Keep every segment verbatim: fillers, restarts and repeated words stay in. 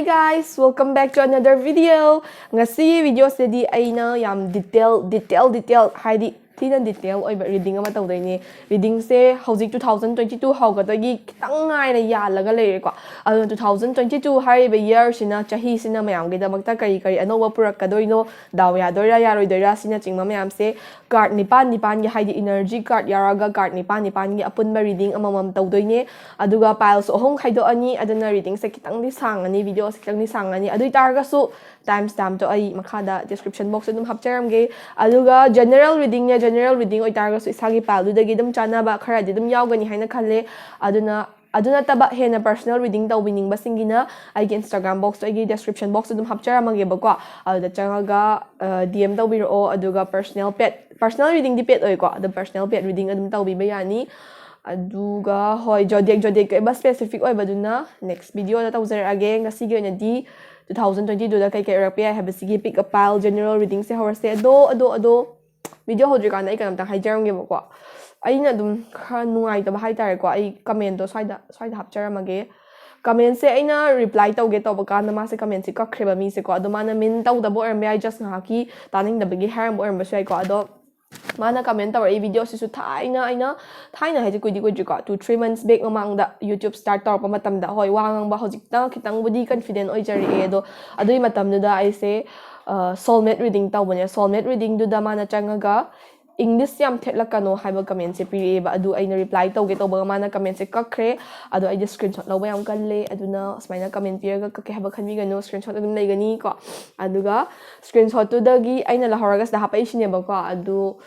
Guys, welcome back to another video. ꯉꯁꯤꯒꯤ videoꯁꯤꯗꯤ ꯑꯩꯅ ꯌꯥꯝ detail detail detail ꯍꯥꯏꯗꯤ ꯊꯤꯅ detail ꯑꯣꯏꯕ reading ꯑꯃ ꯇꯧꯗꯣꯏꯅꯦ. Readingꯁꯦ ꯍꯧꯖꯤꯛ two thousand twenty two ꯍꯧꯒꯗꯣꯏꯒꯤ ꯈꯤꯇꯪ ꯉꯥꯏꯅ ꯌꯥꯜꯂꯒ ꯂꯩꯔꯦꯀꯣ. ꯑꯗꯨꯅ two thousand twenty two ꯍꯥꯏꯔꯤꯕ yearꯁꯤꯅ, ꯆꯍꯤꯁꯤꯅ ꯃꯌꯥꯝꯒꯤꯗꯃꯛꯇ ꯀꯔꯤ ꯀꯔꯤ ꯑꯅꯧꯕ ꯄꯨꯔꯛꯀꯗꯣꯏꯅꯣ, ꯗꯥꯎ ꯌꯥꯗꯣꯏꯔꯥ ꯌꯥꯔꯣꯏꯗꯣꯏꯔꯥ ꯁꯤꯅꯆꯤꯡꯕ ꯃꯌꯥꯝꯁꯦ card ꯅꯤꯄꯥꯟ ꯅꯤꯄꯥꯟꯒꯤ ꯍꯥꯏꯗꯤ energy card ꯌꯥꯎꯔꯒ card ꯅꯤꯄꯥꯟ ꯅꯤꯄꯥꯟꯒꯤ ꯑꯄꯨꯟꯕ reading ꯑꯃꯃꯝ ꯇꯧꯗꯣꯏꯅꯦ. ꯑꯗꯨꯒ pileꯁꯨ ꯑꯍꯨꯝ ꯈꯥꯏꯗꯣꯛꯑꯅꯤ. ꯑꯗꯨꯅ readingꯁꯦ ꯈꯤꯇꯪꯗꯤ ꯁꯥꯡꯉꯅꯤ, videoꯁꯦ ꯈꯤꯇꯪꯗꯤ ꯁꯥꯡꯉꯅꯤ. ꯑꯗꯨ ꯑꯣꯏꯇꯥꯔꯒꯁꯨ time stampꯇꯣ ꯑꯩ ꯃꯈꯥꯗ description boxꯇ ꯑꯗꯨꯝ ꯍꯥꯞꯆꯔꯝꯒꯦ. ꯑꯗꯨꯒ general readingꯅꯦ, general reading ꯑꯣꯏꯇꯥꯔꯒꯁꯨ ꯏꯁꯥꯒꯤ pileꯗꯨꯗꯒꯤ ꯑꯗꯨꯝ ꯆꯥꯟꯅꯕ ꯈꯔꯗꯤ ꯑꯗꯨꯝ ꯌꯥꯎꯒꯅꯤ ꯍꯥꯏꯅ ꯈꯜꯂꯦ. ꯑꯗꯨꯅ ꯑꯗꯨ ꯅꯠꯇꯕ ꯍꯦꯟꯅ personal reading ꯇꯧꯕꯤꯅꯤꯡꯕꯁꯤꯡꯒꯤꯅ ꯑꯩꯒꯤ Instagram boxꯇ, ꯑꯩꯒꯤ description boxꯇ ꯑꯗꯨꯝ ꯍꯥꯞꯆꯔꯝꯃꯒꯦꯕꯀꯣ. ꯑꯗꯨꯗ ꯆꯪꯉꯒ DM ꯇꯧꯕꯤꯔꯛꯑꯣ. ꯑꯗꯨꯒ personal paid, personal readingꯗꯤ paid ꯑꯣꯏꯀꯣ, ꯑꯗꯣ personal paid reading ꯑꯗꯨꯝ ꯇꯧꯕꯤꯕ ꯌꯥꯅꯤ. ꯑꯗꯨꯒ ꯍꯣꯏ, zodiac zodiacꯀꯤ ꯑꯣꯏꯕ specific ꯑꯣꯏꯕꯗꯨꯅ next videoꯗ ꯇꯧꯖꯔꯛꯑꯒꯦ. ꯉꯁꯤꯒꯤ ꯑꯣꯏꯅꯗꯤ two thousand twenty twoꯗ ꯀꯩ ꯀꯩ ꯑꯣꯏꯔꯛꯄ ꯌꯥꯏ ꯍꯥꯏꯕꯁꯤꯒꯤ pick a pile general readingꯁꯦ ꯍꯧꯔꯁꯦ. ꯑꯗꯣ ꯑꯗꯣ ꯑꯗꯣ video ꯍꯧꯗ꯭ꯔꯤꯀꯥꯟꯗ ꯑꯩ ꯀꯩꯅꯣꯝꯇ ꯍꯥꯏꯖꯔꯝꯒꯦꯕꯀꯣ. ꯑꯩꯅ ꯑꯗꯨꯝ ꯈꯔ ꯅꯨꯡꯉꯥꯏꯇꯕ ꯍꯥꯏꯇꯥꯔꯦꯀꯣ, ꯑꯩ commentꯗꯣ ꯁ꯭ꯋꯥꯏꯗ ꯁ꯭ꯋꯥꯏꯗ ꯍꯥꯞꯆꯔꯝꯃꯒꯦ. Commentꯁꯦ ꯑꯩꯅ reply ꯇꯧꯒꯦ ꯇꯧꯕ ꯀꯥꯟꯗ ꯃꯥꯁꯦ commentꯁꯦ ꯀꯛꯈ꯭ꯔꯦꯕ ꯃꯤꯁꯦꯀꯣ. ꯑꯗꯣ ꯃꯥꯅ mean ꯇꯧꯗꯕ ꯑꯣꯏꯔꯝꯕ ꯌꯥꯏ, just ꯉꯥꯏꯍꯥꯛꯀꯤ ꯇꯥꯅꯤꯡꯗꯕꯒꯤ ꯍꯥꯏꯔꯝꯕ ꯑꯣꯏꯔꯝꯕꯁꯨ ꯌꯥꯏꯀꯣ. ꯑꯗꯣ ꯃꯥꯅ comment ꯇꯧꯔꯛꯏ videoꯁꯤꯁꯨ ꯊꯥꯏꯅ, ꯑꯩꯅ ꯊꯥꯏꯅ ꯍꯥꯏꯁꯦ ꯀꯨꯏꯗꯤ ꯀꯨꯏꯗ꯭ꯔꯤꯀꯣ, two three months back ꯃꯃꯥꯡꯗ YouTube start ꯇꯧꯔꯛꯄ ꯃꯇꯝꯗ, ꯍꯣꯏ, ꯋꯥ ꯉꯥꯡꯕ ꯍꯧꯖꯤꯛꯇ ꯈꯤꯇꯪꯕꯨꯗꯤ confident ꯑꯣꯏꯖꯔꯛꯑꯦ. ꯑꯗꯣ ꯑꯗꯨꯒꯤ ꯃꯇꯝꯗꯨꯗ ꯑꯩꯁꯦ soulmate reading ꯇꯧꯕꯅꯦ. Soulmate readingꯗꯨꯗ ꯃꯥꯅ ꯆꯪꯉꯒ English ꯌꯥꯝ ꯊꯦꯠꯂꯛꯀꯅꯣ ꯍꯥꯏꯕ commentꯁꯦ ꯄꯤꯔꯛꯑꯦꯕ. ꯑꯗꯨ ꯑꯩꯅ reply ꯇꯧꯒꯦ ꯇꯧꯕꯒ ꯃꯥꯅ commentꯁꯦ ꯀꯛꯈ꯭ꯔꯦ. ꯑꯗꯣ ꯑꯩꯗꯤ screenshot ꯂꯧꯕ ꯌꯥꯝ ꯀꯜꯂꯦ, ꯑꯗꯨꯅ ꯁꯨꯃꯥꯏꯅ comment ꯄꯤꯔꯒ ꯀꯛꯀꯦ ꯍꯥꯏꯕ ꯈꯟꯕꯤꯒꯅꯨ, screenshot ꯑꯗꯨꯝ ꯂꯩꯒꯅꯤꯀꯣ. ꯑꯗꯨꯒ screenshotꯇꯨꯗꯒꯤ ꯑꯩꯅ ꯂꯧꯍꯧꯔꯒ ꯁꯤꯗ ꯍꯥꯄꯛꯏꯁꯤꯅꯦꯕꯀꯣ. ꯑꯗꯨ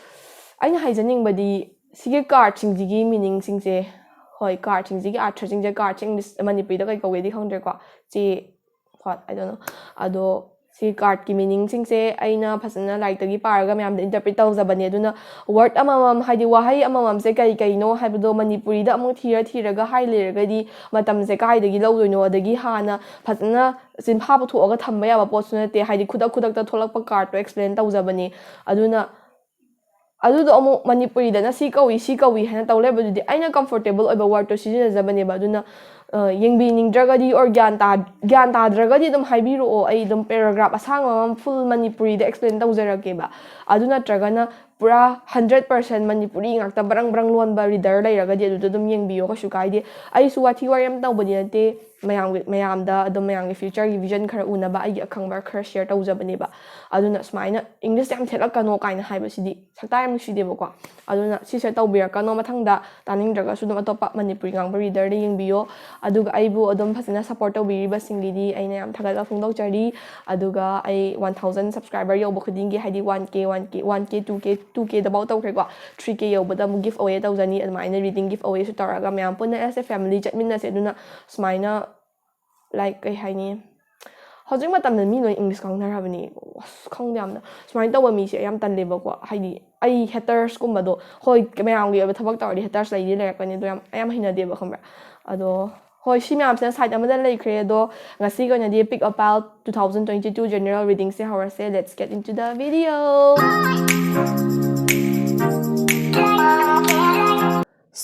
ꯑꯩꯅ ꯍꯥꯏꯖꯅꯤꯡꯕꯗꯤ ꯁꯤꯒꯤ cardꯁꯤꯡꯁꯤꯒꯤ meaningꯁꯤꯡꯁꯦ, ꯍꯣꯏ, cardꯁꯤꯡꯁꯤꯒꯤ ꯑꯥꯔꯊꯁꯤꯡꯁꯦ, cardꯁꯦ English, ꯃꯅꯤꯄꯨꯔꯤꯗ ꯀꯩ ꯀꯧꯒꯦꯗꯤ ꯈꯪꯗ꯭ꯔꯦꯀꯣ, ꯆꯦ, ꯍꯣꯏ, I don't know. ꯑꯗꯣ ꯁꯤ cardꯀꯤ meaningꯁꯤꯡꯁꯦ ꯑꯩꯅ ꯐꯖꯅ ꯂꯥꯏꯔꯤꯛꯇꯒꯤ ꯄꯥꯔꯒ ꯃꯌꯥꯝꯗ interpret ꯇꯧꯖꯕꯅꯦ. ꯑꯗꯨꯅ word ꯑꯃꯃꯝ, ꯍꯥꯏꯗꯤ ꯋꯥꯍꯩ ꯑꯃꯃꯝꯁꯦ ꯀꯔꯤ ꯀꯩꯅꯣ ꯍꯥꯏꯕꯗꯣ ꯃꯅꯤꯄꯨꯔꯤꯗ ꯑꯃꯨꯛ ꯊꯤꯔ ꯊꯤꯔꯒ ꯍꯥꯏ ꯂꯩꯔꯒꯗꯤ ꯃꯇꯝꯁꯦ ꯀꯥꯏꯗꯒꯤ ꯂꯧꯗꯣꯏꯅꯣ? ꯑꯗꯒꯤ ꯍꯥꯟꯅ ꯐꯖꯅ ꯆꯤꯟꯐꯥ ꯄꯨꯊꯣꯛꯑꯒ ꯊꯝꯕ ꯌꯥꯕ ꯄꯣꯠꯁꯨ ꯅꯠꯇꯦ, ꯍꯥꯏꯗꯤ ꯈꯨꯗꯛ ꯈꯨꯗꯛꯇ ꯊꯣꯛꯂꯛꯄ cardꯇꯣ explain ꯇꯧꯖꯕꯅꯦ. ꯑꯗꯨꯅ ꯑꯗꯨꯗꯣ ꯑꯃꯨꯛ ꯃꯅꯤꯄꯨꯔꯤꯗꯅ ꯁꯤ ꯀꯧꯏ, ꯁꯤ ꯀꯧꯏ ꯍꯥꯏꯅ ꯇꯧ ꯂꯩꯕꯗꯨꯗꯤ ꯑꯩꯅ comfortable ꯑꯣꯏꯕ wordꯇꯣ ꯁꯤꯖꯤꯟꯅꯖꯕꯅꯦꯕ. ꯑꯗꯨꯅ ꯌꯦꯡꯕꯤꯅꯤꯡꯗ꯭ꯔꯒꯗꯤ ꯑꯣꯔ ꯒ꯭ꯌꯥꯟ ꯇꯥ ꯒ꯭ꯌꯥꯟ ꯇꯥꯗ꯭ꯔꯒꯗꯤ ꯑꯗꯨꯝ ꯍꯥꯏꯕꯤꯔꯛꯑꯣ꯫ ꯑꯩ ꯑꯗꯨꯝ ꯄꯦꯔꯥꯒ꯭ꯔꯥꯐ ꯑꯁꯥꯡꯕ ꯑꯃ ꯐꯨꯜ ꯃꯅꯤꯄꯨꯔꯤꯗ ꯑꯦꯛꯁꯄ꯭ꯂꯦꯟ ꯇꯧꯖꯔꯛꯀꯦꯕ꯫ ꯑꯗꯨ ꯅꯠꯇ꯭ꯔꯒꯅ ꯄꯨꯔꯥ ꯍꯟꯗ꯭ꯔꯦꯠ ꯄꯥꯔꯁꯦꯟ ꯃꯅꯤꯄꯨꯔꯤ ꯉꯥꯛꯇ ꯕ꯭ꯔꯪ ꯕ꯭ꯔꯪ ꯂꯣꯟꯕ ꯔꯤꯗꯔ ꯂꯩꯔꯒꯗꯤ ꯑꯗꯨꯗ ꯑꯗꯨꯝ ꯌꯦꯡꯕꯤꯌꯣ, ꯀꯩꯁꯨ ꯀꯥꯏꯗꯦ꯫ ꯑꯩꯁꯨ ꯋꯥꯊꯤ ꯋꯥꯔꯦꯝ ꯇꯧꯕꯗꯤ ꯅꯠꯇꯦ, ꯃꯌꯥꯝꯒꯤ ꯃꯌꯥꯝꯗ ꯑꯗꯨꯝ ꯃꯌꯥꯝꯒꯤ ꯐ꯭ꯌꯨꯆꯔꯒꯤ ꯚꯤꯖꯟ ꯈꯔ ꯎꯅꯕ ꯑꯩꯒꯤ ꯑꯈꯪꯕ ꯈꯔ ꯁꯤꯌꯔ ꯇꯧꯖꯕꯅꯦꯕ꯫ ꯑꯗꯨꯅ ꯁꯨꯃꯥꯏꯅ "ꯏꯪꯂꯤꯁ ꯌꯥꯝ ꯊꯦꯠꯂꯛꯀꯅꯣ" ꯀꯥꯏꯅ ꯍꯥꯏꯕꯁꯤꯗꯤ ꯁꯛꯇꯥ ꯌꯥꯝ ꯅꯨꯡꯁꯤꯗꯦꯕꯀꯣ꯫ ꯑꯗꯨꯅ ꯁꯤꯁꯦ ꯇꯧꯕꯤꯔꯛꯀꯅꯣ꯫ ꯃꯊꯪꯗ ꯇꯥꯅꯤꯡꯗ꯭ꯔꯒꯁꯨ ꯑꯗꯨꯝ ꯑꯇꯣꯞꯄ ꯃꯅꯤꯄꯨꯔꯤ ꯉꯥꯡꯕ ꯔꯤꯗꯔꯗ ꯌꯦꯡꯕꯤꯌꯣ꯫ ꯑꯗꯨꯒ ꯑꯩꯕꯨ ꯑꯗꯨꯝ ꯐꯖꯅ ꯁꯞꯄꯣꯔꯠ ꯇꯧꯕꯤꯔꯤꯕꯁꯤꯡꯒꯤꯗꯤ ꯑꯩꯅ ꯌꯥꯝ ꯊꯥꯒꯠꯄ ꯐꯣꯡꯗꯣꯛꯆꯔꯤ꯫ ꯑꯗꯨꯒ ꯑꯩ ꯋꯥꯟ ꯊꯥꯎꯖꯟ ꯁꯕꯁꯀ꯭ꯔꯥꯏꯕꯔ ꯌꯧꯕ ꯈꯨꯗꯤꯡꯒꯤ, ꯍꯥꯏꯗꯤ ꯋꯥꯟ ꯀꯦ, ꯋꯥꯟ ꯀꯦ, ꯋꯥꯟ ꯀꯦ, ꯇꯨ ꯀꯦ, ꯇꯨ ꯀꯦꯗꯐꯥꯎ ꯇꯧꯈ꯭ꯔꯦꯀꯣ, ꯊ꯭ꯔꯤ ꯀꯦ ꯌꯧꯕꯗ ꯑꯃꯨꯛ ꯒꯤꯐ ꯑꯋꯦ ꯇꯧꯖꯅꯤ꯫ ꯑꯗꯨꯃꯥꯏꯅ ꯔꯤꯗꯤꯡ ꯒꯤꯐ ꯑꯋꯦꯁꯨ ꯇꯧꯔꯒ ꯃꯌꯥꯝ ꯄꯨꯟꯅ as a family ꯆꯠꯃꯤꯟꯅꯁꯦ꯫ ꯑꯗꯨꯅ ꯁꯨꯃꯥꯏꯅ, ꯂꯥꯏꯛ, ꯀꯩ ꯍꯥꯏꯅꯤ, ꯍꯧꯖꯤꯛ ꯃꯇꯝꯗ ꯃꯤ ꯂꯣꯏ ꯏꯪꯂꯤꯁ ꯉꯥꯡꯅꯔꯕꯅꯤ꯫ ꯑꯁ, ꯈꯪꯗꯦ, ꯌꯥꯝꯅ ꯁꯨꯃꯥꯏꯅ ꯇꯧꯕ ꯃꯤꯁꯦ ꯑꯩ ꯌꯥꯝ ꯇꯜꯂꯦꯕꯀꯣ꯫ ꯍꯥꯏꯗꯤ ꯑꯩ ꯍꯦꯇꯔꯁꯀꯨꯝꯕꯗꯣ, ꯍꯣꯏ, ꯃꯌꯥꯝꯒꯤ ꯑꯣꯏꯕ ꯊꯕꯛ ꯇꯧꯔꯗꯤ ꯍꯦꯇꯔꯁ ꯂꯩꯗꯤ ꯂꯩꯔꯛꯀꯅꯤ, ꯑꯗꯣ ꯌꯥꯝ, ꯑꯩ ꯌꯥꯝ ꯍꯩꯅꯗꯦꯕ, ꯈꯪꯕ꯭ꯔꯥ? ꯑꯗꯣ ꯍꯣꯏ, ꯁꯤ ꯃꯌꯥꯝꯁꯤꯅ ꯁꯥꯏꯠ ꯑꯃꯗ ꯂꯩꯈ꯭ꯔꯦ꯫ ꯑꯗꯣ ꯉꯁꯤꯒꯤ ꯑꯣꯏꯅꯗꯤ Pick a Pal two thousand twenty-two general readingꯁꯦ ꯍꯧꯔꯁꯦ꯫ Let's get into the video.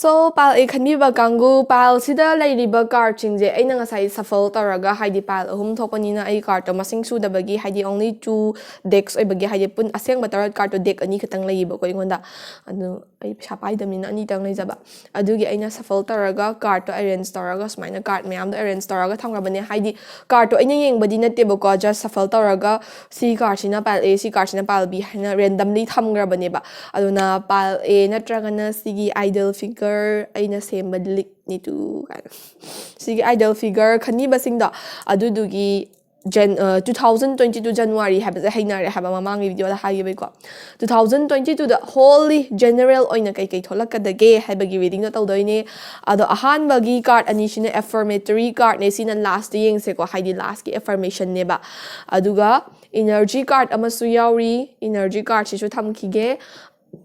So, pile A ꯈꯟꯕꯤꯕ ꯀꯥꯡꯕꯨ, pileꯁꯤꯗ ꯂꯩꯔꯤꯕ cardꯁꯤꯡꯁꯦ ꯑꯩꯅ ꯉꯁꯥꯏ shuffle ꯇꯧꯔꯒ, ꯍꯥꯏꯗꯤ pile ꯑꯍꯨꯝ ꯊꯣꯛꯄꯅꯤꯅ ꯑꯩ cardꯇꯣ ꯃꯁꯤꯡ ꯁꯨꯗꯕꯒꯤ, ꯍꯥꯏꯗꯤ only two decks ꯑꯣꯏꯕꯒꯤ, ꯍꯥꯏꯗꯤ ꯄꯨꯟ ꯑꯁꯦꯡꯕ tarot cardꯇꯣ deck ꯑꯅꯤ ꯈꯛꯇꯪ ꯂꯩꯌꯦꯕꯀꯣ ꯑꯩꯉꯣꯟꯗ꯫ ꯑꯗꯨ ꯑꯩ ꯄꯩꯁꯥ ꯄꯥꯏꯗꯕꯅꯤꯅ ꯑꯅꯤꯇꯪ ꯂꯩꯖꯕ꯫ ꯑꯗꯨꯒꯤ ꯑꯩꯅ shuffle ꯇꯧꯔꯒ cardꯇꯣ arrange ꯇꯧꯔꯒ, ꯁꯨꯃꯥꯏꯅ card ꯃꯌꯥꯝꯗꯣ arrange ꯇꯧꯔꯒ ꯊꯝꯈ꯭ꯔꯕꯅꯦ꯫ ꯍꯥꯏꯗꯤ cardꯇꯣ ꯑꯩꯅ ꯌꯦꯡꯕꯗꯤ ꯅꯠꯇꯦꯕꯀꯣ, just shuffle ꯇꯧꯔꯒ ꯁꯤ cardꯁꯤꯅ pile A, ꯁꯤ cardꯁꯤꯅ pile B ꯍꯥꯏꯅ randomly ꯊꯝꯈ꯭ꯔꯕꯅꯦꯕ꯫ ꯑꯗꯨꯅ pile A ꯅꯠꯇ꯭ꯔꯒꯅ ꯁꯤꯒꯤ idol figure, ꯑꯩꯅ ꯁꯦꯝꯕ ꯂꯤꯛꯅꯤꯇꯨ ꯀꯥꯏꯅ, ꯁꯤꯒꯤ idol figure ꯈꯟꯕꯤꯕꯁꯤꯡꯗꯣ, ꯑꯗꯨꯗꯨꯒꯤ Jan-, ꯑ, two thousand twenty-two January ꯍꯥꯏꯕꯁꯦ ꯍꯩꯅꯔꯦ ꯍꯥꯏꯕ ꯃꯃꯥꯡꯒꯤ videoꯗ ꯍꯥꯏꯈꯤꯕꯩꯀꯣ꯫ Two thousand twenty-twoꯗ wholly general ꯑꯣꯏꯅ ꯀꯩꯀꯩ ꯊꯣꯛꯂꯛꯀꯗꯒꯦ ꯍꯥꯏꯕꯒꯤ readingꯗꯣ ꯇꯧꯗꯣꯏꯅꯦ꯫ ꯑꯗꯣ ꯑꯍꯥꯟꯕꯒꯤ card ꯑꯅꯤꯁꯤꯅ affirmatory cardꯅꯦ, ꯁꯤꯅ lastꯇ ꯌꯦꯡꯁꯦꯀꯣ, ꯍꯥꯏꯗꯤ lastꯀꯤ affirmationꯅꯦꯕ꯫ ꯑꯗꯨꯒ energy card ꯑꯃꯁꯨ ꯌꯥꯎꯔꯤ, energy cardꯁꯤꯁꯨ ꯊꯝꯈꯤꯒꯦ꯫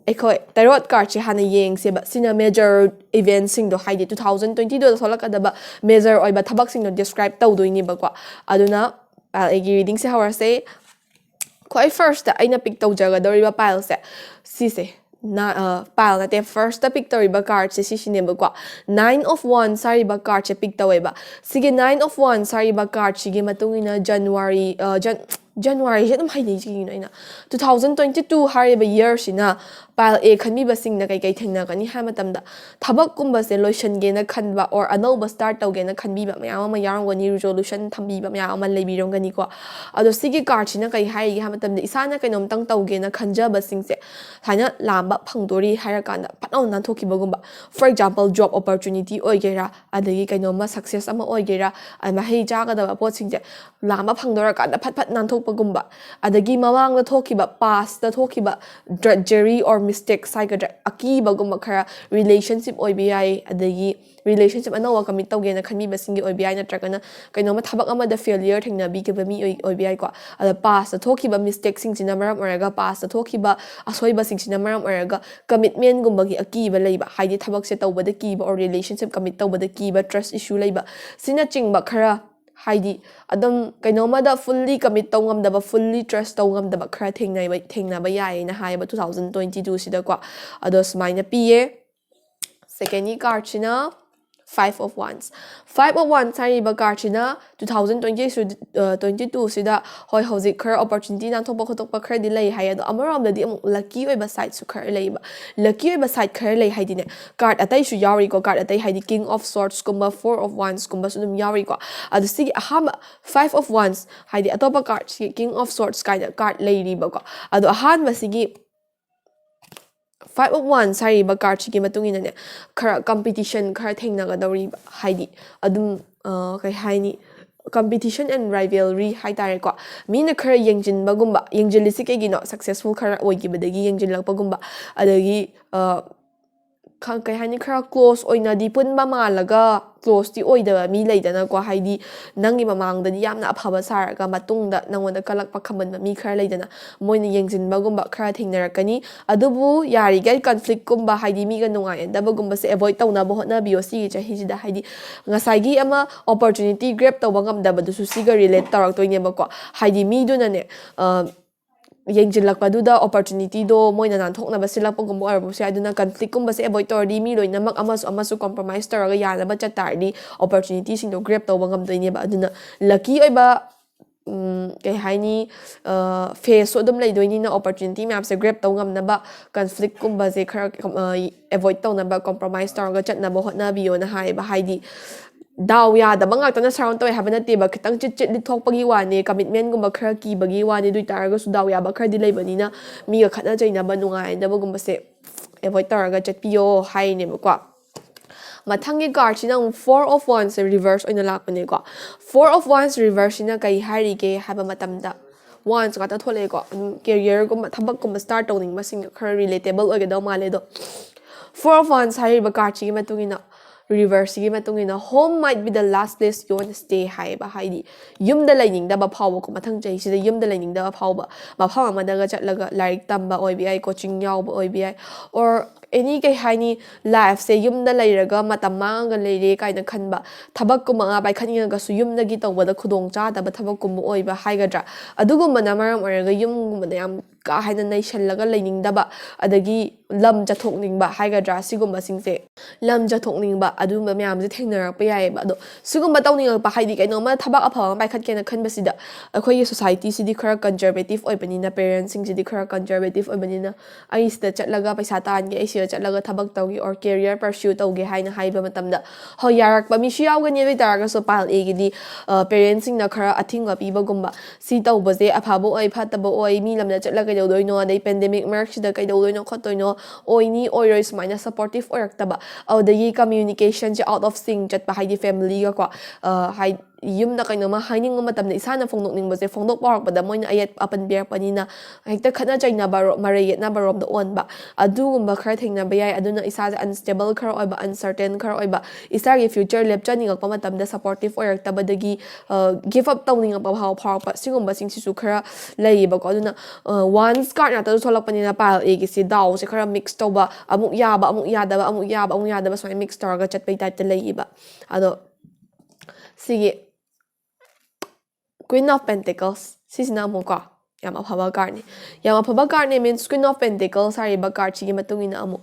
ꯑꯩꯈꯣꯏ tarot cardꯁꯦ ꯍꯥꯟꯅ ꯌꯦꯡꯁꯦꯕ꯫ ꯁꯤꯅ major eventꯁꯤꯡꯗꯣ, ꯍꯥꯏꯗꯤ two thousand twenty-twoꯗ ꯊꯣꯛꯂꯛꯀꯗꯕ major ꯑꯣꯏꯕ ꯊꯕꯛꯁꯤꯡꯗꯣ describe ꯇꯧꯗꯣꯏꯅꯦꯕꯀꯣ꯫ ꯑꯗꯨꯅ, ꯑ, ꯑꯩꯒꯤ readingꯁꯦ ꯍꯧꯔꯁꯦ꯫ ꯈ꯭ꯋꯥꯏ firstꯇ ꯑꯩꯅ pick ꯇꯧꯖꯒꯗꯧꯔꯤꯕ pileꯁꯦ ꯁꯤꯁꯦ, ꯅ ꯄꯥꯏꯜ ꯅꯠꯇꯦ, ꯐꯥꯔꯁꯇ ꯄꯤꯛ ꯇꯧꯔꯤꯕ ꯀꯥꯔꯠꯁꯦ ꯁꯤꯁꯤꯅꯦꯕꯀꯣ꯫ Nine of Wands ꯍꯥꯏꯔꯤꯕ ꯀꯥꯔꯠꯁꯦ ꯄꯤꯛ ꯇꯧꯋꯦꯕ꯫ ꯁꯤꯒꯤ Nine of Wands ꯍꯥꯏꯔꯤꯕ ꯀꯥꯔꯠꯁꯤꯒꯤ ꯃꯇꯨꯡ ꯏꯟꯅ ꯖꯅꯋꯥꯔꯤ, ꯖꯟ ꯖꯅꯋꯥꯔꯤꯁꯦ ꯑꯗꯨꯝ ꯍꯥꯏꯅꯩꯁꯦ ꯀꯩꯒꯤꯅꯣ? ꯑꯩꯅ two thousand twenty two ꯍꯥꯏꯔꯤꯕ ꯌꯔꯁꯤꯅ ꯄꯥꯏꯜ ꯑꯦ ꯈꯟꯕꯤꯕꯁꯤꯡꯅ ꯀꯩꯀꯩ ꯊꯦꯡꯅꯒꯅꯤ ꯍꯥꯏꯕ ꯃꯇꯝꯗ, ꯊꯕꯛꯀꯨꯝꯕꯁꯦ ꯂꯣꯏꯁꯤꯟꯒꯦꯅ ꯈꯟꯕ or ꯑꯅꯧꯕ ꯁ꯭ꯇꯥꯔꯠ ꯇꯧꯒꯦꯅ ꯈꯟꯕꯤꯕ ꯃꯌꯥꯝ ꯑꯃ ꯌꯥꯎꯔꯝꯒꯅꯤ, ꯔꯤꯖꯣꯂꯨꯁꯟ ꯊꯝꯕꯤꯕ ꯃꯌꯥꯝ ꯑꯃ ꯂꯩꯕꯤꯔꯝꯒꯅꯤꯀꯣ꯫ ꯑꯗꯣ ꯁꯤꯒꯤ ꯀꯥꯔꯠꯁꯤꯅ ꯀꯩ ꯍꯥꯏꯔꯤꯒꯦ ꯍꯥꯏꯕ ꯃꯇꯝꯗ, ꯏꯁꯥꯅ ꯀꯩꯅꯣꯝꯇꯪ ꯇꯧꯒꯦꯅ ꯈꯟꯖꯕꯁꯤꯡꯁꯦ ꯁꯨꯃꯥꯏꯅ ꯂꯥꯝꯕ ꯐꯪꯗꯣꯔꯤ ꯍꯥꯏꯔꯀꯥꯟꯗ ꯐꯠ ꯂꯥꯎꯅ ꯅꯥꯟꯊꯣꯛꯈꯤꯕꯒꯨꯝꯕ꯫ For example, job opportunity ꯑꯣꯏꯒꯦꯔꯥ, ꯑꯗꯒꯤ ꯀꯩꯅꯣꯝꯃ success ꯑꯃ ꯑꯣꯏꯒꯦꯔꯥ, ꯃꯍꯩ ꯆꯥꯒꯗꯕ ꯄꯣꯠꯁꯤꯡꯁꯦ ꯂꯥꯝꯕ ꯐꯪꯗꯣꯔꯀꯥꯟꯗ ꯐꯠ ꯐꯠ ꯅꯥꯟꯊꯣꯛꯄꯒꯨꯝꯕ꯫ ꯑꯗꯒꯤ ꯃꯃꯥꯡꯗ ꯊꯣꯛꯈꯤꯕ, past ꯊꯣꯛꯈꯤꯕ drudgery or mistakes ꯍꯥꯏꯒꯗ꯭ꯔꯥ, ꯑꯀꯤꯕꯒꯨꯝꯕ ꯈꯔ, relationship ꯑꯣꯏꯕ ꯌꯥꯏ, ꯑꯗꯒꯤ relationship ꯑꯅꯧꯕ commit ꯇꯧꯒꯦꯅ ꯈꯟꯕꯤꯕꯁꯤꯡꯒꯤ ꯑꯣꯏꯕ ꯌꯥꯏ, ꯅꯠꯇ꯭ꯔꯒꯅ ꯀꯩꯅꯣꯝꯃ ꯊꯕꯛ ꯑꯃꯗ failure ꯊꯦꯡꯅꯕꯤꯈꯤꯕ ꯃꯤ ꯑꯣꯏ-, ꯑꯣꯏꯕ ꯌꯥꯏꯀꯣ꯫ ꯑꯗ past ꯊꯣꯛꯈꯤꯕ mistakeꯁꯤꯡꯁꯤꯅ ꯃꯔꯝ ꯑꯣꯏꯔꯒ, past ꯊꯣꯛꯈꯤꯕ ꯑꯁꯣꯏꯕꯁꯤꯡꯁꯤꯅ ꯃꯔꯝ ꯑꯣꯏꯔꯒ commitmentꯒꯨꯝꯕꯒꯤ ꯑꯀꯤꯕ ꯂꯩꯕ, ꯍꯥꯏꯗꯤ ꯊꯕꯛꯁꯦ ꯇꯧꯕꯗ ꯀꯤꯕ or relationship commit ꯇꯧꯕꯗ ꯀꯤꯕ, trust issue ꯂꯩꯕ, ꯁꯤꯅꯆꯤꯡꯕ ꯈꯔ, ꯍꯥꯏꯗꯤ ꯑꯗꯨꯝ ꯀꯩꯅꯣꯝꯃꯗ fully commit ꯇꯧ ꯉꯝꯗꯕ, fully trust ꯇꯧ ꯉꯝꯗꯕ ꯈꯔ ꯊꯦꯡꯅꯕ, ꯊꯦꯡꯅꯕ ꯌꯥꯏꯌꯦꯅ ꯍꯥꯏꯌꯦꯕ two thousand twenty twoꯁꯤꯗꯀꯣ꯫ ꯑꯗꯣ ꯁꯨꯃꯥꯏꯅ ꯄꯤꯌꯦ꯫ Secondꯒꯤ cardꯁꯤꯅ Five of Wands꯫ Five of Wands ꯍꯥꯏꯔꯤꯕ cardꯁꯤꯅ two thousand twenty two, twenty twoꯁꯤꯗ, ꯍꯣꯏ, ꯍꯧꯖꯤꯛ ꯈꯔ opportunity ꯅꯥꯟꯊꯣꯛꯄ ꯈꯣꯠꯇꯣꯛꯄ ꯈꯔꯗꯤ ꯂꯩ ꯍꯥꯏ, ꯑꯗꯣ ꯑꯃꯔꯣꯝꯗꯗꯤ ꯑꯃꯨꯛ lucky ꯑꯣꯏꯕ sideꯁꯨ ꯈꯔ ꯂꯩꯕ꯫ Lucky ꯑꯣꯏꯕ side ꯈꯔ ꯂꯩ ꯍꯥꯏꯗꯤꯅꯦ, card ꯑꯇꯩꯁꯨ ꯌꯥꯎꯔꯤꯀꯣ, card ꯑꯇꯩ ꯍꯥꯏꯗꯤ King of Swordsꯀꯨꯝꯕ, Four of Wandsꯀꯨꯝꯕꯁꯨ ꯑꯗꯨꯝ ꯌꯥꯎꯔꯤꯀꯣ꯫ ꯑꯗꯣ ꯁꯤꯒꯤ ꯑꯍꯥꯟꯕ Five of Wands ꯍꯥꯏꯗꯤ ꯑꯇꯣꯞꯄ cardꯁꯤꯒꯤ King of Swords ꯀꯥꯏꯅ card ꯂꯩꯔꯤꯕꯀꯣ꯫ ꯑꯗꯣ ꯑꯍꯥꯟꯕꯁꯤꯒꯤ Five of Wands ꯍꯥꯏꯔꯤꯕ cardꯁꯤꯒꯤ ꯃꯇꯨꯡ ꯏꯟꯅꯅꯦ, ꯈꯔ competition ꯈꯔ ꯊꯦꯡꯅꯒꯗꯧꯔꯤꯕ, ꯍꯥꯏꯗꯤ ꯑꯗꯨꯝ, ꯑ, ꯀꯩ ꯍꯥꯏꯅꯤ, competition and rivalry ꯍꯥꯏꯇꯥꯔꯦꯀꯣ꯫ ꯃꯤꯅ ꯈꯔ ꯌꯦꯡꯁꯤꯟꯕꯒꯨꯝꯕ, ꯌꯦꯡꯁꯤꯜꯂꯤꯁꯤ ꯀꯩꯒꯤꯅꯣ? Successful ꯈꯔ ꯑꯣꯏꯈꯤꯕꯗꯒꯤ ꯌꯦꯡꯁꯤꯜꯂꯛꯄꯒꯨꯝꯕ, ꯑꯗꯒꯤ, ꯑ, ꯈ-, ꯀꯩ ꯍꯥꯏꯅꯤ, ꯈꯔ close ꯑꯣꯏꯅꯗꯤ ꯄꯨꯟꯕ ꯃꯥꯜꯂꯒ closeꯇꯤ ꯑꯣꯏꯗꯕ ꯃꯤ ꯂꯩꯗꯅꯀꯣ, ꯍꯥꯏꯗꯤ ꯅꯪꯒꯤ ꯃꯃꯥꯡꯗꯗꯤ ꯌꯥꯝꯅ ꯑꯐꯕ ꯁꯥꯔꯒ ꯃꯇꯨꯡꯗ ꯅꯪꯉꯣꯟꯗ ꯀꯜꯂꯛꯄ ꯈꯝꯕꯟꯕ ꯃꯤ ꯈꯔ ꯂꯩꯗꯅ, ꯃꯣꯏꯅ ꯌꯦꯡꯁꯤꯟꯕꯒꯨꯝꯕ ꯈꯔ ꯊꯦꯡꯅꯔꯛꯀꯅꯤ꯫ ꯑꯗꯨꯕꯨ ꯌꯥꯔꯤꯈꯩ conflictꯀꯨꯝꯕ, ꯍꯥꯏꯗꯤ ꯃꯤꯒ ꯅꯨꯡꯉꯥꯏꯅꯗꯕꯒꯨꯝꯕꯁꯦ avoid ꯇꯧꯅꯕ ꯍꯣꯠꯅꯕꯤꯌꯣ ꯁꯤꯒꯤ ꯆꯍꯤꯁꯤꯗ, ꯍꯥꯏꯗꯤ ꯉꯁꯥꯏꯒꯤ ꯑꯃ opportunity grab ꯇꯧꯕ ꯉꯝꯗꯕꯗꯨꯁꯨ ꯁꯤꯒ relate ꯇꯧꯔꯛꯇꯣꯏꯅꯦꯕꯀꯣ꯫ ꯍꯥꯏꯗꯤ ꯃꯤꯗꯨꯅꯅꯦ, ꯑ, ꯌꯦꯡꯁꯤꯜꯂꯛꯄꯗꯨꯗ opportunityꯗꯣ ꯃꯣꯏꯅ ꯅꯥꯟꯊꯣꯛꯅꯕ ꯁꯤꯜꯂꯛꯄꯒꯨꯝꯕ ꯑꯣꯏꯔꯝꯕꯁꯨ ꯌꯥꯏ꯫ ꯑꯗꯨꯅ conflictꯀꯨꯝꯕꯁꯦ avoid ꯇꯧꯔꯗꯤ ꯃꯤ ꯂꯣꯏꯅꯃꯛ ꯑꯃꯁꯨ ꯑꯃꯁꯨ compromise ꯇꯧꯔꯒ ꯌꯥꯅꯕ ꯆꯠ ꯇꯥꯔꯗꯤ opportunityꯁꯤꯡꯗꯣ grab ꯇꯧꯕ ꯉꯝꯗꯣꯏꯅꯦꯕ꯫ ꯑꯗꯨꯅ lucky ꯑꯣꯏꯕ ꯎꯝ, ꯀꯩ ꯍꯥꯏꯅꯤ, ꯐꯦꯁꯁꯨ ꯑꯗꯨꯝ ꯂꯩꯗꯣꯏꯅꯤꯅ opportunity ꯃꯌꯥꯝꯁꯦ grab ꯇꯧ ꯉꯝꯅꯕ, conflictꯀꯨꯝꯕꯁꯦ ꯈꯔ avoid ꯇꯧꯅꯕ, compromise ꯇꯧꯔꯒ ꯆꯠꯅꯕ ꯍꯣꯠꯅꯕꯤꯌꯣꯅ ꯍꯥꯏꯌꯦꯕ꯫ ꯍꯥꯏꯗꯤ ꯗꯥꯎ ꯌꯥꯗꯕ ꯉꯥꯛꯇꯅ surround ꯇꯧꯋꯦ ꯍꯥꯏꯕ ꯅꯠꯇꯦꯕ, ꯈꯤꯇꯪ ꯆꯤꯠ ꯆꯤꯠ ꯂꯤꯠꯊꯣꯛꯄꯒꯤ ꯋꯥꯅꯤ, commitmentꯒꯨꯝꯕ ꯈꯔ ꯀꯤꯕꯒꯤ ꯋꯥꯅꯤ꯫ ꯑꯗꯨ ꯑꯣꯏ ꯇꯥꯔꯒꯁꯨ ꯗꯥꯎ ꯌꯥꯕ ꯈꯔꯗꯤ ꯂꯩꯕꯅꯤꯅ ꯃꯤꯒ ꯈꯠꯅ ꯆꯩꯅꯕ, ꯅꯨꯡꯉꯥꯏꯅꯗꯕꯒꯨꯝꯕꯁꯦ avoid ꯇꯧꯔꯒ ꯆꯠꯄꯤꯌꯣ ꯍꯥꯏꯅꯦꯕꯀꯣ꯫ ꯃꯊꯪꯒꯤ cardꯁꯤꯅ ꯑꯃꯨꯛ Four of Wandsꯁꯦ reverse ꯑꯣꯏꯅ ꯂꯥꯛꯄꯅꯦꯀꯣ꯫ Four of Wands reverseꯁꯤꯅ ꯀꯩ ꯍꯥꯏꯔꯤꯒꯦ ꯍꯥꯏꯕ ꯃꯇꯝꯗ, Wands ꯉꯥꯛꯇ ꯊꯣꯛꯂꯛꯑꯦꯀꯣ꯫ ꯑꯗꯨꯝ careerꯒꯨꯝꯕ, ꯊꯕꯛꯀꯨꯝꯕ start ꯇꯧꯅꯤꯡꯕꯁꯤꯡꯒ ꯈꯔ relatable ꯑꯣꯏꯒꯗꯧ ꯃꯥꯜꯂꯦ꯫ ꯑꯗꯣ Four of Wands ꯍꯥꯏꯔꯤꯕ cardꯁꯤꯒꯤ ꯃꯇꯨꯡ ꯏꯟꯅ, reverseꯁꯤꯒꯤ ꯃꯇꯨꯡ ꯏꯟꯅ, home might be the last place you want to stay ꯍꯥꯏꯌꯦꯕ꯫ ꯍꯥꯏꯗꯤ ꯌꯨꯝꯗ ꯂꯩꯅꯤꯡꯗꯕ ꯐꯥꯎꯕꯀꯣ, ꯃꯊꯪ ꯆꯍꯤꯁꯤꯗ ꯌꯨꯝꯗ ꯂꯩꯅꯤꯡꯗꯕ ꯐꯥꯎꯕ, ꯃꯐꯝ ꯑꯃꯗꯒ ꯆꯠꯂꯒ ꯂꯥꯏꯔꯤꯛ ꯇꯝꯕ ꯑꯣꯏꯕ ꯌꯥꯏ, coaching ꯌꯥꯎꯕ ꯑꯣꯏꯕ ꯌꯥꯏ, or any, ꯀꯩ ꯍꯥꯏꯅꯤ, lifeꯁꯦ ꯌꯨꯝꯗ ꯂꯩꯔꯒ ꯃꯇꯝ ꯃꯥꯡꯉꯒ ꯂꯩꯔꯦ ꯀꯥꯏꯅ ꯈꯟꯕ, ꯊꯕꯛꯀꯨꯝꯕ ꯑꯃ ꯄꯥꯏꯈꯠꯅꯤꯡꯉꯒꯁꯨ ꯌꯨꯝꯗꯒꯤ ꯇꯧꯕꯗ ꯈꯨꯗꯣꯡ ꯆꯥꯗꯕ ꯊꯕꯛꯀꯨꯝꯕ ꯑꯣꯏꯕ ꯍꯥꯏꯒꯗ꯭ꯔꯥ, ꯑꯗꯨꯒꯨꯝꯕꯅ ꯃꯔꯝ ꯑꯣꯏꯔꯒ ꯌꯨꯝꯒꯨꯝꯕꯗ ꯌꯥꯝ ꯀꯥ ꯍꯦꯟꯅ ꯅꯩꯁꯜꯂꯒ ꯂꯩꯅꯤꯡꯗꯕ, ꯑꯗꯒꯤ ꯂꯝ ꯆꯠꯊꯣꯛꯅꯤꯡꯕ ꯍꯥꯏꯒꯗ꯭ꯔꯥ, ꯁꯤꯒꯨꯝꯕꯁꯤꯡꯁꯦ, ꯂꯝ ꯆꯠꯊꯣꯛꯅꯤꯡꯕ, ꯑꯗꯨꯒꯨꯝꯕ ꯃꯌꯥꯝꯁꯦ ꯊꯦꯡꯅꯔꯛꯄ ꯌꯥꯏꯌꯦꯕ꯫ ꯑꯗꯣ ꯁꯤꯒꯨꯝꯕ ꯇꯧꯅꯤꯡꯉꯛꯄ ꯍꯥꯏꯗꯤ ꯀꯩꯅꯣꯝꯃ ꯊꯕꯛ ꯑꯐꯕ ꯑꯃ ꯄꯥꯏꯈꯠꯀꯦꯅ ꯈꯟꯕꯁꯤꯗ ꯑꯩꯈꯣꯏꯒꯤ societyꯁꯤꯗꯤ ꯈꯔ conservative ꯑꯣꯏꯕꯅꯤꯅ, parentꯁꯤꯡꯁꯤꯗꯤ ꯈꯔ conservative ꯑꯣꯏꯕꯅꯤꯅ, "ꯑꯩ ꯁꯤꯗ ꯆꯠꯂꯒ ꯄꯩꯁꯥ ꯇꯥꯟꯒꯦ, ꯑꯩ ꯁꯤꯗ ꯆꯠꯂꯒ ꯊꯕꯛ ꯇꯧꯒꯦ, or career pursue ꯇꯧꯒꯦ" ꯍꯥꯏꯅ ꯍꯥꯏꯕ ꯃꯇꯝꯗ, ꯍꯣꯏ, ꯌꯥꯔꯛꯄ ꯃꯤꯁꯨ ꯌꯥꯎꯒꯅꯤ꯫ ꯑꯗꯨ ꯑꯣꯏ ꯇꯥꯔꯒꯁꯨ pile Aꯒꯤꯗꯤ parentꯁꯤꯡꯅ ꯈꯔ ꯑꯊꯤꯡꯕ ꯄꯤꯕꯒꯨꯝꯕ, "ꯁꯤ ꯇꯧꯕꯁꯦ ꯑꯐꯕ ꯑꯣꯏ, ꯐꯠꯇꯕ ꯑꯣꯏ, ꯃꯤ ꯂꯝꯗ ꯆꯠꯂꯒ ꯀꯩꯗꯧꯗꯣꯏꯅꯣ, ꯑꯗꯩ pandemic ꯃꯔꯛꯁꯤꯗ ꯀꯩꯗꯧꯗꯣꯏꯅꯣ ꯈꯣꯠꯇꯣꯏꯅꯣ, ꯑꯣꯏꯅꯤ ꯑꯣꯏꯔꯣꯏ", ꯁꯨꯃꯥꯏꯅ supportive ꯑꯣꯏꯔꯛꯇꯕ, ꯑꯗꯨꯗꯒꯤ communicationꯁꯦ out of sync ꯆꯠꯄ, ꯍꯥꯏꯗꯤ familyꯒꯀꯣ, ꯍꯥꯏ, ꯌꯨꯝꯗ ꯀꯩꯅꯣꯝꯃ ꯍꯥꯏꯅꯤꯡꯕ ꯃꯇꯝꯗ ꯏꯁꯥꯅ ꯐꯣꯡꯗꯣꯛꯅꯤꯡꯕꯁꯦ ꯐꯣꯡꯗꯣꯛꯄ ꯍꯧꯔꯛꯄꯗ ꯃꯣꯏꯅ ꯑꯌꯦꯠ ꯑꯄꯟ ꯄꯤꯔꯛꯄꯅꯤꯅ ꯍꯦꯛꯇ ꯈꯠꯅ ꯆꯩꯅꯕ ꯔꯣ-, ꯃꯔꯩ ꯌꯦꯠꯅꯕ ꯔꯣꯝꯗ ꯑꯣꯟꯕ, ꯑꯗꯨꯒꯨꯝꯕ ꯈꯔ ꯊꯦꯡꯅꯕ ꯌꯥꯏ꯫ ꯑꯗꯨꯅ ꯏꯁꯥꯁꯦ unstable ꯈꯔ ꯑꯣꯏꯕ, uncertain ꯈꯔ ꯑꯣꯏꯕ, ꯏꯁꯥꯒꯤ future ꯂꯦꯞꯆꯅꯤꯡꯉꯛꯄ ꯃꯇꯝꯗ supportive ꯑꯣꯏꯔꯛꯇꯕꯗꯒꯤ give up ꯇꯧꯅꯤꯡꯉꯛꯄ ꯐꯥꯎ ꯐꯥꯎꯔꯛꯄ, ꯁꯤꯒꯨꯝꯕꯁꯤꯡꯁꯤꯁꯨ ꯈꯔ ꯂꯩꯌꯦꯕꯀꯣ꯫ ꯑꯗꯨꯅ Wands card ꯉꯥꯛꯇꯁꯨ ꯊꯣꯛꯂꯛꯄꯅꯤꯅ pile Aꯒꯤꯁꯤ ꯗꯥꯎꯁꯦ ꯈꯔ mix ꯇꯧꯕ, ꯑꯃꯨꯛ ꯌꯥꯕ ꯑꯃꯨꯛ ꯌꯥꯗꯕ, ꯑꯃꯨꯛ ꯌꯥꯕ ꯑꯃꯨꯛ ꯌꯥꯗꯕ, ꯁꯨꯃꯥꯏꯅ mix ꯇꯧꯔꯒ ꯆꯠꯄꯩ typeꯇ ꯂꯩꯌꯦꯕ꯫ ꯑꯗꯣ ꯁꯤꯒꯤ Queen of Pentacles ꯁꯤꯁꯤꯅ ꯑꯃꯨꯛꯀꯣ ꯌꯥꯝ ꯑꯐꯕ ꯀꯥꯔꯠꯅꯤ꯫ ꯌꯥꯝ ꯑꯐꯕ ꯀꯥꯔꯠꯅꯦ means Queen of Pentacles ꯍꯥꯏꯔꯤꯕ ꯀꯥꯔꯠꯁꯤꯒꯤ ꯃꯇꯨꯡ ꯏꯟꯅ ꯑꯃꯨꯛ,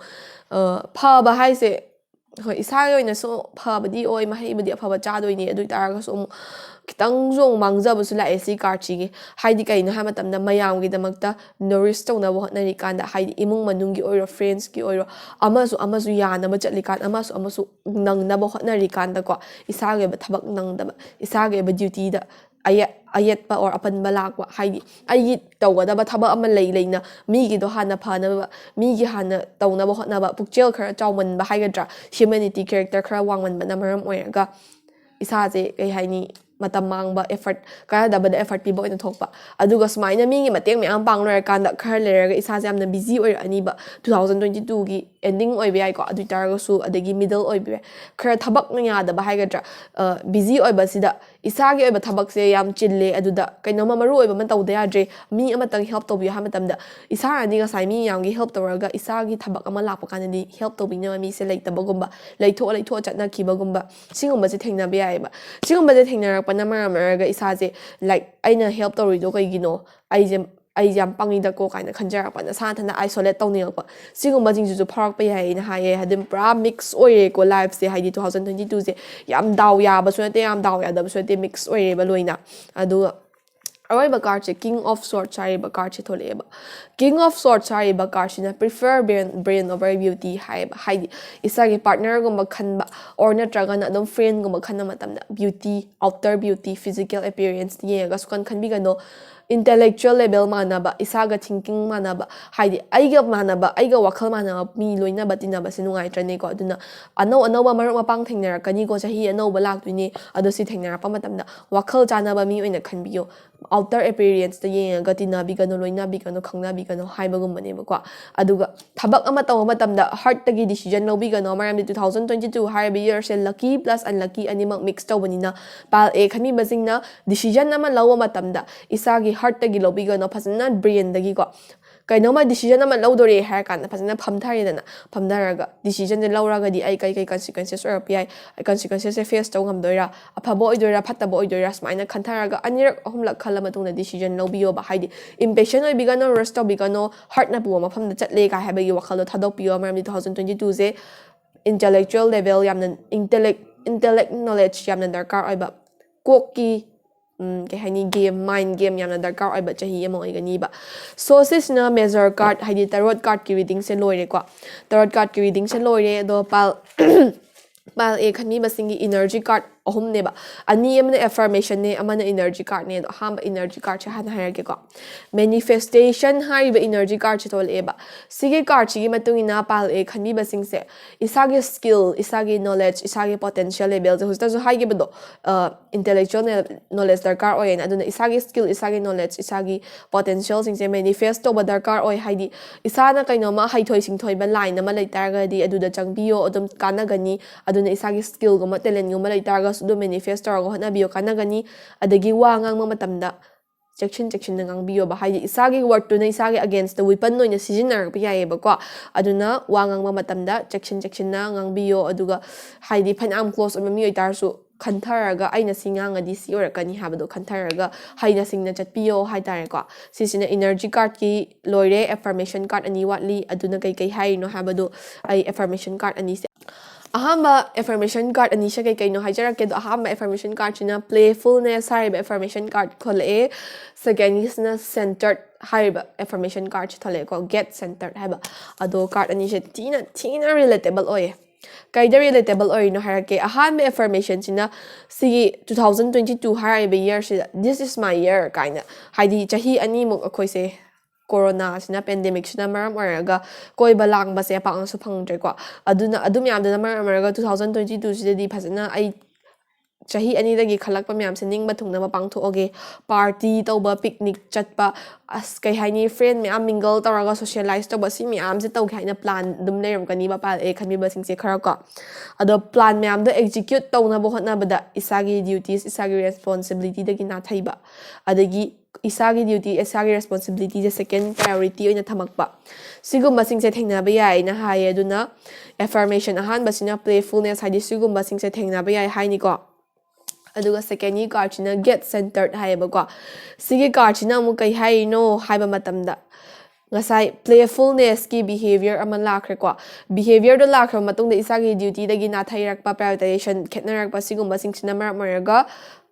ꯑ, ꯐꯕ ꯍꯥꯏꯁꯦ, ꯍꯣꯏ, ꯏꯁꯥꯒꯤ ꯑꯣꯏꯅꯁꯨ ꯐꯕꯗꯤ ꯑꯣꯏ, ꯃꯍꯩꯕꯨꯗꯤ ꯑꯐꯕ ꯆꯥꯗꯣꯏꯅꯤ, ꯑꯗꯨ ꯑꯣꯏ ꯇꯥꯔꯒꯁꯨ ꯑꯃꯨꯛ ꯈꯤꯇꯪꯁꯨ ꯑꯃꯨꯛ ꯃꯥꯡꯖꯕꯁꯨ ꯂꯥꯛꯑꯦ ꯁꯤ ꯀꯥꯔꯠꯁꯤꯒꯤ꯫ ꯍꯥꯏꯗꯤ ꯀꯩꯅꯣ ꯍꯥꯏꯕ ꯃꯇꯝꯗ, ꯃꯌꯥꯝꯒꯤꯗꯃꯛꯇ nourish ꯇꯧꯅꯕ ꯍꯣꯠꯅꯔꯤꯀꯥꯟꯗ, ꯍꯥꯏꯗꯤ ꯏꯃꯨꯡ ꯃꯅꯨꯡꯒꯤ ꯑꯣꯏꯔꯣ, friendsꯀꯤ ꯑꯣꯏꯔꯣ, ꯑꯃꯁꯨ ꯑꯃꯁꯨ ꯌꯥꯅꯕ ꯆꯠꯂꯤꯀꯥꯟ, ꯑꯃꯁꯨ ꯑꯃꯁꯨ ꯅꯪꯅꯕ ꯍꯣꯠꯅꯔꯤꯀꯥꯟꯗꯀꯣ, ꯏꯁꯥꯒꯤ ꯑꯣꯏꯕ ꯊꯕꯛ ꯅꯪꯗꯕ, ꯏꯁꯥꯒꯤ ꯑꯣꯏꯕ dutyꯗ ꯑꯌꯦ-, ꯑꯌꯦꯠꯄ or ꯑꯄꯟꯕ ꯂꯥꯛꯄ, ꯍꯥꯏꯗꯤ ꯑꯩꯒꯤ ꯇꯧꯒꯗꯕ ꯊꯕꯛ ꯑꯃ ꯂꯩ ꯂꯩꯅ ꯃꯤꯒꯤꯗꯣ ꯍꯥꯟꯅ ꯐꯅꯕ, ꯃꯤꯒꯤ ꯍꯥꯟꯅ ꯇꯧꯅꯕ ꯍꯣꯠꯅꯕ, ꯄꯨꯛꯆꯦꯜ ꯈꯔ ꯆꯥꯎꯃꯟꯕ ꯍꯥꯏꯒꯗ꯭ꯔꯥ, humanity character ꯈꯔ ꯋꯥꯡꯃꯟꯕꯅ ꯃꯔꯝ ꯑꯣꯏꯔꯒ ꯏꯁꯥꯁꯦ, ꯀꯩ ꯍꯥꯏꯅꯤ, ꯃꯇꯝ ꯃꯥꯡꯕ, effort, ꯀꯥꯟꯅꯗꯕꯗ effort ꯄꯤꯕ ꯑꯣꯏꯅ ꯊꯣꯛꯄ꯫ ꯑꯗꯨꯒ ꯁꯨꯃꯥꯏꯅ ꯃꯤꯒꯤ ꯃꯇꯦꯡ ꯃꯌꯥꯝ ꯄꯥꯡ ꯂꯣꯏꯔꯀꯥꯟꯗ ꯈꯔ ꯂꯩꯔꯒ ꯏꯁꯥꯁꯦ ꯌꯥꯝꯅ busy ꯑꯣꯏꯔꯛꯑꯅꯤꯕ꯫ Two thousand twenty twoꯒꯤ ending ꯑꯣꯏꯕ ꯌꯥꯏꯀꯣ, ꯑꯗꯨ ꯑꯣꯏ ꯇꯥꯔꯒꯁꯨ, ꯑꯗꯒꯤ middle ꯑꯣꯏꯕ ꯌꯥꯏ, ꯈꯔ ꯊꯕꯛꯅ ꯌꯥꯗꯕ ꯍꯥꯏꯒꯗ꯭ꯔꯥ, ꯑ, busy ꯑꯣꯏꯕꯁꯤꯗ ꯏꯁꯥꯒꯤ ꯑꯣꯏꯕ ꯊꯕꯛꯁꯦ ꯌꯥꯝ ꯆꯤꯜꯂꯦ, ꯑꯗꯨꯗ ꯀꯩꯅꯣꯝꯃ ꯃꯔꯨ ꯑꯣꯏꯕ ꯑꯃ ꯇꯧꯗ ꯌꯥꯗ꯭ꯔꯦ, ꯃꯤ ꯑꯃꯇꯪ help ꯇꯧꯕꯤꯌꯨ ꯍꯥꯏꯕ ꯃꯇꯝꯗ, ꯏꯁꯥꯅꯗꯤ ꯉꯁꯥꯏ ꯃꯤ ꯃꯌꯥꯝꯒꯤ help ꯇꯧꯔꯒ ꯏꯁꯥꯒꯤ ꯊꯕꯛ ꯑꯃ ꯂꯥꯛꯄ ꯀꯥꯟꯗꯗꯤ help ꯇꯧꯕꯤꯅꯕ ꯃꯤꯁꯦ ꯂꯩꯇꯕꯒꯨꯝꯕ, ꯂꯩꯊꯣꯛꯑ ꯂꯩꯊꯣꯛꯑ ꯆꯠꯅꯈꯤꯕꯒꯨꯝꯕ, ꯁꯤꯒꯨꯝꯕꯁꯦ ꯊꯦꯡꯅꯕ ꯌꯥꯏꯑꯕ꯫ ꯁꯤꯒꯨꯝꯕꯁꯦ ꯊꯦꯡꯅꯔꯛꯄꯅ ꯃꯔꯝ ꯑꯣꯏꯔꯒ ꯏꯁꯥꯁꯦ, like, ꯑꯩꯅ help ꯇꯧꯔꯤꯗꯣ ꯀꯩꯒꯤꯅꯣ, ꯑꯩꯁꯦ, ꯑꯩꯁꯦ ꯌꯥꯝ ꯄꯪꯉꯤꯗꯀꯣ ꯀꯥꯏꯅ ꯈꯟꯖꯔꯛꯄ, ꯅꯁꯥ ꯅꯊꯟꯗ isolate ꯇꯧꯅꯤꯡꯉꯛꯄ, ꯁꯤꯒꯨꯝꯕꯁꯤꯡꯁꯤꯁꯨ ꯐꯥꯎꯔꯛꯄ ꯌꯥꯏꯅ ꯍꯥꯏꯌꯦ꯫ ꯍꯥꯏꯗꯤ ꯄꯨꯔꯥ mix ꯑꯣꯏꯔꯦꯀꯣ lifeꯁꯦ, ꯍꯥꯏꯗꯤ two thousand twenty twoꯁꯦ ꯌꯥꯝ ꯗꯥꯎ ꯌꯥꯕꯁꯨ ꯅꯠꯇꯦ, ꯌꯥꯝ ꯗꯥꯎ ꯌꯥꯗꯕꯁꯨ ꯅꯠꯇꯦ, mix ꯑꯣꯏꯔꯦꯕ ꯂꯣꯏꯅ꯫ ꯑꯗꯨꯒ ꯑꯔꯣꯏꯕ cardꯁꯦ King of Swords ꯍꯥꯏꯔꯤꯕ cardꯁꯦ ꯊꯣꯛꯂꯛꯑꯦꯕ꯫ King of Swords ꯍꯥꯏꯔꯤꯕ cardꯁꯤꯅ prefer brain, brain over beauty ꯍꯥꯏꯌꯦꯕ꯫ ꯍꯥꯏꯗꯤ ꯏꯁꯥꯒꯤ partnerꯒꯨꯝꯕ ꯈꯟꯕ, or ꯅꯠꯇ꯭ꯔꯒꯅ ꯑꯗꯨꯝ friendꯒꯨꯝꯕ ꯈꯟꯕ ꯃꯇꯝꯗ beauty, outer beauty, physical appearance ꯌꯦꯡꯉꯒ ꯁꯨꯡꯈꯟ ꯈꯟꯕꯤꯒꯅꯣ꯫ Intellectual level ꯃꯥꯟꯅꯕ, ꯏꯁꯥꯒ thinking ꯃꯥꯟꯅꯕ, ꯍꯥꯏꯗꯤ ꯑꯩꯒ ꯃꯥꯟꯅꯕ, ꯑꯩꯒ ꯋꯥꯈꯜ ꯃꯥꯟꯅꯕ ꯃꯤ ꯂꯣꯏꯅꯕ ꯇꯤꯟꯅꯕꯁꯦ ꯅꯨꯡꯉꯥꯏꯇ꯭ꯔꯅꯦꯀꯣ? ꯑꯗꯨꯅ ꯑꯅꯧ ꯑꯅꯧꯕ ꯃꯔꯨꯞ ꯃꯄꯥꯡ ꯊꯦꯡꯅꯔꯛꯀꯅꯤꯀꯣ, ꯆꯍꯤ ꯑꯅꯧꯕ ꯂꯥꯛꯇꯣꯏꯅꯦ꯫ ꯑꯗꯣ ꯁꯤ ꯊꯦꯡꯅꯔꯛꯄ ꯃꯇꯝꯗ ꯋꯥꯈꯜ ꯆꯥꯟꯅꯕ ꯃꯤ ꯑꯣꯏꯅ ꯈꯟꯕꯤꯌꯣ꯫ Outer appearanceꯇ ꯌꯦꯡꯉꯒ ꯇꯤꯟꯅꯕꯤꯒꯅꯨ, ꯂꯣꯏꯅꯕꯤꯒꯅꯨ, ꯈꯪꯅꯕꯤꯒꯅꯨ ꯍꯥꯏꯕꯒꯨꯝꯕꯅꯦꯕꯀꯣ꯫ ꯑꯗꯨꯒ ꯊꯕꯛ ꯑꯃ ꯇꯧꯕ ꯃꯇꯝꯗ heartꯇꯒꯤ decision ꯂꯧꯕꯤꯒꯅꯣ, ꯃꯔꯝꯗꯤ two thousand twenty two ꯍꯥꯏꯔꯤꯕ yearꯁꯦ lucky plus unlucky ꯑꯅꯤꯃꯛ mix ꯇꯧꯕꯅꯤꯅ, pile A ꯈꯟꯕꯤꯕꯁꯤꯡꯅ decision ꯑꯃ ꯂꯧꯕ ꯃꯇꯝꯗ ꯏꯁꯥꯒꯤ heartꯇꯒꯤ ꯂꯧꯕꯤꯒꯅꯣ, ꯐꯖꯅ brainꯗꯒꯤꯀꯣ, ꯀꯩꯅꯣꯝꯃ decision ꯑꯃ ꯂꯧꯗꯣꯔꯦ ꯍꯥꯏꯔ ꯀꯥꯟꯗ ꯐꯖꯅ ꯐꯝꯊꯔꯦꯗꯅ, ꯐꯝꯊꯔꯒ decisionꯁꯦ ꯂꯧꯔꯒꯗꯤ ꯑꯩ ꯀꯩ ꯀꯩ consequences ꯑꯣꯏꯔꯛꯄ ꯌꯥꯏ, ꯑꯩ consequencesꯁꯦ face ꯇꯧ ꯉꯝꯗꯣꯏꯔꯥ, ꯑꯐꯕ ꯑꯣꯏꯗꯣꯏꯔꯥ ꯐꯠꯇꯕ ꯑꯣꯏꯗꯣꯏꯔꯥ ꯁꯨꯃꯥꯏꯅ ꯈꯟꯊꯔꯒ ꯑꯅꯤꯔꯛ ꯑꯍꯨꯝꯂꯛ ꯈꯜꯂ ꯃꯇꯨꯡꯗ decision ꯂꯧꯕꯤꯌꯣꯕ꯫ ꯍꯥꯏꯗꯤ impatient ꯑꯣꯏꯕꯤꯒꯅꯣ, rush ꯇꯧꯕꯤꯒꯅꯣ, heartꯅ ꯄꯨꯕ ꯃꯐꯝꯗ ꯆꯠꯂꯦ ꯀꯥꯏ ꯍꯥꯏꯕꯒꯤ ꯋꯥꯈꯜꯗꯣ ꯊꯥꯗꯣꯛꯄꯤꯌꯣ꯫ ꯃꯔꯝꯗꯤ two thousand twenty twoꯁꯦ intellectual level ꯌꯥꯝꯅ intellect intellect knowledge ꯌꯥꯝꯅ ꯗꯔꯀꯥꯔ ꯑꯣꯏꯕ, ꯀꯣꯛꯀꯤ ꯎꯝ, ꯀꯩ ꯍꯥꯏꯅꯤ, game, mind game ꯌꯥꯝꯅ ꯗꯔꯀꯥꯔ ꯑꯣꯏꯕ ꯆꯍꯤ ꯑꯃ ꯑꯣꯏꯒꯅꯤꯕ꯫ So ꯁꯤꯁꯤꯅ major card, ꯍꯥꯏꯗꯤ tarot cardꯀꯤ readingꯁꯦ ꯂꯣꯏꯔꯦꯀꯣ꯫ Tarot cardꯀꯤ readingꯁꯦ ꯂꯣꯏꯔꯦ꯫ ꯑꯗꯣ pile pile A ꯈꯟꯕꯤꯕꯁꯤꯡꯒꯤ energy card ꯑꯍꯨꯝꯅꯦꯕ꯫ ꯑꯅꯤ ꯑꯃꯅ affirmationꯅꯦ, ꯑꯃꯅ energy cardꯅꯦ꯫ ꯑꯗꯣ ꯑꯍꯥꯟꯕ energy cardꯁꯦ ꯍꯥꯟꯅ ꯍꯥꯏꯔꯛꯀꯦꯀꯣ꯫ Manifestation ꯍꯥꯏꯔꯤꯕ energy cardꯁꯦ ꯊꯣꯛꯂꯛꯑꯦꯕ꯫ ꯁꯤꯒꯤ cardꯁꯤꯒꯤ ꯃꯇꯨꯡ ꯏꯟꯅ pile A ꯈꯟꯕꯤꯕꯁꯤꯡꯁꯦ ꯏꯁꯥꯒꯤ skill, ꯏꯁꯥꯒꯤ knowledge, ꯏꯁꯥꯒꯤ potential levelꯁꯦ ꯍꯧꯖꯤꯛꯇꯁꯨ ꯍꯥꯏꯈꯤꯕꯗꯣ, intellectual knowledge ꯗꯔꯀꯥꯔ ꯑꯣꯏꯌꯦꯅ꯫ ꯑꯗꯨꯅ ꯏꯁꯥꯒꯤ skill, ꯏꯁꯥꯒꯤ knowledge, ꯏꯁꯥꯒꯤ potentialꯁꯤꯡꯁꯦ manifest ꯇꯧꯕ ꯗꯔꯀꯥꯔ ꯑꯣꯏ꯫ ꯍꯥꯏꯗꯤ ꯏꯁꯥꯅ ꯀꯩꯅꯣꯝꯃ ꯍꯩꯊꯣꯏ ꯁꯤꯡꯊꯣꯏꯕ line ꯑꯃ ꯂꯩ ꯇꯥꯔꯒꯗꯤ ꯑꯗꯨꯗ ꯆꯪꯕꯤꯌꯣ, ꯑꯗꯨꯝ ꯀꯥꯟꯅꯒꯅꯤ꯫ ꯑꯗꯨꯅ ꯏꯁꯥꯒꯤ skillꯒꯨꯝꯕ, talentꯒꯨꯝꯕ ꯂꯩ ꯇꯥꯔꯒꯁꯨ ꯑꯗꯨꯝ manifest ꯇꯧꯔꯒ ꯍꯣꯠꯅꯕꯤꯌꯣ, ꯀꯥꯟꯅꯒꯅꯤ꯫ ꯑꯗꯒꯤ ꯋꯥ ꯉꯥꯡꯕ ꯃꯇꯝꯗ ꯆꯦꯛꯁꯤꯟ ꯆꯦꯛꯁꯤꯟꯅ ꯉꯥꯡꯕꯤꯌꯣꯕ꯫ ꯍꯥꯏꯗꯤ ꯏꯁꯥꯒꯤ wordꯇꯨꯅ ꯏꯁꯥꯒꯤ againstꯇ weapon ꯑꯣꯏꯅ ꯁꯤꯖꯤꯟꯅꯔꯛꯄ ꯌꯥꯏꯌꯦꯕꯀꯣ꯫ ꯑꯗꯨꯅ ꯋꯥ ꯉꯥꯡꯕ ꯃꯇꯝꯗ ꯆꯦꯛꯁꯤꯟ ꯆꯦꯛꯁꯤꯟꯅ ꯉꯥꯡꯕꯤꯌꯣ꯫ ꯑꯗꯨꯒ ꯍꯥꯏꯗꯤ ꯐꯅꯌꯥꯝ close ꯑꯣꯏꯕ ꯃꯤ ꯑꯣꯏꯇꯥꯔꯁꯨ ꯈꯟꯊꯔꯒ ꯑꯩꯅ ꯁꯤ ꯉꯥꯡꯉꯗꯤ ꯁꯤ ꯑꯣꯏꯔꯛꯀꯅꯤ ꯍꯥꯏꯕꯗꯣ ꯈꯟꯊꯔꯒ ꯍꯩꯅ ꯁꯤꯡꯅ ꯆꯠꯄꯤꯌꯣ ꯍꯥꯏꯇꯥꯔꯦꯀꯣ꯫ ꯁꯤꯁꯤꯅ energy cardꯀꯤ ꯂꯣꯏꯔꯦ꯫ Affirmation card ꯑꯅꯤ ꯋꯥꯠꯂꯤ꯫ ꯑꯗꯨꯅ ꯀꯩꯀꯩ ꯍꯥꯏꯔꯤꯅꯣ ꯍꯥꯏꯕꯗꯣ ꯑꯩ affirmation card ꯑꯅꯤꯁꯦ, ꯑꯍꯥꯟꯕ affirmation card ꯑꯅꯤꯁꯦ ꯀꯩ ꯀꯩꯅꯣ ꯍꯥꯏꯖꯔꯛꯀꯦ꯫ ꯑꯗꯣ ꯑꯍꯥꯟꯕ affirmation cardꯁꯤꯅ playfulness ꯍꯥꯏꯔꯤꯕ affirmation card ꯊꯣꯛꯂꯛꯑꯦ꯫ Secondꯒꯤꯁꯤꯅ centered ꯍꯥꯏꯔꯤꯕ affirmation cardꯁꯦ ꯊꯣꯛꯂꯛꯑꯦꯀꯣ, get centered ꯍꯥꯏꯕ꯫ ꯑꯗꯣ card ꯑꯅꯤꯁꯦ ꯊꯤꯅ ꯊꯤꯅ relatable ꯑꯣꯏꯌꯦ꯫ ꯀꯩꯗ relatable ꯑꯣꯏꯔꯤꯅꯣ ꯍꯥꯏꯔꯛꯀꯦ꯫ ꯑꯍꯥꯟꯕ affirmationꯁꯤꯅ ꯁꯤꯒꯤ two thousand twenty two ꯍꯥꯏꯔꯤꯕ yearꯁꯤꯗ, "This is my year" ꯀꯥꯏꯅ, ꯍꯥꯏꯗꯤ ꯆꯍꯤ ꯑꯅꯤꯃꯨꯛ ꯑꯩꯈꯣꯏꯁꯦ ꯀꯣꯔꯣꯅꯥꯁꯤꯅ, pandemicꯁꯤꯅ ꯃꯔꯝ ꯑꯣꯏꯔꯒ ꯀꯣꯏꯕ ꯂꯥꯡꯕꯁꯦ ꯄꯥꯛꯅꯁꯨ ꯐꯪꯗ꯭ꯔꯦꯀꯣ꯫ ꯑꯗꯨꯅ ꯑꯗꯨ ꯃꯌꯥꯝꯗꯨꯅ ꯃꯔꯝ ꯑꯣꯏꯔꯒ two thousand twenty twoꯁꯤꯗꯗꯤ ꯐꯖꯅ ꯑꯩ ꯆꯍꯤ ꯑꯅꯤꯗꯒꯤ ꯈꯜꯂꯛꯄ ꯃꯌꯥꯝꯁꯦ ꯅꯤꯡꯕ ꯊꯨꯡꯅꯕ ꯄꯥꯡꯊꯣꯛꯑꯒꯦ꯫ ꯄꯥꯔꯇꯤ ꯇꯧꯕ, ꯄꯤꯛꯅꯤꯛ ꯆꯠꯄ, ꯑꯁ, ꯀꯩ ꯍꯥꯏꯅꯤ, ꯐ꯭ꯔꯦꯟ ꯃꯌꯥꯝ ꯃꯤꯡꯒꯜ ꯇꯧꯔꯒ ꯁꯣꯁꯤꯌꯦꯂꯥꯏꯁ ꯇꯧꯕ, ꯁꯤ ꯃꯌꯥꯝꯁꯦ ꯇꯧꯒꯦ ꯍꯥꯏꯅ ꯄ꯭ꯂꯥꯟ ꯑꯗꯨꯝ ꯂꯩꯔꯝꯒꯅꯤꯕ ꯄꯥꯜ ꯑꯦ ꯈꯟꯕꯤꯕꯁꯤꯡꯁꯦ ꯈꯔ ꯀꯣ꯫ ꯑꯗꯣ ꯄ꯭ꯂꯥꯟ ꯃꯌꯥꯝꯗꯣ ꯑꯦꯛꯖꯤꯀ꯭ꯌꯨꯠ ꯇꯧꯅꯕ ꯍꯣꯠꯅꯕꯗ ꯏꯁꯥꯒꯤ ꯗ꯭ꯌꯨꯇꯤꯁ, ꯏꯁꯥꯒꯤ ꯔꯦꯁꯄꯣꯟꯁꯤꯕꯤꯂꯤꯇꯤꯗꯒꯤ ꯅꯥꯊꯩꯕ, ꯑꯗꯒꯤ ꯏꯁꯥꯒꯤ ꯗ꯭ꯌꯨꯇꯤ, ꯏꯁꯥꯒꯤ ꯔꯦꯁꯄꯣꯟꯁꯤꯕꯤꯂꯤꯇꯤꯁꯦ ꯁꯦꯀꯦꯟ ꯄ꯭ꯔꯥꯏꯌꯣꯔꯤꯇꯤ ꯑꯣꯏꯅ ꯊꯝꯃꯛꯄ, ꯁꯤꯒꯨꯝꯕꯁꯤꯡꯁꯦ ꯊꯦꯡꯅꯕ ꯌꯥꯏꯅ ꯍꯥꯏꯌꯦ꯫ ꯑꯗꯨꯅ ꯑꯦꯐꯔꯃꯦꯁꯟ ꯑꯍꯥꯟꯕꯁꯤꯅ ꯄ꯭ꯂꯦꯐꯨꯜꯅꯦꯁ, ꯍꯥꯏꯗꯤ ꯁꯤꯒꯨꯝꯕꯁꯤꯡꯁꯦ ꯊꯦꯡꯅꯕ ꯌꯥꯏ ꯍꯥꯏꯅꯤꯀꯣ꯫ ꯑꯗꯨꯒ ꯁꯦꯀꯦꯟꯒꯤ ꯀꯥꯔꯠꯁꯤꯅ ꯒꯦꯠ ꯁꯦꯟꯇꯔꯠ ꯍꯥꯏꯌꯦꯕꯀꯣ꯫ ꯁꯤꯒꯤ ꯀꯥꯔꯠꯁꯤꯅ ꯑꯃꯨꯛ ꯀꯩ ꯍꯥꯏꯔꯤꯅꯣ ꯍꯥꯏꯕ ꯃꯇꯝꯗ, ꯉꯁꯥꯏ ꯄ꯭ꯂꯦꯐꯨꯜꯅꯦꯁꯀꯤ ꯕꯤꯍꯦꯕꯤꯌꯔ ꯑꯃ ꯂꯥꯛꯈ꯭ꯔꯦꯀꯣ꯫ ꯕꯤꯍꯦꯕꯤꯌꯔꯗꯣ ꯂꯥꯛꯈ꯭ꯔꯕ ꯃꯇꯨꯡꯗ ꯏꯁꯥꯒꯤ ꯗ꯭ꯌꯨꯇꯤꯗꯒꯤ ꯅꯥꯊꯩꯔꯛꯄ, ꯄ꯭ꯔꯥꯏꯌꯣꯔꯇꯥꯏꯖꯦꯁꯟ ꯈꯦꯠꯅꯔꯛꯄ, ꯁꯤꯒꯨꯝꯕꯁꯤꯡꯁꯤꯅ ꯃꯔꯝ ꯑꯣꯏꯔꯒ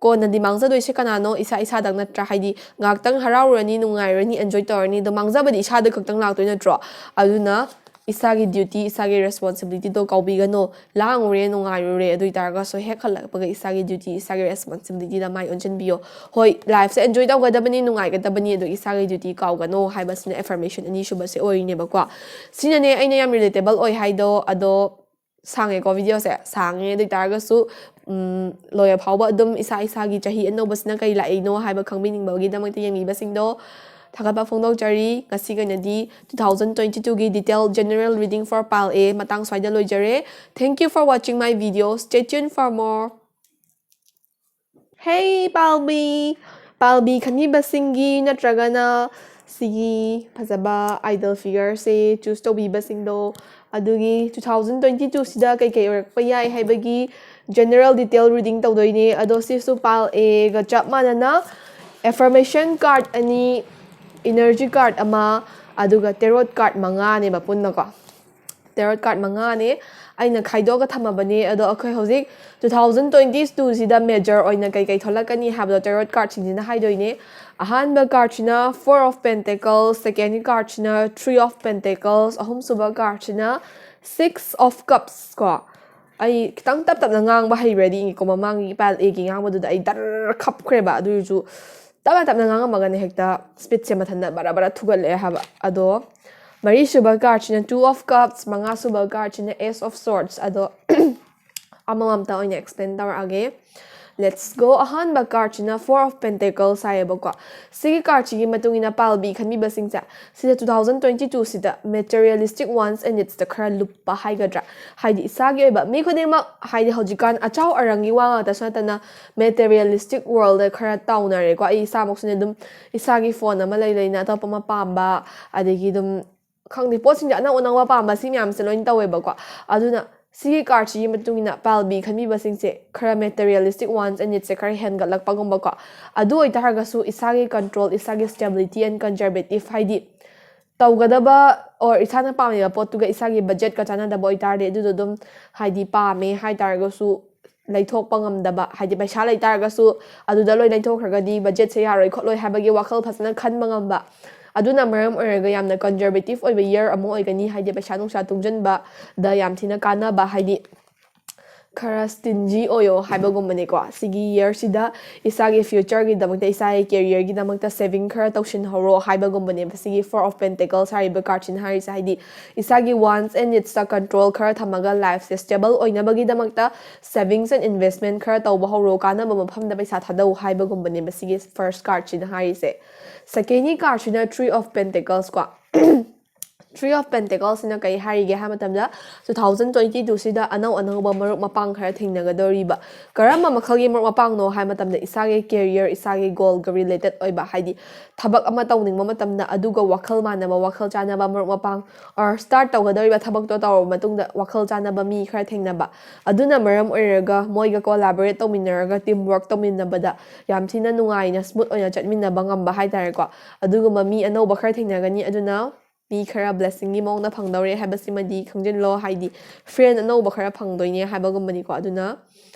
ꯀꯣꯟꯅꯗꯤ ꯃꯥꯡꯖꯗꯣꯏꯁꯦ ꯀꯅꯥꯅꯣ? ꯏꯁꯥ ꯏꯁꯥꯗꯪ ꯅꯠꯇ꯭ꯔꯥ? ꯍꯥꯏꯗꯤ ꯉꯥꯏꯍꯥꯛꯇꯪ ꯍꯔꯥꯎꯔꯅꯤ, ꯅꯨꯡꯉꯥꯏꯔꯅꯤ, ꯑꯦꯟꯖꯣꯏ ꯇꯧꯔꯅꯤ, ꯑꯗꯣ ꯃꯥꯡꯖꯕꯗꯤ ꯏꯁꯥꯗ ꯈꯛꯇꯪ ꯂꯥꯛꯇꯣꯏ ꯅꯠꯇ꯭ꯔꯣ? ꯑꯗꯨꯅ ꯏꯁꯥꯒꯤ ꯗ꯭ꯌꯨꯇꯤ, ꯏꯁꯥꯒꯤ ꯔꯦꯁꯄꯣꯟꯁꯤꯕꯤꯂꯤꯇꯤꯗꯣ ꯀꯥꯎꯕꯤꯒꯅꯣ꯫ ꯂꯥꯡꯉꯨꯔꯦ, ꯅꯨꯡꯉꯥꯏꯔꯨꯔꯦ, ꯑꯗꯨ ꯑꯣꯏ ꯇꯥꯔꯒꯁꯨ ꯍꯦꯛ ꯍꯜꯂꯛꯄꯒ ꯏꯁꯥꯒꯤ ꯗ꯭ꯌꯨꯇꯤ, ꯏꯁꯥꯒꯤ ꯔꯦꯁꯄꯣꯟꯁꯤꯕꯤꯂꯤꯇꯤꯗ ꯃꯥꯏ ꯑꯣꯟꯁꯤꯟꯕꯤꯌꯣ꯫ ꯍꯣꯏ, ꯂꯥꯏꯐꯁꯦ ꯑꯦꯟꯖꯣꯏ ꯇꯧꯒꯗꯕꯅꯤ, ꯅꯨꯡꯉꯥꯏꯒꯗꯕꯅꯤ, ꯑꯗꯣ ꯏꯁꯥꯒꯤ ꯗ꯭ꯌꯨꯇꯤ ꯀꯥꯎꯒꯅꯣ ꯍꯥꯏꯕꯁꯤꯅ ꯑꯦꯐꯔꯃꯦꯁꯟ ꯑꯅꯤꯁꯨꯕꯁꯦ ꯑꯣꯏꯔꯤꯅꯦꯕꯀꯣ꯫ ꯁꯤꯅꯅꯦ ꯑꯩꯅ ꯌꯥꯝ ꯔꯤꯂꯦꯇꯦꯕꯜ ꯑꯣꯏ ꯍꯥꯏꯗꯣ꯫ ꯑꯗꯣ ꯁꯥꯡꯉꯦꯀꯣ ꯚꯤꯗꯤꯑꯣꯁꯦ, ꯁꯥꯡꯉꯦ꯫ ꯑꯗꯨ ꯑꯣꯏ ꯇꯥꯔꯒꯁꯨ, ꯎꯝ, ꯂꯣꯏꯔ ꯐꯥꯎꯕ ꯑꯗꯨꯝ ꯏꯁꯥ ꯏꯁꯥꯒꯤ ꯆꯍꯤ ꯑꯅꯧꯕꯁꯤꯅ ꯀꯔꯤ ꯂꯥꯛꯏꯅꯣ ꯍꯥꯏꯕ ꯈꯪꯕꯤꯅꯤꯡꯕꯒꯤꯗꯃꯛꯇ ꯌꯦꯡꯕꯤꯕꯁꯤꯡꯗꯣ ꯊꯥꯒꯠꯄ ꯐꯣꯡꯗꯣꯛꯆꯔꯤ꯫ ꯉꯁꯤꯒꯤ ꯑꯣꯏꯅꯗꯤ two thousand twenty twoꯒꯤ detail general reading for pile A ꯃꯇꯥꯡ ꯁ꯭ꯋꯥꯏꯗ ꯂꯣꯏꯖꯔꯦ꯫ Thank you for watching my video. Stay tuned for more. Hey, pile B! Pile B ꯈꯟꯕꯤꯕꯁꯤꯡꯒꯤ ꯅꯠꯇ꯭ꯔꯒꯅ ꯁꯤꯒꯤ ꯐꯖꯕ idol figureꯁꯦ ꯆꯨꯁ ꯇꯧꯕꯤꯕꯁꯤꯡꯗꯣ, ꯑꯗꯨꯒꯤ two thousand twenty twoꯁꯤꯗ ꯀꯩꯀꯩ ꯑꯣꯏꯔꯛꯄ ꯌꯥꯏ ꯍꯥꯏꯕꯒꯤ general detail reading ꯇꯧꯗꯣꯏꯅꯦ꯫ ꯑꯗꯣ ꯁꯤꯁꯨ pile Aꯒ ꯆꯞ ꯃꯥꯟꯅꯅ ꯑꯦꯐꯔꯃꯦꯁꯟ ꯀꯥꯔꯠ ꯑꯅꯤ, ꯏꯅꯔꯖꯤ ꯀꯥꯔꯠ ꯑꯃ, ꯑꯗꯨꯒ ꯇꯦꯔꯣꯠ ꯀꯥꯔꯠ ꯃꯉꯥꯅꯦꯕ ꯄꯨꯟꯅꯀꯣ꯫ ꯇꯦꯔꯣꯠ ꯀꯥꯔꯠ ꯃꯉꯥꯅꯦ꯫ ꯑꯩꯅ ꯈꯥꯏꯗꯣꯛꯑꯒ ꯊꯝꯃꯕꯅꯦ꯫ ꯑꯗꯣ ꯑꯩꯈꯣꯏ ꯍꯧꯖꯤꯛ two thousand twenty twoꯁꯤꯗ ꯃꯦꯖꯔ ꯑꯣꯏꯅ ꯀꯩ ꯀꯩ ꯊꯣꯛꯂꯛꯀꯅꯤ ꯍꯥꯏꯕꯗꯣ ꯇꯦꯔꯣꯠ ꯀꯥꯔꯠꯁꯤꯡꯁꯤꯅ ꯍꯥꯏꯗꯣꯏꯅꯦ꯫ ꯑꯍꯥꯟꯕ ꯀꯥꯔꯠꯁꯤꯅ Four of Pentacles, ꯁꯦꯀꯦꯟꯒꯤ ꯀꯥꯔꯠꯁꯤꯅ Three of Pentacles, ꯑꯍꯨꯝꯁꯨꯕ ꯀꯥꯔꯠꯁꯤꯅ Six of Cups ꯀꯣ꯫ ꯑꯩ ꯈꯤꯇꯪ ꯇꯞ ꯇꯞꯅ ꯉꯥꯡꯕ ꯍꯩꯕ꯭ꯔꯗꯤ ꯏꯪꯉꯤꯀꯣ, ꯃꯃꯥꯡꯒꯤ pile Aꯒꯤ ꯉꯥꯡꯕꯗꯨꯗ ꯑꯩ ꯗꯔ ꯈꯞꯈ꯭ꯔꯦꯕ꯫ ꯑꯗꯨ ꯑꯣꯏꯔꯁꯨ ꯇꯞꯅ ꯇꯞꯅ ꯉꯥꯡꯉꯝꯃꯒꯅ ꯍꯦꯛꯇ ꯁ꯭ꯄꯤꯠꯁꯦ ꯃꯊꯟꯇ ꯕꯔꯥ ꯕꯔꯥ ꯊꯨꯒꯠꯂꯛꯑꯦ ꯍꯥꯏꯕ꯫ ꯑꯗꯣ ꯃꯔꯤꯁꯨꯕ ꯀꯥꯔꯠꯁꯤꯅ Two of Cups, ꯃꯉꯥꯁꯨꯕ ꯀꯥꯔꯠꯁꯤꯅ Ace of Swords꯫ ꯑꯗꯣ ꯑꯃꯃꯝꯇ ꯑꯣꯏꯅ explain ꯇꯧꯔꯛꯑꯒꯦ꯫ Let's go. ꯑꯍꯥꯟꯕ cardꯁꯤꯅ Four of Pentacles ꯍꯥꯏꯌꯦꯕꯀꯣ꯫ ꯁꯤꯒꯤ cardꯁꯤꯒꯤ ꯃꯇꯨꯡ ꯏꯟꯅ ꯄꯥꯜꯕꯤ ꯈꯟꯕꯤꯕꯁꯤꯡꯁꯦ, ꯁꯤꯗ two thousand twenty twoꯁꯤꯗ materialistic wants and needsꯇ ꯈꯔ ꯂꯨꯞꯄ ꯍꯥꯏꯒꯗ꯭ꯔꯥ, ꯍꯥꯏꯗꯤ ꯏꯁꯥꯒꯤ ꯑꯣꯏꯕ, ꯃꯤ ꯈꯨꯗꯤꯡꯃꯛ ꯍꯥꯏꯗꯤ ꯍꯧꯖꯤꯛꯀꯥꯟ ꯑꯆꯥꯎ ꯑꯔꯪꯒꯤ ꯋꯥ ꯉꯥꯛꯇꯁꯨ ꯅꯠꯇꯅ materialistic worldꯗ ꯈꯔ ꯇꯥꯎꯅꯔꯦꯀꯣ꯫ ꯑꯩ ꯏꯁꯥꯃꯛꯁꯨꯅꯦ, ꯑꯗꯨꯝ ꯏꯁꯥꯒꯤ phone ꯑꯃ ꯂꯩ ꯂꯩꯅ ꯑꯇꯣꯞꯄ ꯑꯃ ꯄꯥꯝꯕ, ꯑꯗꯒꯤ ꯑꯗꯨꯝ ꯈꯪꯗꯦ, ꯄꯣꯠꯁꯤꯡꯁꯦ ꯑꯅꯧ ꯑꯅꯧꯕ ꯄꯥꯝꯕ, ꯁꯤ ꯃꯌꯥꯝꯁꯦ ꯂꯣꯏꯅ ꯇꯧꯋꯦꯕꯀꯣ꯫ ꯑꯗꯨꯅ ꯁꯤꯒꯤ cardꯁꯤꯒꯤ ꯃꯇꯨꯡ ꯏꯟꯅ ꯄꯥꯜꯕꯤ ꯈꯟꯕꯤꯕꯁꯤꯡꯁꯦ ꯈꯔ materialistic wants and needsꯁꯦ ꯈꯔ ꯍꯦꯟꯒꯠꯂꯛꯄꯒꯨꯝꯕꯀꯣ꯫ ꯑꯗꯨ ꯑꯣꯏꯇꯥꯔꯒꯁꯨ ꯏꯁꯥꯒꯤ control, ꯏꯁꯥꯒꯤ stability and conservative, ꯍꯥꯏꯗꯤ ꯇꯧꯒꯗꯕ or ꯏꯁꯥꯅ ꯄꯥꯝꯃꯤꯕ ꯄꯣꯠꯇꯨꯒ ꯏꯁꯥꯒꯤ budgetꯀ ꯆꯥꯟꯅꯗꯕ ꯑꯣꯏꯇꯥꯔꯗꯤ, ꯑꯗꯨꯗꯣ ꯑꯗꯨꯝ ꯍꯥꯏꯗꯤ ꯄꯥꯝꯃꯦ ꯍꯥꯏꯇꯥꯔꯒꯁꯨ ꯂꯩꯊꯣꯛꯄ ꯉꯝꯗꯕ, ꯍꯥꯏꯗꯤ ꯄꯩꯁꯥ ꯂꯩꯇꯥꯔꯒꯁꯨ ꯑꯗꯨꯗ ꯂꯣꯏ ꯂꯩꯊꯣꯛꯈ꯭ꯔꯒꯗꯤ budgetꯁꯦ ꯌꯥꯔꯣꯏ ꯈꯣꯠꯂꯣꯏ ꯍꯥꯏꯕꯒꯤ ꯋꯥꯈꯜ ꯐꯖꯅ ꯈꯟꯕ ꯉꯝꯕ꯫ ꯑꯗꯨꯅ ꯃꯔꯝ ꯑꯣꯏꯔꯒ ꯌꯥꯝꯅ conservative ꯑꯣꯏꯕ year ꯑꯃ ꯑꯣꯏꯒꯅꯤ, ꯍꯥꯏꯗꯤ ꯄꯩꯁꯥ ꯅꯨꯡꯁꯥ ꯇꯨꯡꯁꯤꯟꯕꯗ ꯌꯥꯝ ꯊꯤꯅ ꯀꯥꯟꯅꯕ, ꯍꯥꯏꯗꯤ ꯈꯔ stingy ꯑꯣꯏꯌꯣ ꯍꯥꯏꯕꯒꯨꯝꯕꯅꯦꯀꯣ꯫ ꯁꯤꯒꯤ yearꯁꯤꯗ ꯏꯁꯥꯒꯤ futureꯒꯤꯗꯃꯛꯇ, ꯏꯁꯥꯒꯤ careerꯒꯤꯗꯃꯛꯇ saving ꯈꯔ ꯇꯧꯁꯤꯟꯍꯧꯔꯣ ꯍꯥꯏꯕꯒꯨꯝꯕꯅꯦꯕ ꯁꯤꯒꯤ Four of Pentacles ꯍꯥꯏꯔꯤꯕ cardꯁꯤꯅ ꯍꯥꯏꯔꯤꯁꯦ꯫ ꯍꯥꯏꯗꯤ ꯏꯁꯥꯒꯤ wants and needsꯇ control ꯈꯔ ꯊꯝꯃꯒ lifeꯁꯦ stable ꯑꯣꯏꯅꯕꯒꯤꯗꯃꯛꯇ savings and investment ꯈꯔ ꯇꯧꯕ ꯍꯧꯔꯣ, ꯀꯥꯟꯅꯕ ꯃꯐꯝꯗ ꯄꯩꯁꯥ ꯊꯥꯗꯧ ꯍꯥꯏꯕꯒꯨꯝꯕꯅꯦꯕ ꯁꯤꯒꯤ first cardꯁꯤꯅ ꯍꯥꯏꯔꯤꯁꯦ꯫ Secondꯒꯤ cardꯁꯤꯅ Three of Pentacles ꯀꯣ꯫ Three of Pentaclesꯁꯤꯅ ꯀꯩ ꯍꯥꯏꯔꯤꯒꯦ ꯍꯥꯏꯕ ꯃꯇꯝꯗ, two thousand twenty twoꯁꯤꯗ ꯑꯅꯧ ꯑꯅꯧꯕ ꯃꯔꯨꯞ ꯃꯄꯥꯡ ꯈꯔ ꯊꯦꯡꯅꯒꯗꯧꯔꯤꯕ꯫ ꯀꯔꯝꯕ ꯃꯈꯜꯒꯤ ꯃꯔꯨꯞ ꯃꯄꯥꯡꯅꯣ ꯍꯥꯏꯕ ꯃꯇꯝꯗ, ꯏꯁꯥꯒꯤ career, ꯏꯁꯥꯒꯤ goalꯒ related ꯑꯣꯏꯕ, ꯍꯥꯏꯗꯤ ꯊꯕꯛ ꯑꯃ ꯇꯧꯅꯤꯡꯕ ꯃꯇꯝꯗ ꯑꯗꯨꯒ ꯋꯥꯈꯜ ꯃꯥꯟꯅꯕ, ꯋꯥꯈꯜ ꯆꯥꯟꯅꯕ ꯃꯔꯨꯞ ꯃꯄꯥꯡ, or start ꯇꯧꯒꯗꯧꯔꯤꯕ ꯊꯕꯛꯇꯣ ꯇꯧꯔꯕ ꯃꯇꯨꯡꯗ ꯋꯥꯈꯜ ꯆꯥꯟꯅꯕ ꯃꯤ ꯈꯔ ꯊꯦꯡꯅꯕ꯫ ꯑꯗꯨꯅ ꯃꯔꯝ ꯑꯣꯏꯔꯒ ꯃꯣꯏꯒ collaborate ꯇꯧꯃꯤꯟꯅꯔꯒ, team work ꯇꯧꯃꯤꯟꯅꯕꯗ ꯌꯥꯝ ꯊꯤꯅ ꯅꯨꯡꯉꯥꯏꯅ smooth ꯑꯣꯏꯅ ꯆꯠꯃꯤꯟꯅꯕ ꯉꯝꯕ ꯍꯥꯏꯇꯥꯔꯦꯀꯣ꯫ ꯑꯗꯨꯒꯨꯝꯕ ꯃꯤ ꯑꯅꯧꯕ ꯈꯔ ꯊꯦꯡꯅꯒꯅꯤ꯫ ꯑꯗꯨꯅ ꯃꯤ ꯈꯔ blessingꯒꯤ ꯃꯑꯣꯡꯗ ꯐꯪꯗꯧꯔꯦ ꯍꯥꯏꯕꯁꯤꯃꯗꯤ ꯈꯪꯖꯤꯜꯂꯣ, ꯍꯥꯏꯗꯤ friend ꯑꯅꯧꯕ ꯈꯔ ꯐꯪꯗꯣꯏꯅꯦ ꯍꯥꯏꯕꯒꯨꯝꯕꯅꯤꯀꯣ꯫ ꯑꯗꯨꯅ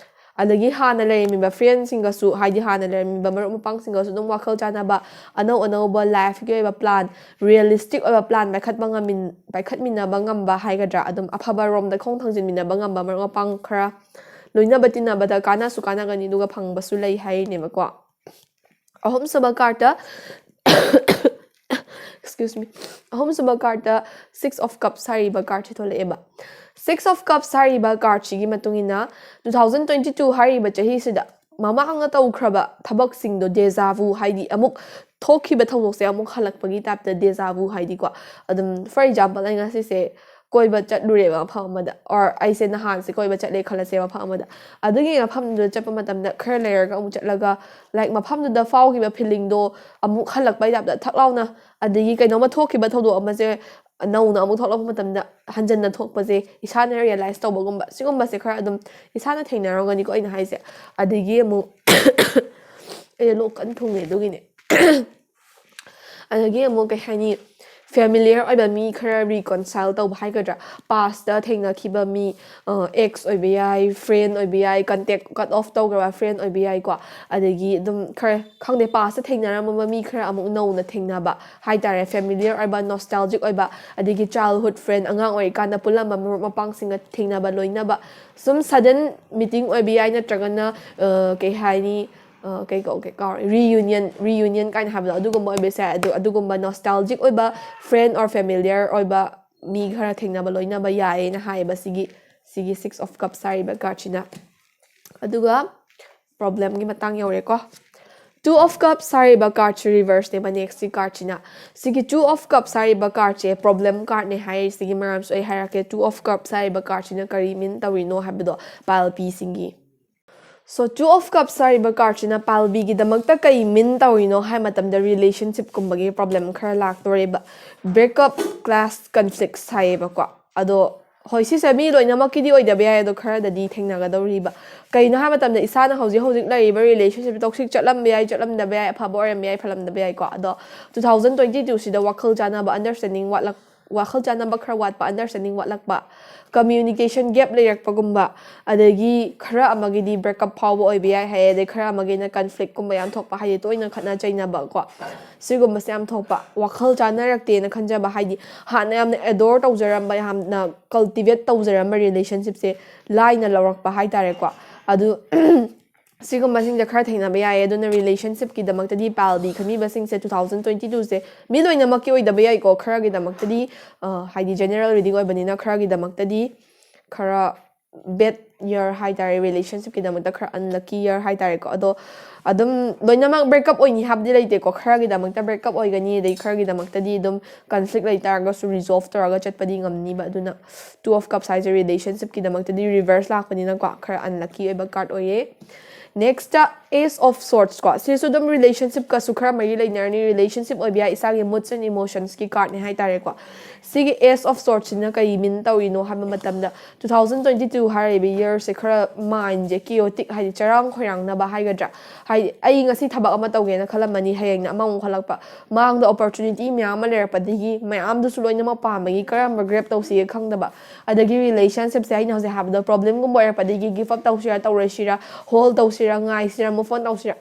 ꯑꯗꯒꯤ ꯍꯥꯟꯅ ꯂꯩꯔꯝꯃꯤꯕ friendꯁꯤꯡꯒꯁꯨ, ꯍꯥꯏꯗꯤ ꯍꯥꯟꯅ ꯂꯩꯔꯝꯃꯤꯕ ꯃꯔꯨꯞ ꯃꯄꯥꯡꯁꯤꯡꯒꯁꯨ ꯑꯗꯨꯝ ꯋꯥꯈꯜ ꯆꯥꯟꯅꯕ, ꯑꯅꯧ ꯑꯅꯧꯕ lifeꯀꯤ ꯑꯣꯏꯕ plan, realistic ꯑꯣꯏꯕ plan ꯄꯥꯏꯈꯠꯄ ꯉꯝꯃꯤꯟ-, ꯄꯥꯏꯈꯠꯃꯤꯟꯅꯕ ꯉꯝꯕ ꯍꯥꯏꯒꯗ꯭ꯔꯥ, ꯑꯗꯨꯝ ꯑꯐꯕ ꯔꯣꯝꯗ ꯈꯣꯡ ꯊꯥꯡꯖꯤꯟꯃꯤꯟꯅꯕ ꯉꯝꯕ ꯃꯔꯨꯞ ꯃꯄꯥꯡ ꯈꯔ ꯂꯣꯏꯅꯕ ꯇꯤꯟꯅꯕꯗ ꯀꯥꯟꯅꯁꯨ ꯀꯥꯟꯅꯒꯅꯤ, ꯑꯗꯨꯒ ꯐꯪꯕꯁꯨ ꯂꯩ ꯍꯥꯏꯔꯤꯅꯦꯕꯀꯣ꯫ ꯑꯍꯨꯝꯁꯨꯕ cardꯇ excuse me, ꯑꯍꯨꯝꯁꯨꯕ cardꯇ Six of Cups ꯍꯥꯏꯔꯤꯕ cardꯁꯦ ꯊꯣꯛꯂꯛꯑꯦꯕ꯫ Six of Cups ꯍꯥꯏꯔꯤꯕ cardꯁꯤꯒꯤ ꯃꯇꯨꯡ ꯏꯟꯅ, two thousand twenty two ꯍꯥꯏꯔꯤꯕ ꯆꯍꯤꯁꯤꯗ ꯃꯃꯥꯡꯗ ꯇꯧꯈ꯭ꯔꯕ ꯊꯕꯛꯁꯤꯡꯗꯣ, déjà vu, ꯍꯥꯏꯗꯤ ꯑꯃꯨꯛ ꯊꯣꯛꯈꯤꯕ ꯊꯧꯗꯣꯛꯁꯦ ꯑꯃꯨꯛ ꯍꯜꯂꯛꯄꯒꯤ typeꯇ déjà vu ꯍꯥꯏꯗꯤꯀꯣ꯫ ꯑꯗꯨꯝ, for example, ꯑꯩ ꯉꯁꯤꯁꯦ ꯀꯣꯏꯕ ꯆꯠꯂꯨꯔꯦꯕ ꯃꯐꯝ ꯑꯃꯗ, or ꯑꯩꯁꯦ ꯅꯍꯥꯟꯁꯦ ꯀꯣꯏꯕ ꯆꯠꯂꯦ ꯈꯜꯂꯁꯦ ꯃꯐꯝ ꯑꯃꯗ꯫ ꯑꯗꯨꯒꯤ ꯃꯐꯝꯗꯨꯗ ꯆꯠꯄ ꯃꯇꯝꯗ ꯈꯔ ꯂꯩꯔꯒ ꯑꯃꯨꯛ ꯆꯠꯂꯒ, like, ꯃꯐꯝꯗꯨꯗ ꯐꯥꯎꯈꯤꯕ feelingꯗꯣ ꯑꯃꯨꯛ ꯍꯜꯂꯛꯄꯩ typeꯇ ꯊꯛ ꯂꯥꯎꯅ, ꯑꯗꯒꯤ ꯀꯩꯅꯣꯝꯃ ꯊꯣꯛꯈꯤꯕ ꯊꯧꯗꯣꯛ ꯑꯃꯁꯦ ꯅꯧꯅ ꯑꯃꯨꯛ ꯊꯣꯛꯂꯛꯄ ꯃꯇꯝꯗ ꯍꯟꯖꯟꯅ ꯊꯣꯛꯄꯁꯦ ꯏꯁꯥꯅ realize ꯇꯧꯕꯒꯨꯝꯕ, ꯁꯤꯒꯨꯝꯕꯁꯦ ꯈꯔ ꯑꯗꯨꯝ ꯏꯁꯥꯅ ꯊꯦꯡꯅꯔꯝꯒꯅꯤꯀꯣ, ꯑꯩꯅ ꯍꯥꯏꯁꯦ꯫ ꯑꯗꯒꯤ ꯑꯃꯨꯛ ꯑꯩꯅ ꯂꯣꯛ ꯀꯟꯅ ꯊꯨꯡꯉꯦ, ꯑꯗꯨꯒꯤꯅꯦ꯫ ꯑꯗꯒꯤ ꯑꯃꯨꯛ, ꯀꯩ ꯍꯥꯏꯅꯤ, familiar ꯑꯣꯏꯕ ꯃꯤ ꯈꯔ reconcile ꯇꯧꯕ ꯍꯥꯏꯒꯗ꯭ꯔꯥ, pastꯇ ꯊꯦꯡꯅꯈꯤꯕ ꯃꯤ, ꯑ, ex ꯑꯣꯏꯕ ꯌꯥꯏ, friend ꯑꯣꯏꯕ ꯌꯥꯏ, contact cut off ꯇꯧꯈ꯭ꯔꯕ friend ꯑꯣꯏꯕ ꯌꯥꯏꯀꯣ꯫ ꯑꯗꯒꯤ ꯑꯗꯨꯝ ꯈꯔ, ꯈꯪꯗꯦ, pastꯇ ꯊꯦꯡꯅꯔꯝꯃꯕ ꯃꯤ ꯈꯔ ꯑꯃꯨꯛ ꯅꯧꯅ ꯊꯦꯡꯅꯕ ꯍꯥꯏꯇꯥꯔꯦ, familiar ꯑꯣꯏꯕ, nostalgic ꯑꯣꯏꯕ, ꯑꯗꯒꯤ childhood friend, ꯑꯉꯥꯡ ꯑꯣꯏꯔꯤꯀꯥꯟꯗ ꯄꯨꯜꯂꯝꯕ ꯃꯔꯨꯞ ꯃꯄꯥꯡꯁꯤꯡꯒ ꯊꯦꯡꯅꯕ, ꯂꯣꯏꯅꯕ, ꯁꯨꯝ sudden meeting ꯑꯣꯏꯕ ꯌꯥꯏ, ꯅꯠꯇ꯭ꯔꯒꯅ, ꯑ, ꯀꯩ ꯍꯥꯏꯅꯤ, ꯑ, ꯀꯩ ꯀꯧꯒꯦ, ꯀꯥꯎꯔꯦ, reunion, reunion ꯀꯥꯏꯅ ꯍꯥꯏꯕꯗꯣ, ꯑꯗꯨꯒꯨꯝꯕ ꯑꯣꯏꯕꯁꯨ ꯌꯥꯏ꯫ ꯑꯗꯨ, ꯑꯗꯨꯒꯨꯝꯕ nostalgic ꯑꯣꯏꯕ friend or familiar ꯑꯣꯏꯕ ꯃꯤ ꯈꯔ ꯊꯦꯡꯅꯕ, ꯂꯣꯏꯅꯕ ꯌꯥꯏꯌꯦꯅ ꯍꯥꯏꯌꯦꯕ ꯁꯤꯒꯤ, ꯁꯤꯒꯤ Six of Cups ꯍꯥꯏꯔꯤꯕ cardꯁꯤꯅ꯫ ꯑꯗꯨꯒ problemꯒꯤ ꯃꯇꯥꯡ ꯌꯧꯔꯦꯀꯣ꯫ Two of Cups ꯍꯥꯏꯔꯤꯕ cardꯁꯤ reverseꯅꯦꯕ, nextꯀꯤ cardꯁꯤꯅ꯫ ꯁꯤꯒꯤ Two of Cups ꯍꯥꯏꯔꯤꯕ cardꯁꯦ problem cardꯅꯦ ꯍꯥꯏꯔꯤꯁꯤꯒꯤ ꯃꯔꯝꯁꯨ ꯑꯩ ꯍꯥꯏꯔꯛꯀꯦ꯫ Two of Cups ꯍꯥꯏꯔꯤꯕ cardꯁꯤꯅ ꯀꯔꯤ mean ꯇꯧꯔꯤꯅꯣ ꯍꯥꯏꯕꯗꯣ, pile Bꯁꯤꯡꯒꯤ꯫ So, Two of Cups ꯍꯥꯏꯔꯤꯕ cardꯁꯤꯅ pile Bꯒꯤꯗꯃꯛꯇ ꯀꯩ mean ꯇꯧꯔꯤꯅꯣ ꯍꯥꯏꯕ ꯃꯇꯝꯗ, relationshipꯀꯨꯝꯕꯒꯤ problem ꯈꯔ ꯂꯥꯛꯇꯣꯔꯦꯕ꯫ Breakup, clash, conflicts ꯍꯥꯏꯌꯦꯕꯀꯣ꯫ ꯑꯗꯣ, ꯍꯣꯏ, ꯁꯤꯁꯦ ꯃꯤ ꯂꯣꯏꯅꯃꯛꯀꯤꯗꯤ ꯑꯣꯏꯗꯕ ꯌꯥꯏ, ꯑꯗꯣ ꯈꯔꯗꯗꯤ ꯊꯦꯡꯅꯒꯗꯧꯔꯤꯕ꯫ ꯀꯩꯅꯣ ꯍꯥꯏꯕ ꯃꯇꯝꯗ, ꯏꯁꯥꯅ ꯍꯧꯖꯤꯛ ꯍꯧꯖꯤꯛ ꯂꯩꯔꯤꯕ relationship toxic ꯆꯠꯂꯝꯕ ꯌꯥꯏ, ꯆꯠꯂꯝꯗꯕ ꯌꯥꯏ, ꯑꯐꯕ ꯑꯣꯏꯔꯝꯕ ꯌꯥꯏ, ꯐꯠꯂꯝꯗꯕ ꯌꯥꯏꯀꯣ꯫ ꯑꯗꯣ, two thousand twenty twoꯁꯤꯗ ꯋꯥꯈꯜ ꯆꯥꯟꯅꯕ, understanding ꯋꯥꯠꯂꯛ ꯋꯥꯈꯜ ꯆꯥꯟꯅꯕ ꯈꯔ ꯋꯥꯠꯄ, understanding ꯋꯥꯠꯂꯛꯄ, communication gap ꯂꯩꯔꯛꯄꯒꯨꯝꯕ, ꯑꯗꯒꯤ ꯈꯔ ꯑꯃꯒꯤꯗꯤ breakup ꯐꯥꯎꯕ ꯑꯣꯏꯕ ꯌꯥꯏ ꯍꯥꯏꯌꯦ, ꯑꯗꯩ ꯈꯔ ꯑꯃꯒꯤꯅ conflictꯀꯨꯝꯕ ꯌꯥꯝ ꯊꯣꯛꯄ, ꯍꯥꯏꯗꯤ ꯇꯣꯏꯅ ꯈꯠꯅ ꯆꯩꯅꯕꯀꯣ, ꯁꯤꯒꯨꯝꯕꯁꯦ ꯌꯥꯝ ꯊꯣꯛꯄ꯫ ꯋꯥꯈꯜ ꯆꯥꯟꯅꯔꯛꯇꯦꯅ ꯈꯟꯖꯕ, ꯍꯥꯏꯗꯤ ꯍꯥꯟꯅ ꯌꯥꯝꯅ adore ꯇꯧꯖꯔꯝꯕ, ꯌꯥꯝꯅ cultivate ꯇꯧꯖꯔꯝꯕ relationshipꯁꯦ ꯂꯥꯏꯅ ꯂꯧꯔꯛꯄ ꯍꯥꯏꯇꯥꯔꯦꯀꯣ꯫ ꯑꯗꯨ ꯁꯤꯒꯨꯝꯕꯁꯤꯡꯁꯦ ꯈꯔ ꯊꯦꯡꯅꯕ ꯌꯥꯏꯌꯦ꯫ ꯑꯗꯨꯅ relationshipꯀꯤꯗꯃꯛꯇꯗꯤ pile B ꯈꯟꯕꯤꯕꯁꯤꯡꯁꯦ two thousand twenty twoꯁꯦ, ꯃꯤ ꯂꯣꯏꯅꯃꯛꯀꯤ ꯑꯣꯏꯗꯕ ꯌꯥꯏꯀꯣ, ꯈꯔꯒꯤꯗꯃꯛꯇꯗꯤ, ꯑ, ꯍꯥꯏꯗꯤ general reading ꯑꯣꯏꯕꯅꯤꯅ ꯈꯔꯒꯤꯗꯃꯛꯇꯗꯤ ꯈꯔ bad year ꯍꯥꯏꯇꯥꯔꯦ, relationshipꯀꯤꯗꯃꯛꯇ ꯈꯔ unlucky year ꯍꯥꯏꯇꯥꯔꯦꯀꯣ꯫ ꯑꯗꯣ ꯑꯗꯨꯝ ꯂꯣꯏꯅꯃꯛ breakup ꯑꯣꯏꯅꯤ ꯍꯥꯏꯕꯗꯤ ꯂꯩꯇꯦꯀꯣ, ꯈꯔꯒꯤꯗꯃꯛꯇ breakup ꯑꯣꯏꯒꯅꯤ, ꯑꯗꯩ ꯈꯔꯒꯤꯗꯃꯛꯇꯗꯤ ꯑꯗꯨꯝ conflict ꯂꯩꯇꯥꯔꯒꯁꯨ resolve ꯇꯧꯔꯒ ꯆꯠꯄꯗꯤ ꯉꯝꯅꯤꯕ꯫ ꯑꯗꯨꯅ Two of Cups ꯍꯥꯏꯁꯦ relationshipꯀꯤꯗꯃꯛꯇꯗꯤ reverse ꯂꯥꯛꯄꯅꯤꯅꯀꯣ, ꯈꯔ unlucky ꯑꯣꯏꯕ card ꯑꯣꯏꯌꯦ꯫ Next, Ace of Swords ꯀꯣ, ꯁꯤꯁꯨ ꯑꯗꯨꯝ relationshipꯀꯁꯨ ꯈꯔ ꯃꯔꯤ ꯂꯩꯅꯔꯅꯤ, relationship ꯑꯣꯏꯕ ꯌꯥꯏ, ꯏꯁꯥꯒꯤ moods and emotionsꯀꯤ cardꯅꯦ ꯍꯥꯏꯇꯥꯔꯦꯀꯣ꯫ ꯁꯤꯒꯤ Ace of Swordsꯁꯤꯅ ꯀꯔꯤ mean ꯇꯧꯔꯤꯅꯣ ꯍꯥꯏꯕ ꯃꯇꯝꯗ, two thousand twenty two ꯍꯥꯏꯔꯤꯕ yearꯁꯦ ꯈꯔ mindꯁꯦ chaotic, ꯍꯥꯏꯗꯤ ꯆꯔꯥꯡ ꯈꯣꯏꯔꯥꯡꯅꯕ ꯍꯥꯏꯒꯗ꯭ꯔꯥ, ꯍꯥꯏꯗꯤ ꯑꯩ ꯉꯁꯤ ꯊꯕꯛ ꯑꯃ ꯇꯧꯒꯦꯅ ꯈꯜꯂꯝꯃꯅꯤ, ꯍꯌꯦꯡꯅ ꯑꯃꯃꯨꯛ ꯈꯜꯂꯛꯄ, ꯃꯥꯡꯗ opportunity ꯃꯌꯥꯝ ꯑꯃ ꯂꯩꯔꯛꯄꯗꯒꯤ ꯃꯌꯥꯝꯗꯨꯁꯨ ꯂꯣꯏꯅꯃꯛ ꯄꯥꯝꯕꯒꯤ ꯀꯔꯝꯕ grab ꯇꯧꯁꯤꯒꯦ ꯈꯪꯗꯕ, ꯑꯗꯒꯤ relationshipꯁꯦ ꯑꯩꯅ ꯍꯧꯖꯤꯛ ꯍꯥꯏꯕꯗꯣ problemꯒꯨꯝꯕ ꯑꯣꯏꯔꯛꯄꯗꯒꯤ give up ꯇꯧꯁꯤꯔꯥ, ꯇꯧꯔꯣꯏꯁꯤꯔꯥ, hold ꯇꯧꯁꯤꯔꯥ, ꯉꯥꯏꯁꯤꯔꯥ, move on ꯇꯧꯁꯤꯔꯥ,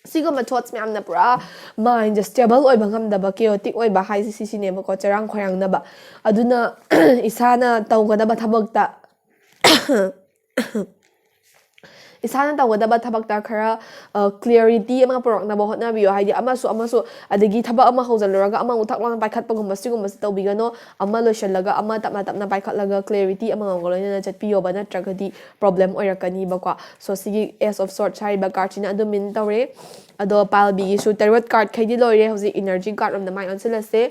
ꯁꯤꯒꯨꯝꯕ thoughts ꯃꯌꯥꯝꯅ ꯄꯨꯔꯥ mindꯁꯦ stable ꯑꯣꯏꯕ ꯉꯝꯗꯕ, chaotic ꯑꯣꯏꯕ ꯍꯥꯏꯁꯦ ꯁꯤꯁꯤꯅꯦꯕꯀꯣ, ꯆꯔꯥꯡ ꯈꯣꯏꯔꯥꯡꯅꯕ꯫ ꯑꯗꯨꯅ ꯏꯁꯥꯅ ꯇꯧꯒꯗꯕ ꯊꯕꯛꯇ ꯏꯁꯥꯅ ꯇꯧꯒꯗꯕ ꯊꯕꯛꯇ ꯈꯔ clarity ꯑꯃ ꯄꯨꯔꯛꯅꯕ ꯍꯣꯠꯅꯕꯤꯌꯨ꯫ ꯍꯥꯏꯗꯤ ꯑꯃꯁꯨ ꯑꯃꯁꯨ, ꯑꯗꯒꯤ ꯊꯕꯛ ꯑꯃ ꯍꯧꯖꯤꯜꯂꯨꯔꯒ ꯑꯃꯃꯨꯛ ꯊꯛ ꯂꯥꯎꯅ ꯄꯥꯏꯈꯠꯄꯒꯨꯝꯕ ꯁꯤꯒꯨꯝꯕꯁꯦ ꯇꯧꯕꯤꯒꯅꯣ꯫ ꯑꯃ ꯂꯣꯏꯁꯤꯜꯂꯒ ꯑꯃ ꯇꯞꯅ ꯇꯞꯅ ꯄꯥꯏꯈꯠꯂꯒ clarity ꯑꯃꯃꯝꯒ ꯂꯣꯏꯅꯅ ꯆꯠꯄꯤꯌꯣꯕ, ꯅꯠꯇ꯭ꯔꯒꯗꯤ problem ꯑꯣꯏꯔꯛꯀꯅꯤꯕꯀꯣ꯫ So ꯁꯤꯒꯤ Ace of Swords ꯍꯥꯏꯔꯤꯕ cardꯁꯤꯅ ꯑꯗꯨꯝ mean ꯇꯧꯔꯦ꯫ ꯑꯗꯣ pile Bꯒꯤꯁꯨ tarot cardꯈꯩꯗꯤ ꯂꯣꯏꯔꯦ, ꯍꯧꯖꯤꯛ energy card ꯔꯣꯝꯗ ꯃꯥꯏ ꯑꯣꯟꯁꯤꯜꯂꯁꯦ꯫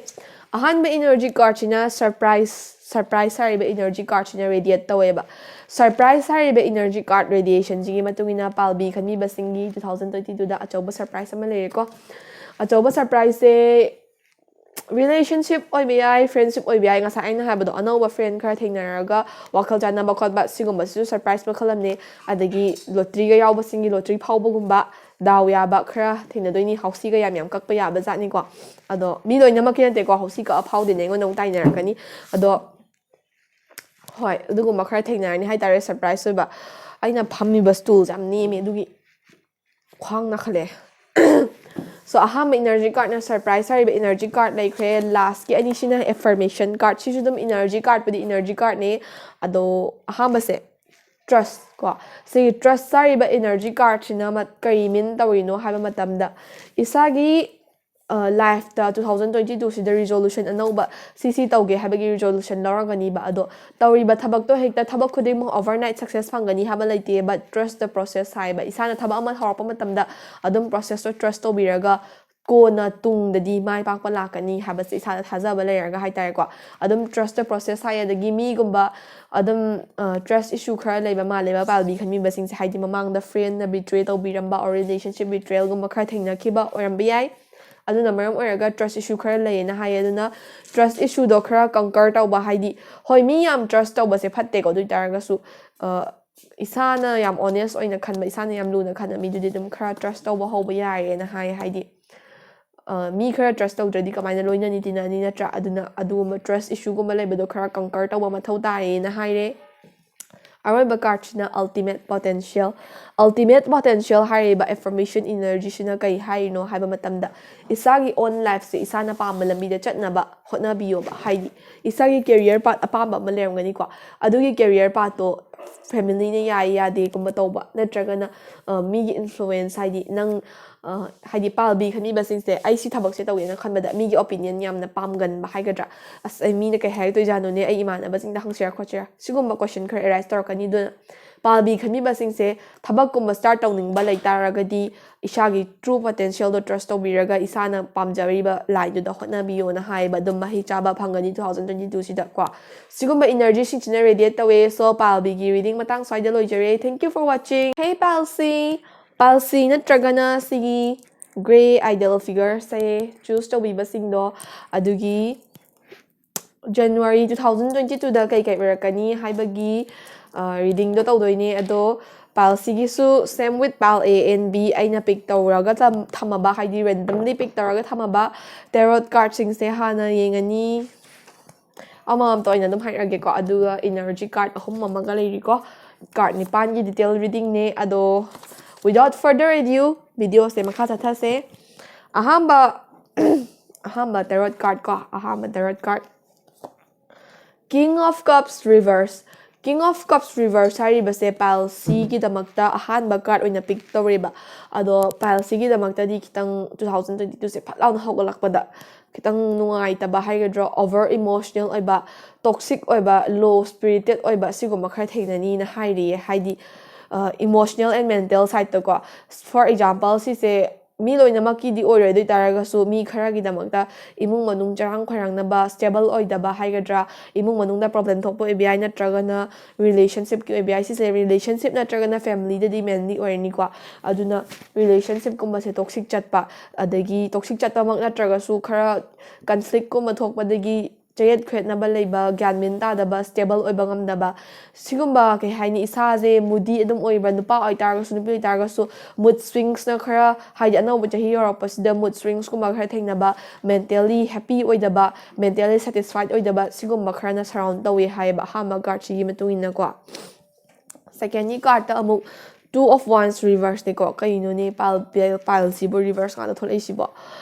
ꯑꯍꯥꯟꯕ energy cardꯁꯤꯅ surprise, surprise ꯍꯥꯏꯔꯤꯕ energy cardꯁꯤꯅ radiate ꯇꯧꯋꯦꯕ꯫ Surprise ꯍꯥꯏꯔꯤꯕ energy card radiationꯁꯤꯒꯤ ꯃꯇꯨꯡ ꯏꯟꯅ pile B ꯈꯟꯕꯤꯕꯁꯤꯡꯒꯤ two thousand twenty twoꯗ ꯑꯆꯧꯕ surprise ꯑꯃ ꯂꯩꯔꯦꯀꯣ꯫ ꯑꯆꯧꯕ surpriseꯁꯦ relationship ꯑꯣꯏꯕ ꯌꯥꯏ, friendship ꯑꯣꯏꯕ ꯌꯥꯏ, ꯉꯁꯥꯏ ꯑꯩꯅ ꯍꯥꯏꯕꯗꯣ, ꯑꯅꯧꯕ friend ꯈꯔ ꯊꯦꯡꯅꯔꯒ ꯋꯥꯈꯜ ꯆꯥꯟꯅꯕ ꯈꯣꯠꯄ, ꯁꯤꯒꯨꯝꯕꯁꯤꯁꯨ surprise ꯃꯈꯜ ꯑꯃꯅꯦ꯫ ꯑꯗꯒꯤ lotteryꯒ ꯌꯥꯎꯕꯁꯤꯡꯒꯤ lottery ꯐꯥꯎꯕꯒꯨꯝꯕ, ꯗꯥꯎ ꯌꯥꯕ ꯈꯔ ꯊꯦꯡꯅꯗꯣꯏꯅꯤ꯫ ꯍꯥꯎꯁꯤꯒ ꯌꯥꯝ ꯌꯥꯝ ꯀꯛꯄ ꯌꯥꯕ ꯖꯥꯠꯅꯤꯀꯣ꯫ ꯑꯗꯣ ꯃꯤ ꯂꯣꯏꯅꯃꯛꯀꯤ ꯅꯠꯇꯦꯀꯣ, ꯍꯥꯎꯁꯤ ꯀꯛꯑ ꯐꯥꯎꯗꯦꯅꯦ, ꯑꯩꯉꯣꯟꯗ ꯑꯃꯨꯛ ꯇꯥꯏꯅꯔꯛꯀꯅꯤ꯫ ꯑꯗꯣ ꯍꯣꯏ, ꯑꯗꯨꯒꯨꯝꯕ ꯈꯔ ꯊꯦꯡꯅꯔꯅꯤ ꯍꯥꯏꯇꯥꯔꯦ, surprise ꯑꯣꯏꯕ꯫ ꯑꯩꯅ ꯐꯝꯃꯤꯕ stoolꯁꯦ ꯌꯥꯝ ꯅꯦꯝꯃꯦ, ꯑꯗꯨꯒꯤ ꯈ꯭ꯋꯥꯡ ꯅꯥꯈꯠꯂꯛꯑꯦ꯫ So ꯑꯍꯥꯟꯕ energy cardꯅ surprise ꯍꯥꯏꯔꯤꯕ energy card ꯂꯩꯈ꯭ꯔꯦ꯫ Lastꯀꯤ ꯑꯅꯤꯁꯤꯅ affirmation card꯫ ꯁꯤꯁꯨ ꯑꯗꯨꯝ energy cardꯄꯨꯗꯤ energy cardꯅꯦ꯫ ꯑꯗꯣ ꯑꯍꯥꯟꯕꯁꯦ trust ꯀꯣ꯫ ꯁꯤꯒꯤ trust ꯍꯥꯏꯔꯤꯕ energy cardꯁꯤꯅ ꯃꯠ-, ꯀꯔꯤ mean ꯇꯧꯔꯤꯅꯣ ꯍꯥꯏꯕ ꯃꯇꯝꯗ, ꯏꯁꯥꯒꯤ ꯂꯥꯏꯐꯇ two thousand twenty twoꯁꯤꯗ resolution ꯑꯅꯧꯕ ꯁꯤ ꯁꯤ ꯇꯧꯒꯦ ꯍꯥꯏꯕꯒꯤ resolution ꯂꯧꯔꯝꯒꯅꯤꯕ꯫ ꯑꯗꯣ ꯇꯧꯔꯤꯕ ꯊꯕꯛꯇꯣ ꯍꯦꯛꯇ ꯊꯕꯛ ꯈꯨꯗꯤꯡꯃꯛ overnight success ꯐꯪꯒꯅꯤ ꯍꯥꯏꯕ ꯂꯩꯇꯦ, but trust the process ꯍꯥꯏꯕ꯫ ꯏꯁꯥꯅ ꯊꯕꯛ ꯑꯃ ꯍꯧꯔꯛꯄ ꯃꯇꯝꯗ ꯑꯗꯨꯝ processꯇꯣ trust ꯇꯧꯕꯤꯔꯒ ꯀꯣꯟꯅ ꯇꯨꯡꯗꯗꯤ ꯃꯥꯏ ꯄꯥꯛꯄ ꯂꯥꯛꯀꯅꯤ ꯍꯥꯏꯕꯁꯦ ꯏꯁꯥꯗ ꯊꯥꯖꯕ ꯂꯩꯔꯒ ꯍꯥꯏꯇꯥꯔꯦꯀꯣ꯫ ꯑꯗꯨꯝ trust the process ꯍꯥꯏ꯫ ꯑꯗꯒꯤ ꯃꯤꯒꯨꯝꯕ ꯑꯗꯨꯝ trust issue ꯈꯔ ꯂꯩꯕ ꯃꯥꯜꯂꯦꯕ ꯄꯥꯜꯕꯤ ꯈꯟꯕꯤꯕꯁꯤꯡꯁꯦ, ꯍꯥꯏꯗꯤ ꯃꯃꯥꯡꯗ friendꯅ betray ꯇꯧꯕꯤꯔꯝꯕ or relationship betrayalꯒꯨꯝꯕ ꯈꯔ ꯊꯦꯡꯅꯈꯤꯕ ꯑꯣꯏꯔꯝꯕ ꯌꯥꯏ꯫ ꯑꯗꯨꯅ ꯃꯔꯝ ꯑꯣꯏꯔꯒ trust issue ꯈꯔ ꯂꯩꯌꯦꯅ ꯍꯥꯏꯌꯦ꯫ ꯑꯗꯨꯅ trust issueꯗꯣ ꯈꯔ conquer ꯇꯧꯕ, ꯍꯥꯏꯗꯤ ꯍꯣꯏ, ꯃꯤ ꯌꯥꯝ trust ꯇꯧꯕꯁꯦ ꯐꯠꯇꯦꯀꯣ, ꯑꯗꯨ ꯑꯣꯏ ꯇꯥꯔꯒꯁꯨ ꯏꯁꯥꯅ ꯌꯥꯝ honest ꯑꯣꯏꯅ ꯈꯟꯕ, ꯏꯁꯥꯅ ꯌꯥꯝ ꯂꯨꯅ ꯈꯟꯕ ꯃꯤꯗꯨꯗꯤ ꯑꯗꯨꯝ ꯈꯔ trust ꯇꯧꯕ ꯍꯧꯕ ꯌꯥꯔꯦꯅ ꯍꯥꯏ꯫ ꯍꯥꯏꯗꯤ ꯃꯤ ꯈꯔ trust ꯇꯧꯗ꯭ꯔꯗꯤ ꯀꯃꯥꯏꯅ ꯂꯣꯏꯅꯅꯤ ꯇꯤꯟꯅꯅꯤ, ꯅꯠꯇ꯭ꯔꯥ? ꯑꯗꯨꯅ ꯑꯗꯨꯒꯨꯝꯕ trust issueꯒꯨꯝꯕ ꯂꯩꯕꯗꯣ ꯈꯔ conquer ꯇꯧꯕ ꯃꯊꯧ ꯇꯥꯔꯦꯅ ꯍꯥꯏꯔꯦ꯫ ꯑꯔꯣꯏꯕ cardꯁꯤꯅ ultimate potential꯫ Ultimate potential ꯍꯥꯏꯔꯤꯕ affirmation energyꯁꯤꯅ ꯀꯩ ꯍꯥꯏꯔꯤꯅꯣ ꯍꯥꯏꯕ ꯃꯇꯝꯗ, ꯏꯁꯥꯒꯤ own lifeꯁꯦ ꯏꯁꯥꯅ ꯄꯥꯝꯕ ꯂꯝꯕꯤꯗ ꯆꯠꯅꯕ ꯍꯣꯠꯅꯕꯤꯌꯣꯕ꯫ ꯍꯥꯏꯗꯤ ꯏꯁꯥꯒꯤ career path ꯑꯄꯥꯝꯕ ꯑꯃ ꯂꯩꯔꯝꯒꯅꯤꯀꯣ, ꯑꯗꯨꯒꯤ career pathꯇꯣ familyꯅ ꯌꯥꯏ ꯌꯥꯗꯦꯒꯨꯝꯕ ꯇꯧꯕ, ꯅꯠꯇ꯭ꯔꯒꯅ ꯃꯤꯒꯤ influence, ꯍꯥꯏꯗꯤ ꯅꯪ ꯍꯥꯏꯗꯤ ꯄꯥꯜꯕꯤ ꯈꯟꯕꯤꯕꯁꯤꯡꯁꯦ, ꯑꯩ ꯁꯤ ꯊꯕꯛꯁꯦ ꯇꯧꯒꯦꯅ ꯈꯟꯕꯗ ꯃꯤꯒꯤ opinion ꯌꯥꯝꯅ ꯄꯥꯝꯒꯟꯕ ꯍꯥꯏꯒꯗ꯭ꯔꯥ, ꯑꯁ, ꯑꯩ ꯃꯤꯅ ꯀꯩ ꯍꯥꯏꯔꯛꯇꯣꯏꯖꯥꯠꯅꯣꯅꯦ, ꯑꯩ ꯏꯃꯥꯟꯅꯕꯁꯤꯡꯗ ꯍꯪꯁꯤꯔꯥ ꯈꯣꯠꯁꯤꯔꯥ, ꯁꯤꯒꯨꯝꯕ question ꯈꯔ arise ꯇꯧꯔꯛꯀꯅꯤ꯫ ꯑꯗꯨꯅ ꯄꯥꯜꯕꯤ ꯈꯟꯕꯤꯕꯁꯤꯡꯁꯦ ꯊꯕꯛꯀꯨꯝꯕ start ꯇꯧꯅꯤꯡꯕ ꯂꯩꯇꯥꯔꯒꯗꯤ ꯏꯁꯥꯒꯤ true potentialꯗꯣ trust ꯇꯧꯕꯤꯔꯒ ꯏꯁꯥꯅ ꯄꯥꯝꯖꯔꯤꯕ lineꯗꯨꯗ ꯍꯣꯠꯅꯕꯤꯌꯣꯅ ꯍꯥꯏꯌꯦꯕ꯫ ꯑꯗꯨꯝ ꯃꯍꯩ ꯆꯥꯕ ꯐꯪꯒꯅꯤ two thousand twenty twoꯁꯤꯗꯀꯣ꯫ ꯁꯤꯒꯨꯝꯕ energyꯁꯤꯡꯁꯤꯅ radiate ꯇꯧꯋꯦ꯫ So ꯄꯥꯜꯕꯤꯒꯤ reading ꯃꯇꯥꯡ ꯁ꯭ꯋꯥꯏꯗ ꯂꯣꯏꯖꯔꯦ꯫ Thank you for watching꯫ Hey ꯄꯥꯜꯁꯤ, ꯄꯥꯜꯁꯤ ꯅꯠꯇ꯭ꯔꯒꯅ ꯁꯤꯒꯤ grey idol figureꯁꯦ choose ꯇꯧꯕꯤꯕꯁꯤꯡꯗꯣ, ꯑꯗꯨꯒꯤ January two thousand twenty twoꯗ ꯀꯩ ꯀꯩ ꯑꯣꯏꯔꯛꯀꯅꯤ ꯍꯥꯏꯕꯒꯤ readingꯗꯣ ꯇꯧꯗꯣꯏꯅꯦ꯫ ꯑꯗꯣ ꯄꯥꯜꯁꯤꯒꯤꯁꯨ same with pile A and B ꯑꯩꯅ pick ꯇꯧꯔꯒ ꯊꯝꯃꯕ, ꯍꯥꯏꯗꯤ randomly pick ꯇꯧꯔꯒ ꯊꯝꯃꯕ tarot cardꯁꯤꯡꯁꯦ ꯍꯥꯟꯅ ꯌꯦꯡꯉꯅꯤ꯫ ꯑꯃꯃꯝꯇ ꯑꯣꯏꯅ ꯑꯗꯨꯝ ꯍꯥꯏꯔꯛꯑꯒꯦꯀꯣ꯫ ꯑꯗꯨꯒ energy card ꯑꯍꯨꯝ ꯑꯃꯒ ꯂꯩꯔꯤꯀꯣ꯫ Card ꯅꯤꯄꯥꯟꯒꯤ detail readingꯅꯦ꯫ ꯑꯗꯣ without further ado videoꯁꯦ ꯃꯈꯥ ꯆꯠꯊꯁꯦ꯫ ꯑꯍꯥꯟꯕ ꯑꯍꯥꯟꯕ tarot card ꯀꯣ, ꯑꯍꯥꯟꯕ tarot card, King of Cups reverse꯫ King of Cups reverse ꯍꯥꯏꯔꯤꯕꯁꯦ pile C ꯒꯤꯗꯃꯛꯇ ꯑꯍꯥꯟꯕ card ꯑꯣꯏꯅ pick ꯇꯧꯔꯦꯕ꯫ ꯑꯗꯣ pile C ꯒꯤꯗꯃꯛꯇꯗꯤ ꯈꯤꯇꯪ two thousand twenty two ꯁꯦ ꯐꯠ ꯂꯥꯎꯅ ꯍꯧꯒꯠꯂꯛꯄꯗ ꯈꯤꯇꯪ ꯅꯨꯡꯉꯥꯏꯇꯕ ꯍꯥꯏꯒꯗ꯭ꯔꯥ, over emotional ꯑꯣꯏꯕ, toxic ꯑꯣꯏꯕ, low spirited ꯑꯣꯏꯕ, ꯁꯤꯒꯨꯝꯕ ꯈꯔ ꯊꯦꯡꯅꯅꯤꯅ ꯍꯥꯏꯔꯤꯌꯦ꯫ ꯍꯥꯏꯗꯤ emotional and mental side ꯇꯀꯣ꯫ For example, ꯁꯤꯁꯦ ꯃꯤ ꯂꯣꯏꯅꯃꯛꯀꯤꯗꯤ ꯑꯣꯏꯔꯣꯏ, ꯑꯗꯨ ꯑꯣꯏ ꯇꯥꯔꯒꯁꯨ ꯃꯤ ꯈꯔꯒꯤꯗꯃꯛꯇ ꯏꯃꯨꯡ ꯃꯅꯨꯡ ꯆꯔꯥꯡ ꯈꯣꯏꯔꯥꯡꯅꯕ, stable ꯑꯣꯏꯗꯕ ꯍꯥꯏꯒꯗ꯭ꯔꯥ, ꯏꯃꯨꯡ ꯃꯅꯨꯡꯗ problem ꯊꯣꯛꯄ ꯑꯣꯏꯕ ꯌꯥꯏ, ꯅꯠꯇ꯭ꯔꯒꯅ relationship ꯀꯤ ꯑꯣꯏꯕ ꯌꯥꯏ꯫ ꯁꯤꯁꯦ relationship ꯅꯠꯇ꯭ꯔꯒꯅ family ꯗꯗꯤ mainly ꯑꯣꯏꯔꯅꯤꯀꯣ꯫ ꯑꯗꯨꯅ relationship ꯀꯨꯝꯕꯁꯦ toxic ꯆꯠꯄ, ꯑꯗꯒꯤ toxic ꯆꯠꯄꯃꯛ ꯅꯠꯇ꯭ꯔꯒꯁꯨ ꯈꯔ conflict ꯀꯨꯝꯕ ꯊꯣꯛꯄꯗꯒꯤ ꯆꯌꯦꯠ ꯈꯣꯏꯌꯦꯠꯅꯕ ꯂꯩꯕ, ꯒ꯭ꯌꯥꯟ ꯃꯦꯟ ꯇꯥꯗꯕ, stable ꯑꯣꯏꯕ ꯉꯝꯗꯕ, ꯁꯤꯒꯨꯝꯕ ꯀꯩ ꯍꯥꯏꯅꯤ, ꯏꯁꯥꯁꯦ moody ꯑꯗꯨꯝ ꯑꯣꯏꯕ, ꯅꯨꯄꯥ ꯑꯣꯏꯇꯥꯔꯒꯁꯨ ꯅꯨꯄꯤ ꯑꯣꯏꯇꯥꯔꯒꯁꯨ mood swings ꯅ ꯈꯔ, ꯍꯥꯏꯗꯤ ꯑꯅꯧꯕ ꯆꯍꯤ ꯌꯧꯔꯛꯄꯁꯤꯗ mood swings ꯀꯨꯝꯕ ꯈꯔ ꯊꯦꯡꯅꯕ, mentally happy ꯑꯣꯏꯗꯕ, mentally satisfied ꯑꯣꯏꯗꯕ, ꯁꯤꯒꯨꯝꯕ ꯈꯔꯅ surround ꯇꯧꯋꯦ ꯍꯥꯏꯌꯦꯕ ꯑꯍꯥꯟꯕ card ꯁꯤꯒꯤ ꯃꯇꯨꯡ ꯏꯟꯅꯀꯣ꯫ Second ꯒꯤ card ꯇ ꯑꯃꯨꯛ Two of Wands reverse ꯅꯦꯀꯣ꯫ ꯀꯩꯅꯣꯅꯦ, pile, pile, pile ꯁꯤꯕꯨ reverse ꯉꯥꯛꯇ ꯊꯣꯛꯂꯛꯏꯁꯤꯕꯣ?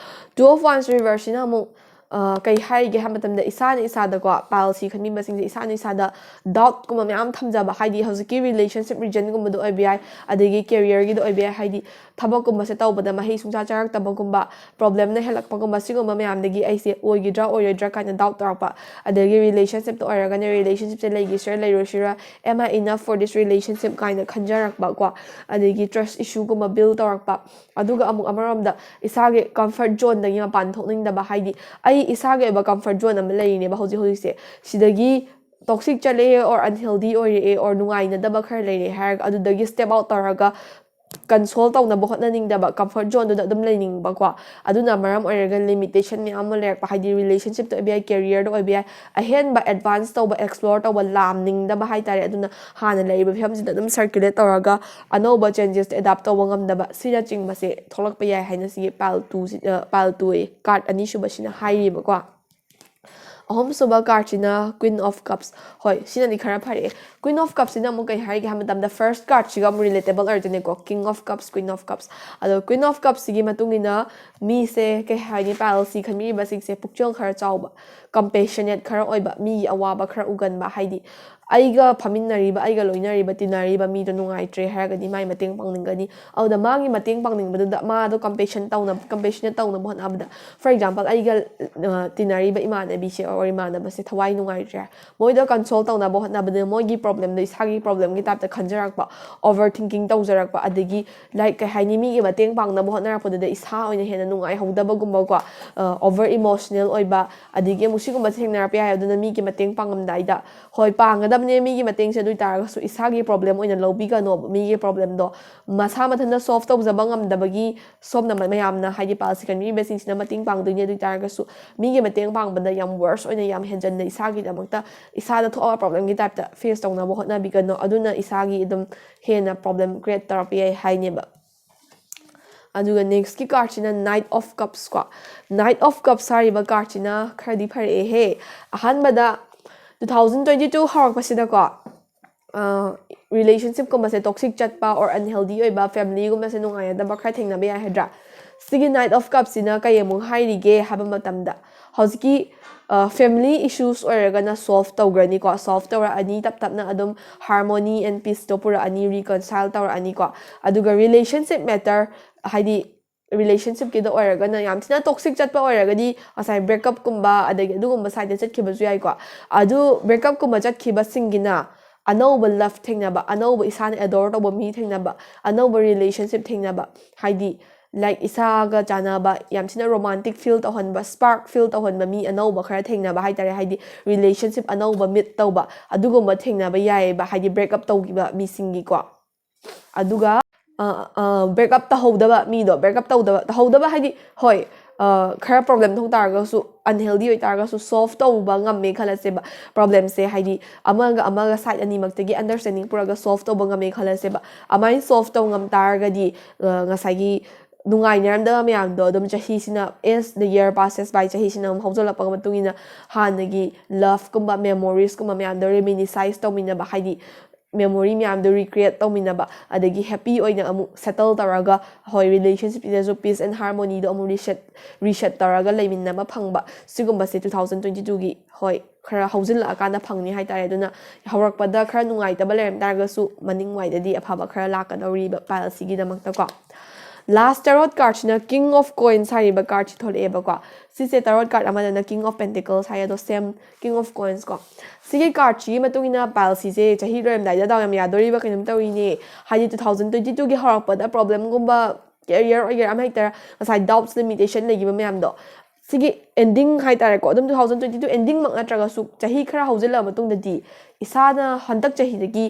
Two of Wands reverse ꯁꯤꯅ ꯑꯃꯨꯛ ꯑ, ꯀꯩ ꯍꯥꯏꯔꯤꯒꯦ ꯍꯥꯏꯕ ꯃꯇꯝꯗ, ꯏꯁꯥꯅ ꯏꯁꯥꯗꯀꯣ, pile C ꯈꯟꯕꯤꯕꯁꯤꯡꯁꯦ ꯏꯁꯥꯅ ꯏꯁꯥꯗ doubt ꯀꯨꯝꯕ ꯃꯌꯥꯝ ꯊꯝꯖꯕ, ꯍꯥꯏꯗꯤ ꯍꯧꯖꯤꯛꯀꯤ relationship reason ꯒꯨꯝꯕꯗ ꯑꯣꯏꯕ ꯌꯥꯏ, ꯑꯗꯒꯤ career ꯒꯤꯗ ꯑꯣꯏꯕ ꯌꯥꯏ, ꯍꯥꯏꯗꯤ ꯊꯕꯛꯀꯨꯝꯕꯁꯦ ꯇꯧꯕꯗ ꯃꯍꯩ ꯁꯨꯡꯆꯥ ꯆꯥꯔꯛꯇꯕꯒꯨꯝꯕ, problem ꯅ ꯍꯦꯜꯂꯛꯄꯒꯨꯝꯕ, ꯁꯤꯒꯨꯝꯕ ꯃꯌꯥꯝꯗꯒꯤ ꯑꯩꯁꯦ ꯑꯣꯏꯒꯗ꯭ꯔꯥ ꯑꯣꯏꯔꯣꯏꯗ꯭ꯔꯥ ꯀꯥꯏꯅ doubt ꯇꯧꯔꯛꯄ, ꯑꯗꯒꯤ relationship ꯇ ꯑꯣꯏꯔꯒꯅ relationship say ꯂꯩꯈꯤꯁꯤꯔꯥ ꯂꯩꯔꯣꯏꯁꯤꯔꯥ, am I enough for this relationship ꯀꯥꯏꯅ ꯈꯟꯖꯔꯛꯄ ꯀꯣ, ꯑꯗꯒꯤ trust issue ꯒꯨꯝꯕ build ꯇꯧꯔꯛꯄ, ꯑꯗꯨꯒ ꯑꯃꯨꯛ ꯑꯃꯔꯣꯝꯗ ꯏꯁꯥꯒꯤ comfort zone ꯗꯒꯤ ꯃꯄꯥꯟ ꯊꯣꯛꯅꯤꯡꯗꯕ, ꯍꯥꯏꯗꯤ ꯑꯩ ꯏꯁꯥꯒꯤ ꯑꯣꯏꯕ comfort zone ꯑꯃ ꯂꯩꯔꯤꯅꯦꯕ ꯍꯧꯖꯤꯛ ꯍꯧꯖꯤꯛꯁꯦ, ꯁꯤꯗꯒꯤ toxic ꯆꯠꯂꯛꯑꯦ or unhealthy ꯑꯣꯏꯔꯛꯑꯦ or ꯅꯨꯡꯉꯥꯏꯅꯗꯕ ꯈꯔ ꯂꯩꯔꯦ ꯍꯥꯏꯔꯒ ꯑꯗꯨꯗꯒꯤ step out ꯇꯧꯔꯒ console ꯇꯧꯅꯕ ꯍꯣꯠꯅꯅꯤꯡꯗꯕ, comfort zone ꯗꯨꯗ ꯑꯗꯨꯝ ꯂꯩꯅꯤꯡꯕꯀꯣ꯫ ꯑꯗꯨꯅ ꯃꯔꯝ ꯑꯣꯏꯔꯒ limitation ꯃꯌꯥꯝ ꯑꯃ ꯂꯩꯔꯛꯄ, ꯍꯥꯏꯗꯤ relationship ꯇ ꯑꯣꯏꯕ ꯌꯥꯏ, career ꯗ ꯑꯣꯏꯕ ꯌꯥꯏ, ꯑꯍꯦꯟꯕ advance ꯇꯧꯕ, explore ꯇꯧꯕ ꯂꯥꯝꯅꯤꯡꯗꯕ ꯍꯥꯏꯇꯥꯔꯦ꯫ ꯑꯗꯨꯅ ꯍꯥꯟꯅ ꯂꯩꯔꯤꯕ ꯐꯤꯕꯝꯁꯤꯗ ꯑꯗꯨꯝ circulate ꯇꯧꯔꯒ ꯑꯅꯧꯕ changes ꯇ adapt ꯇꯧꯕ ꯉꯝꯗꯕ, ꯁꯤꯅꯆꯤꯡꯕꯁꯦ ꯊꯣꯛꯂꯛꯄ ꯌꯥꯏ ꯍꯥꯏꯅ ꯁꯤꯒꯤ pile two ꯁꯤ, ꯑ, pile two ꯑꯌꯦ, card ꯑꯅꯤꯁꯨꯕꯁꯤꯅ ꯍꯥꯏꯔꯤꯕꯀꯣ꯫ ꯑꯍꯨꯝꯁꯨꯕ cardꯁꯤꯅ Queen of Cups꯫ ꯍꯣꯏ, ꯁꯤꯅꯗꯤ ꯈꯔ ꯐꯔꯛꯑꯦ꯫ Queen of Cupꯁꯤꯅ ꯑꯃꯨꯛ ꯀꯩ ꯍꯥꯏꯒꯦ ꯍꯥꯏꯕ ꯃꯇꯝꯗ, first cardꯁꯤꯒ ꯑꯃꯨꯛ relatable ꯑꯣꯏꯔꯗꯣꯏꯅꯦꯀꯣ, King of Cups, Queen of Cups꯫ ꯑꯗꯣ Queen of Cupꯁꯤꯒꯤ ꯃꯇꯨꯡ ꯏꯟꯅ ꯃꯤꯁꯦ ꯀꯩ ꯍꯥꯏꯅꯤ, ꯄꯥꯏꯜꯁꯤ ꯈꯟꯕꯤꯔꯤꯕꯁꯤꯡꯁꯦ ꯄꯨꯛꯆꯦꯜ ꯈꯔ ꯆꯥꯎꯕ, compassionate ꯈꯔ ꯑꯣꯏꯕ, ꯃꯤꯒꯤ ꯑꯋꯥꯕ ꯈꯔ ꯎꯒꯟꯕ, ꯍꯥꯏꯗꯤ ꯑꯩꯒ ꯐꯝꯃꯤꯟꯅꯔꯤꯕ, ꯑꯩꯒ ꯂꯣꯏꯅꯔꯤꯕ, ꯇꯤꯟꯅꯔꯤꯕ ꯃꯤꯗꯣ ꯅꯨꯡꯉꯥꯏꯇ꯭ꯔꯦ ꯍꯥꯏꯔꯒꯗꯤ ꯃꯥꯏ ꯃꯇꯦꯡ ꯄꯥꯡꯅꯤꯡꯒꯅꯤ꯫ ꯑꯗꯨꯗ ꯃꯥꯒꯤ ꯃꯇꯦꯡ ꯄꯥꯡꯅꯤꯡꯕꯗꯨꯗ ꯃꯥꯗꯣ compassion ꯇꯧꯅꯕ, compassionate ꯇꯧꯅꯕ ꯍꯣꯠꯅꯕꯗ, for example, ꯑꯩꯒ ꯑ, ꯇꯤꯟꯅꯔꯤꯕ ꯏꯃꯥꯟꯅꯕꯤꯁꯦ or ꯏꯃꯥꯟꯅꯕꯁꯦ ꯊꯋꯥꯏ ꯅꯨꯡꯉꯥꯏꯇ꯭ꯔꯦ, ꯃꯣꯏꯗ console ꯇꯧꯅꯕ ꯍꯣꯠꯅꯕꯗ ꯃꯣꯏꯒꯤ problemꯗꯣ ꯏꯁꯥꯒꯤ problemꯒꯤ typeꯇ ꯈꯟꯖꯔꯛꯄ, over thinking ꯇꯧꯖꯔꯛꯄ, ꯑꯗꯒꯤ like ꯀꯩ ꯍꯥꯏꯅꯤ, ꯃꯤꯒꯤ ꯃꯇꯦꯡ ꯄꯥꯡꯅꯕ ꯍꯣꯠꯅꯔꯛꯄꯗꯨꯗ ꯏꯁꯥ ꯑꯣꯏꯅ ꯍꯦꯟꯅ ꯅꯨꯡꯉꯥꯏꯍꯧꯗꯕꯒꯨꯝꯕꯀꯣ, over emotional ꯑꯣꯏꯕ, ꯑꯗꯒꯤ ꯑꯃꯨꯛ ꯁꯤꯒꯨꯝꯕꯁꯦ ꯊꯦꯡꯅꯔꯛꯄ ꯌꯥꯏ꯫ ꯑꯗꯨꯅ ꯃꯤꯒꯤ ꯃꯇꯦꯡ ꯄꯥꯡꯉꯝꯗꯥꯏꯗ, ꯍꯣꯏ, ꯄꯥꯡꯒꯗꯕꯅꯦ ꯃꯤꯒꯤ ꯃꯇꯦꯡꯁꯦ, ꯑꯗꯨ ꯑꯣꯏ ꯇꯥꯔꯒꯁꯨ ꯏꯁꯥꯒꯤ problem ꯑꯣꯏꯅ ꯂꯧꯕꯤꯒꯅꯣꯕ꯫ ꯃꯤꯒꯤ problemꯗꯣ ꯃꯁꯥ ꯃꯊꯟꯇ solve ꯇꯧꯖꯕ ꯉꯝꯗꯕꯒꯤ ꯁꯣꯝꯅ ꯃ-, ꯃꯌꯥꯝꯅ, ꯍꯥꯏꯗꯤ ꯄꯥꯏꯜꯁꯤ ꯈꯟꯕꯤꯔꯤꯕꯁꯤꯡꯁꯤꯅ ꯃꯇꯦꯡ ꯄꯥꯡꯗꯣꯏꯅꯦ꯫ ꯑꯗꯨ ꯑꯣꯏ ꯇꯥꯔꯒꯁꯨ ꯃꯤꯒꯤ ꯃꯇꯦꯡ ꯄꯥꯡꯕꯗ ꯌꯥꯝ worse ꯑꯣꯏꯅ, ꯌꯥꯝ ꯍꯦꯟꯖꯟꯅ ꯏꯁꯥꯒꯤꯗꯃꯛꯇ, ꯏꯁꯥꯗ ꯊꯣꯛꯑꯒ problemꯒꯤ typeꯇ face ꯇꯧꯅꯕ ꯍꯣꯠꯅꯕꯤꯒꯅꯣ꯫ ꯑꯗꯨꯅ ꯏꯁꯥꯒꯤ ꯑꯗꯨꯝ ꯍꯦꯟꯅ problem create ꯇꯧꯔꯛꯄ ꯌꯥꯏ ꯍꯥꯏꯅꯦꯕ꯫ ꯑꯗꯨꯒ nextꯀꯤ cardꯁꯤꯅ Knight of Cups ꯀꯣ꯫ Knight of Cups ꯍꯥꯏꯔꯤꯕ cardꯁꯤꯅ ꯈꯔꯗꯤ ꯐꯔꯛꯑꯦꯍꯦ꯫ ꯑꯍꯥꯟꯕꯗ two thousand twenty two ꯍꯧꯔꯛꯄꯁꯤꯗꯀꯣ, relationshipꯀꯨꯝꯕꯁꯦ toxic ꯆꯠꯄ or unhealthy ꯑꯣꯏꯕ, familyꯒꯨꯝꯕꯁꯦ ꯅꯨꯡꯉꯥꯏꯅꯗꯕ ꯈꯔ ꯊꯦꯡꯅꯕ ꯌꯥꯏ ꯍꯥꯏꯗ꯭ꯔꯥ? ꯁꯤꯒꯤ Knight of Cupꯁꯤꯅ ꯀꯩ ꯑꯃꯨꯛ ꯍꯥꯏꯔꯤꯒꯦ ꯍꯥꯏꯕ ꯃꯇꯝꯗ, ꯍꯧꯖꯤꯛꯀꯤ family issues ꯑꯣꯏꯔꯒꯅ solve ꯇꯧꯈ꯭ꯔꯅꯤꯀꯣ, solve ꯇꯧꯔꯛꯑꯅꯤ, ꯇꯞ ꯇꯞꯅ ꯑꯗꯨꯝ harmony and peaceꯇꯣ ꯄꯨꯔꯛꯑꯅꯤ, reconcile ꯇꯧꯔꯛꯑꯅꯤꯀꯣ꯫ ꯑꯗꯨꯒ relationship matter, ꯍꯥꯏꯗꯤ relationshipꯀꯤꯗ ꯑꯣꯏꯔꯒꯅ ꯌꯥꯝ ꯊꯤꯅ toxic ꯆꯠꯄ ꯑꯣꯏꯔꯒꯗꯤ ꯉꯁꯥꯏ breakupꯀꯨꯝꯕ ꯑꯗꯒꯤ ꯑꯗꯨꯒꯨꯝꯕ sideꯇ ꯆꯠꯈꯤꯕꯁꯨ ꯌꯥꯏꯀꯣ꯫ ꯑꯗꯨ breakupꯀꯨꯝꯕ ꯆꯠꯈꯤꯕꯁꯤꯡꯒꯤꯅ ꯑꯅꯧꯕ love ꯊꯦꯡꯅꯕ, ꯑꯅꯧꯕ ꯏꯁꯥꯅ adore ꯇꯧꯕ ꯃꯤ ꯊꯦꯡꯅꯕ, ꯑꯅꯧꯕ relationship ꯊꯦꯡꯅꯕ, ꯍꯥꯏꯗꯤ like ꯏꯁꯥꯒ ꯆꯥꯟꯅꯕ, ꯌꯥꯝ ꯊꯤꯅ romantic feel ꯇꯧꯍꯟꯕ, spark feel ꯇꯧꯍꯟꯕ ꯃꯤ ꯑꯅꯧꯕ ꯈꯔ ꯊꯦꯡꯅꯕ ꯍꯥꯏꯇꯥꯔꯦ, ꯍꯥꯏꯗꯤ relationship ꯑꯅꯧꯕ meet ꯇꯧꯕ, ꯑꯗꯨꯒꯨꯝꯕ ꯊꯦꯡꯅꯕ ꯌꯥꯏꯑꯕ, ꯍꯥꯏꯗꯤ breakup ꯇꯧꯈꯤꯕ ꯃꯤꯁꯤꯡꯒꯤꯀꯣ꯫ ꯑꯗꯨꯒ breakup ꯇꯧꯍꯧꯗꯕ ꯃꯤꯗꯣ, breakup ꯇꯧꯗꯕ, ꯇꯧꯍꯧꯗꯕ ꯍꯥꯏꯗꯤ, ꯍꯣꯏ, ꯈꯔ problem ꯊꯣꯛ ꯇꯥꯔꯒꯁꯨ, unhealthy ꯑꯣꯏ ꯇꯥꯔꯒꯁꯨ solve ꯇꯧꯕ ꯉꯝꯃꯦ ꯈꯜꯂꯁꯦꯕ꯫ Problemꯁꯦ ꯍꯥꯏꯗꯤ ꯑꯃꯒ ꯑꯃꯒ side ꯑꯅꯤꯃꯛꯇꯒꯤ understanding ꯄꯨꯔꯒ solve ꯇꯧꯕ ꯉꯝꯃꯦ ꯈꯜꯂꯁꯦꯕ꯫ ꯑꯗꯨꯃꯥꯏꯅ solve ꯇꯧ ꯉꯝ ꯇꯥꯔꯒꯗꯤ, ꯉꯁꯥꯏꯒꯤ ꯅꯨꯡꯉꯥꯏꯅꯔꯝꯗꯕ ꯃꯌꯥꯝꯗꯣ ꯑꯗꯨꯝ ꯆꯍꯤꯁꯤꯅ, as the year passes by, ꯆꯍꯤꯁꯤꯅ ꯑꯗꯨꯝ ꯍꯧꯖꯤꯜꯂꯛꯄꯒ ꯃꯇꯨꯡ ꯏꯟꯅ ꯍꯥꯟꯅꯒꯤ ꯂꯚꯀꯨꯝꯕ, ꯃꯦꯃꯣꯔꯤꯁꯀꯨꯝꯕ ꯃꯌꯥꯝꯗꯣ ꯔꯤꯃꯤꯅꯤꯁꯥꯏꯁ ꯇꯧꯃꯤꯟꯅꯕ, ꯍꯥꯏꯗꯤ ꯃꯦꯃꯣꯔꯤ ꯃꯌꯥꯝꯗꯣ ꯔꯤꯀ꯭ꯔꯤꯌꯦꯠ ꯇꯧꯃꯤꯟꯅꯕ, ꯑꯗꯒꯤ ꯍꯦꯄꯤ ꯑꯣꯏꯅ ꯑꯃꯨꯛ ꯁꯦꯇꯜ ꯇꯧꯔꯒ, ꯍꯣꯏ, ꯔꯤꯂꯦꯁꯟꯁꯤꯞꯁꯤꯗꯁꯨ ꯄꯤꯁ ꯑꯦꯟ ꯍꯥꯔꯃꯣꯅꯤꯗꯣ ꯑꯃꯨꯛ ꯔꯤꯁꯦꯠ ꯔꯤꯁꯦꯠ ꯇꯧꯔꯒ ꯂꯩꯃꯤꯟꯅꯕ ꯐꯪꯕ, ꯁꯤꯒꯨꯝꯕꯁꯦ two thousand twenty twoꯒꯤ, ꯍꯣꯏ, ꯈꯔ ꯍꯧꯖꯤꯜꯂꯛꯑꯀꯥꯟꯗ ꯐꯪꯅꯤ ꯍꯥꯏꯇꯥꯔꯦ꯫ ꯑꯗꯨꯅ ꯍꯧꯔꯛꯄꯗ ꯈꯔ ꯅꯨꯡꯉꯥꯏꯇꯕ ꯂꯩꯔꯝ ꯇꯥꯔꯒꯁꯨ ꯃꯅꯤꯡꯋꯥꯏꯗꯗꯤ ꯑꯐꯕ ꯈꯔ ꯂꯥꯛꯀꯗꯧꯔꯤꯕ ꯄꯥꯏꯜꯁꯤꯒꯤꯗꯃꯛꯇꯀꯣ꯫ ꯂꯥꯁ ꯇꯦꯔꯣꯠ ꯀꯥꯔꯠꯁꯤꯅ ꯀꯤꯡ ꯑꯣꯐ ꯀꯣꯏꯟꯁ ꯍꯥꯏꯔꯤꯕ ꯀꯥꯔꯠꯁꯤ ꯊꯣꯛꯂꯛꯑꯦꯕꯀꯣ꯫ ꯁꯤꯁꯦ ꯇꯦꯔꯣꯠ ꯀꯥꯔꯠ ꯑꯃꯗꯅ ꯀꯤꯡ ꯑꯣꯐ ꯄꯦꯟꯇꯤꯀꯜꯁ ꯍꯥꯏ, ꯑꯗꯣ ꯁꯦꯝ ꯀꯤꯡ ꯑꯣꯐ ꯀꯣꯏꯟꯁ ꯀꯣ꯫ ꯁꯤꯒꯤ ꯀꯥꯔꯠꯁꯤꯒꯤ ꯃꯇꯨꯡ ꯏꯟꯅ ꯄꯥꯏꯜꯁꯤꯁꯦ ꯆꯍꯤ ꯂꯣꯏꯔꯝꯗꯥꯏꯗ ꯗꯥꯎ ꯌꯥꯝ ꯌꯥꯗꯣꯔꯤꯕ ꯀꯩꯅꯣꯝ ꯇꯧꯔꯤꯅꯦ꯫ ꯍꯥꯏꯗꯤ two thousand twenty twoꯒꯤ ꯍꯧꯔꯛꯄꯗ ꯄ꯭ꯔꯣꯕ꯭ꯂꯦꯝꯒꯨꯝꯕ, ꯀꯦꯔꯤꯌꯔ ꯑꯣꯏꯒꯦꯔꯥ ꯑꯃ ꯍꯦꯛꯇ, ꯉꯁꯥꯏ ꯗꯥꯎꯠꯁ, ꯂꯤꯃꯤꯇꯦꯁꯟ ꯂꯩꯈꯤꯕ ꯃꯌꯥꯝꯗꯣ, ꯁꯤꯒꯤ ꯑꯦꯟꯗꯤꯡ ꯍꯥꯏꯇꯥꯔꯦꯀꯣ, ꯑꯗꯨꯝ two thousand twenty two ꯑꯦꯟꯗꯤꯡꯃꯛ ꯅꯠꯇ꯭ꯔꯒꯁꯨ ꯆꯍꯤ ꯈꯔ ꯍꯧꯖꯤꯜꯂꯛꯑ ꯃꯇꯨꯡꯗꯗꯤ ꯏꯁꯥꯅ ꯍꯟꯗꯛ ꯆꯍꯤꯗꯒꯤ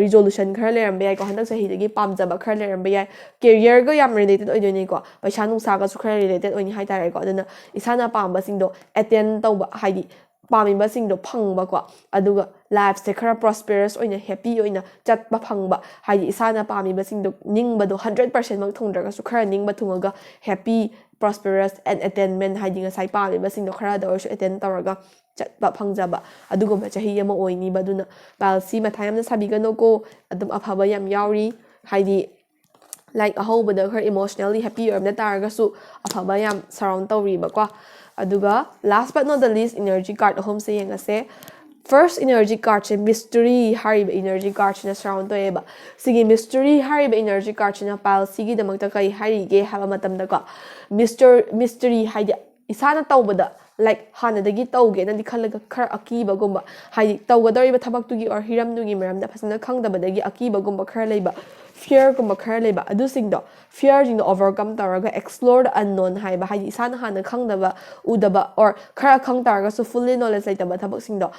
ꯔꯤꯖꯣꯂꯨꯁꯟ ꯈꯔ ꯂꯩꯔꯝꯕ ꯌꯥꯏꯀꯣ, ꯍꯟꯗꯛ ꯆꯍꯤꯗꯒꯤ ꯄꯥꯝꯖꯕ ꯈꯔ ꯂꯩꯔꯝꯕ ꯌꯥꯏ꯫ ꯀꯦꯔꯤꯌꯔꯒ ꯌꯥꯝ ꯔꯤꯂꯦꯇꯦꯠ ꯑꯣꯏꯗꯣꯏꯅꯤꯀꯣ, ꯄꯩꯁꯥ ꯅꯨꯡꯁꯥꯒꯁꯨ ꯈꯔ ꯔꯤꯂꯦꯇꯦꯠ ꯑꯣꯏꯅꯤ ꯍꯥꯏꯇꯥꯔꯦꯀꯣ꯫ ꯑꯗꯨꯅ ꯏꯁꯥꯅ ꯄꯥꯝꯕꯁꯤꯡꯗꯣ ꯑꯦꯇꯦꯟ ꯇꯧꯕ, ꯍꯥꯏꯗꯤ ꯄꯥꯝꯃꯤꯕꯁꯤꯡꯗꯣ ꯐꯪꯕꯀꯣ꯫ ꯑꯗꯨꯒ ꯂꯥꯏꯐꯁꯦ ꯈꯔ ꯄ꯭ꯔꯣꯁꯄꯦꯔꯁ ꯑꯣꯏꯅ, ꯍꯦꯄꯤ ꯑꯣꯏꯅ ꯆꯠꯄ ꯐꯪꯕ, ꯍꯥꯏꯗꯤ ꯏꯁꯥꯅ ꯄꯥꯝꯃꯤꯕꯁꯤꯡꯗꯣ ꯅꯤꯡꯕꯗꯣ ꯍꯟꯗ꯭ꯔꯦꯠ ꯄꯥꯔꯁꯦꯟꯃꯛ ꯊꯨꯡꯗ꯭ꯔꯒꯁꯨ ꯈꯔ ꯅꯤꯡꯕ ꯊꯨꯡꯉꯒ ꯍꯦꯄꯤ, ꯄ꯭ꯔꯣꯁꯄꯦꯔꯁ ꯑꯦꯟ ꯑꯦꯇꯦꯟꯃꯦꯟ, ꯍꯥꯏꯗꯤ ꯉꯁꯥꯏ ꯄꯥꯝꯃꯤꯕꯁꯤꯡꯗꯣ ꯈꯔꯗ ꯑꯣꯏꯔꯁꯨ ꯑꯦꯇꯦꯟ ꯇꯧꯔꯒ ꯆꯠꯄ ꯐꯪꯖꯕ ꯑꯗꯨꯒꯨꯝꯕ ꯆꯍꯤ ꯑꯃ ꯑꯣꯏꯅꯤꯕ꯫ ꯑꯗꯨꯅ ꯄꯥꯏꯜꯁꯤ ꯃꯊꯥ ꯌꯥꯝꯅ ꯁꯥꯕꯤꯒꯅꯨꯀꯣ, ꯑꯗꯨꯝ ꯑꯐꯕ ꯌꯥꯝ ꯌꯥꯎꯔꯤ꯫ ꯍꯥꯏꯗꯤ ꯂꯥꯏꯛ ꯑꯍꯧꯕꯗ ꯈꯔ ꯏꯃꯣꯁꯅꯦꯜꯂꯤ ꯍꯦꯄꯤ ꯑꯣꯏꯔꯝꯗ ꯇꯥꯔꯒꯁꯨ ꯑꯐꯕ ꯌꯥꯝ ꯁꯔꯥꯎꯟ ꯇꯧꯔꯤꯕꯀꯣ꯫ ꯑꯗꯨꯒ last but not the least energy card ꯑꯍꯨꯝꯁꯦ ꯌꯦꯡꯉꯁꯦ꯫ ꯐꯥꯔꯁ ꯏꯅꯔꯖꯤ ꯀꯥꯔꯠꯁꯦ ꯃꯤꯁꯇ꯭ꯔꯤ ꯍꯥꯏꯔꯤꯕ ꯏꯅꯔꯖꯤ ꯀꯥꯔꯠꯁꯤꯅ ꯁꯔꯥꯎꯟ ꯇꯧꯋꯦꯕ꯫ ꯁꯤꯒꯤ ꯃꯤꯁꯇ꯭ꯔꯤ ꯍꯥꯏꯔꯤꯕ ꯏꯅꯔꯖꯤ ꯀꯥꯔꯠꯁꯤꯅ ꯄꯥꯏꯜꯁꯤꯒꯤꯗꯃꯛꯇ ꯀꯔꯤ ꯍꯥꯏꯔꯤꯒꯦ ꯍꯥꯏꯕ ꯃꯇꯝꯗꯀꯣ, ꯃꯤꯁꯇꯔ ꯃꯤꯁꯇ꯭ꯔꯤ ꯍꯥꯏꯗꯤ ꯏꯁꯥꯅ ꯇꯧꯕꯗ, ꯂꯥꯏꯛ ꯍꯥꯟꯅꯗꯒꯤ ꯇꯧꯒꯦꯅꯗꯤ ꯈꯜꯂꯒ ꯈꯔ ꯑꯀꯤꯕꯒꯨꯝꯕ, ꯍꯥꯏꯗꯤ ꯇꯧꯒꯗꯧꯔꯤꯕ ꯊꯕꯛꯇꯨꯒꯤ or ꯍꯤꯔꯝꯗꯨꯒꯤ ꯃꯔꯝꯗ ꯐꯖꯅ ꯈꯪꯗꯕꯗꯒꯤ ꯑꯀꯤꯕꯒꯨꯝꯕ ꯈꯔ ꯂꯩꯕ, ꯐꯤꯌꯔꯒꯨꯝꯕ ꯈꯔ ꯂꯩꯕ, ꯑꯗꯨꯁꯤꯡꯗꯣ, ꯐꯤꯌꯔꯁꯤꯡꯗꯣ ꯑꯣꯚꯔꯀꯝ ꯇꯧꯔꯒ explore the unknown ꯍꯥꯏꯕ, ꯍꯥꯏꯗꯤ ꯏꯁꯥꯅ ꯍꯥꯟꯅ ꯈꯪꯗꯕ, ꯎꯗꯕ, or ꯈꯔ ꯈꯪ ꯇꯥꯔꯒꯁꯨ ꯐꯨꯜꯂꯤ ꯅꯣꯂꯦꯖ ꯂꯩꯇꯕ ꯊꯕꯛꯁꯤꯡꯗꯣ,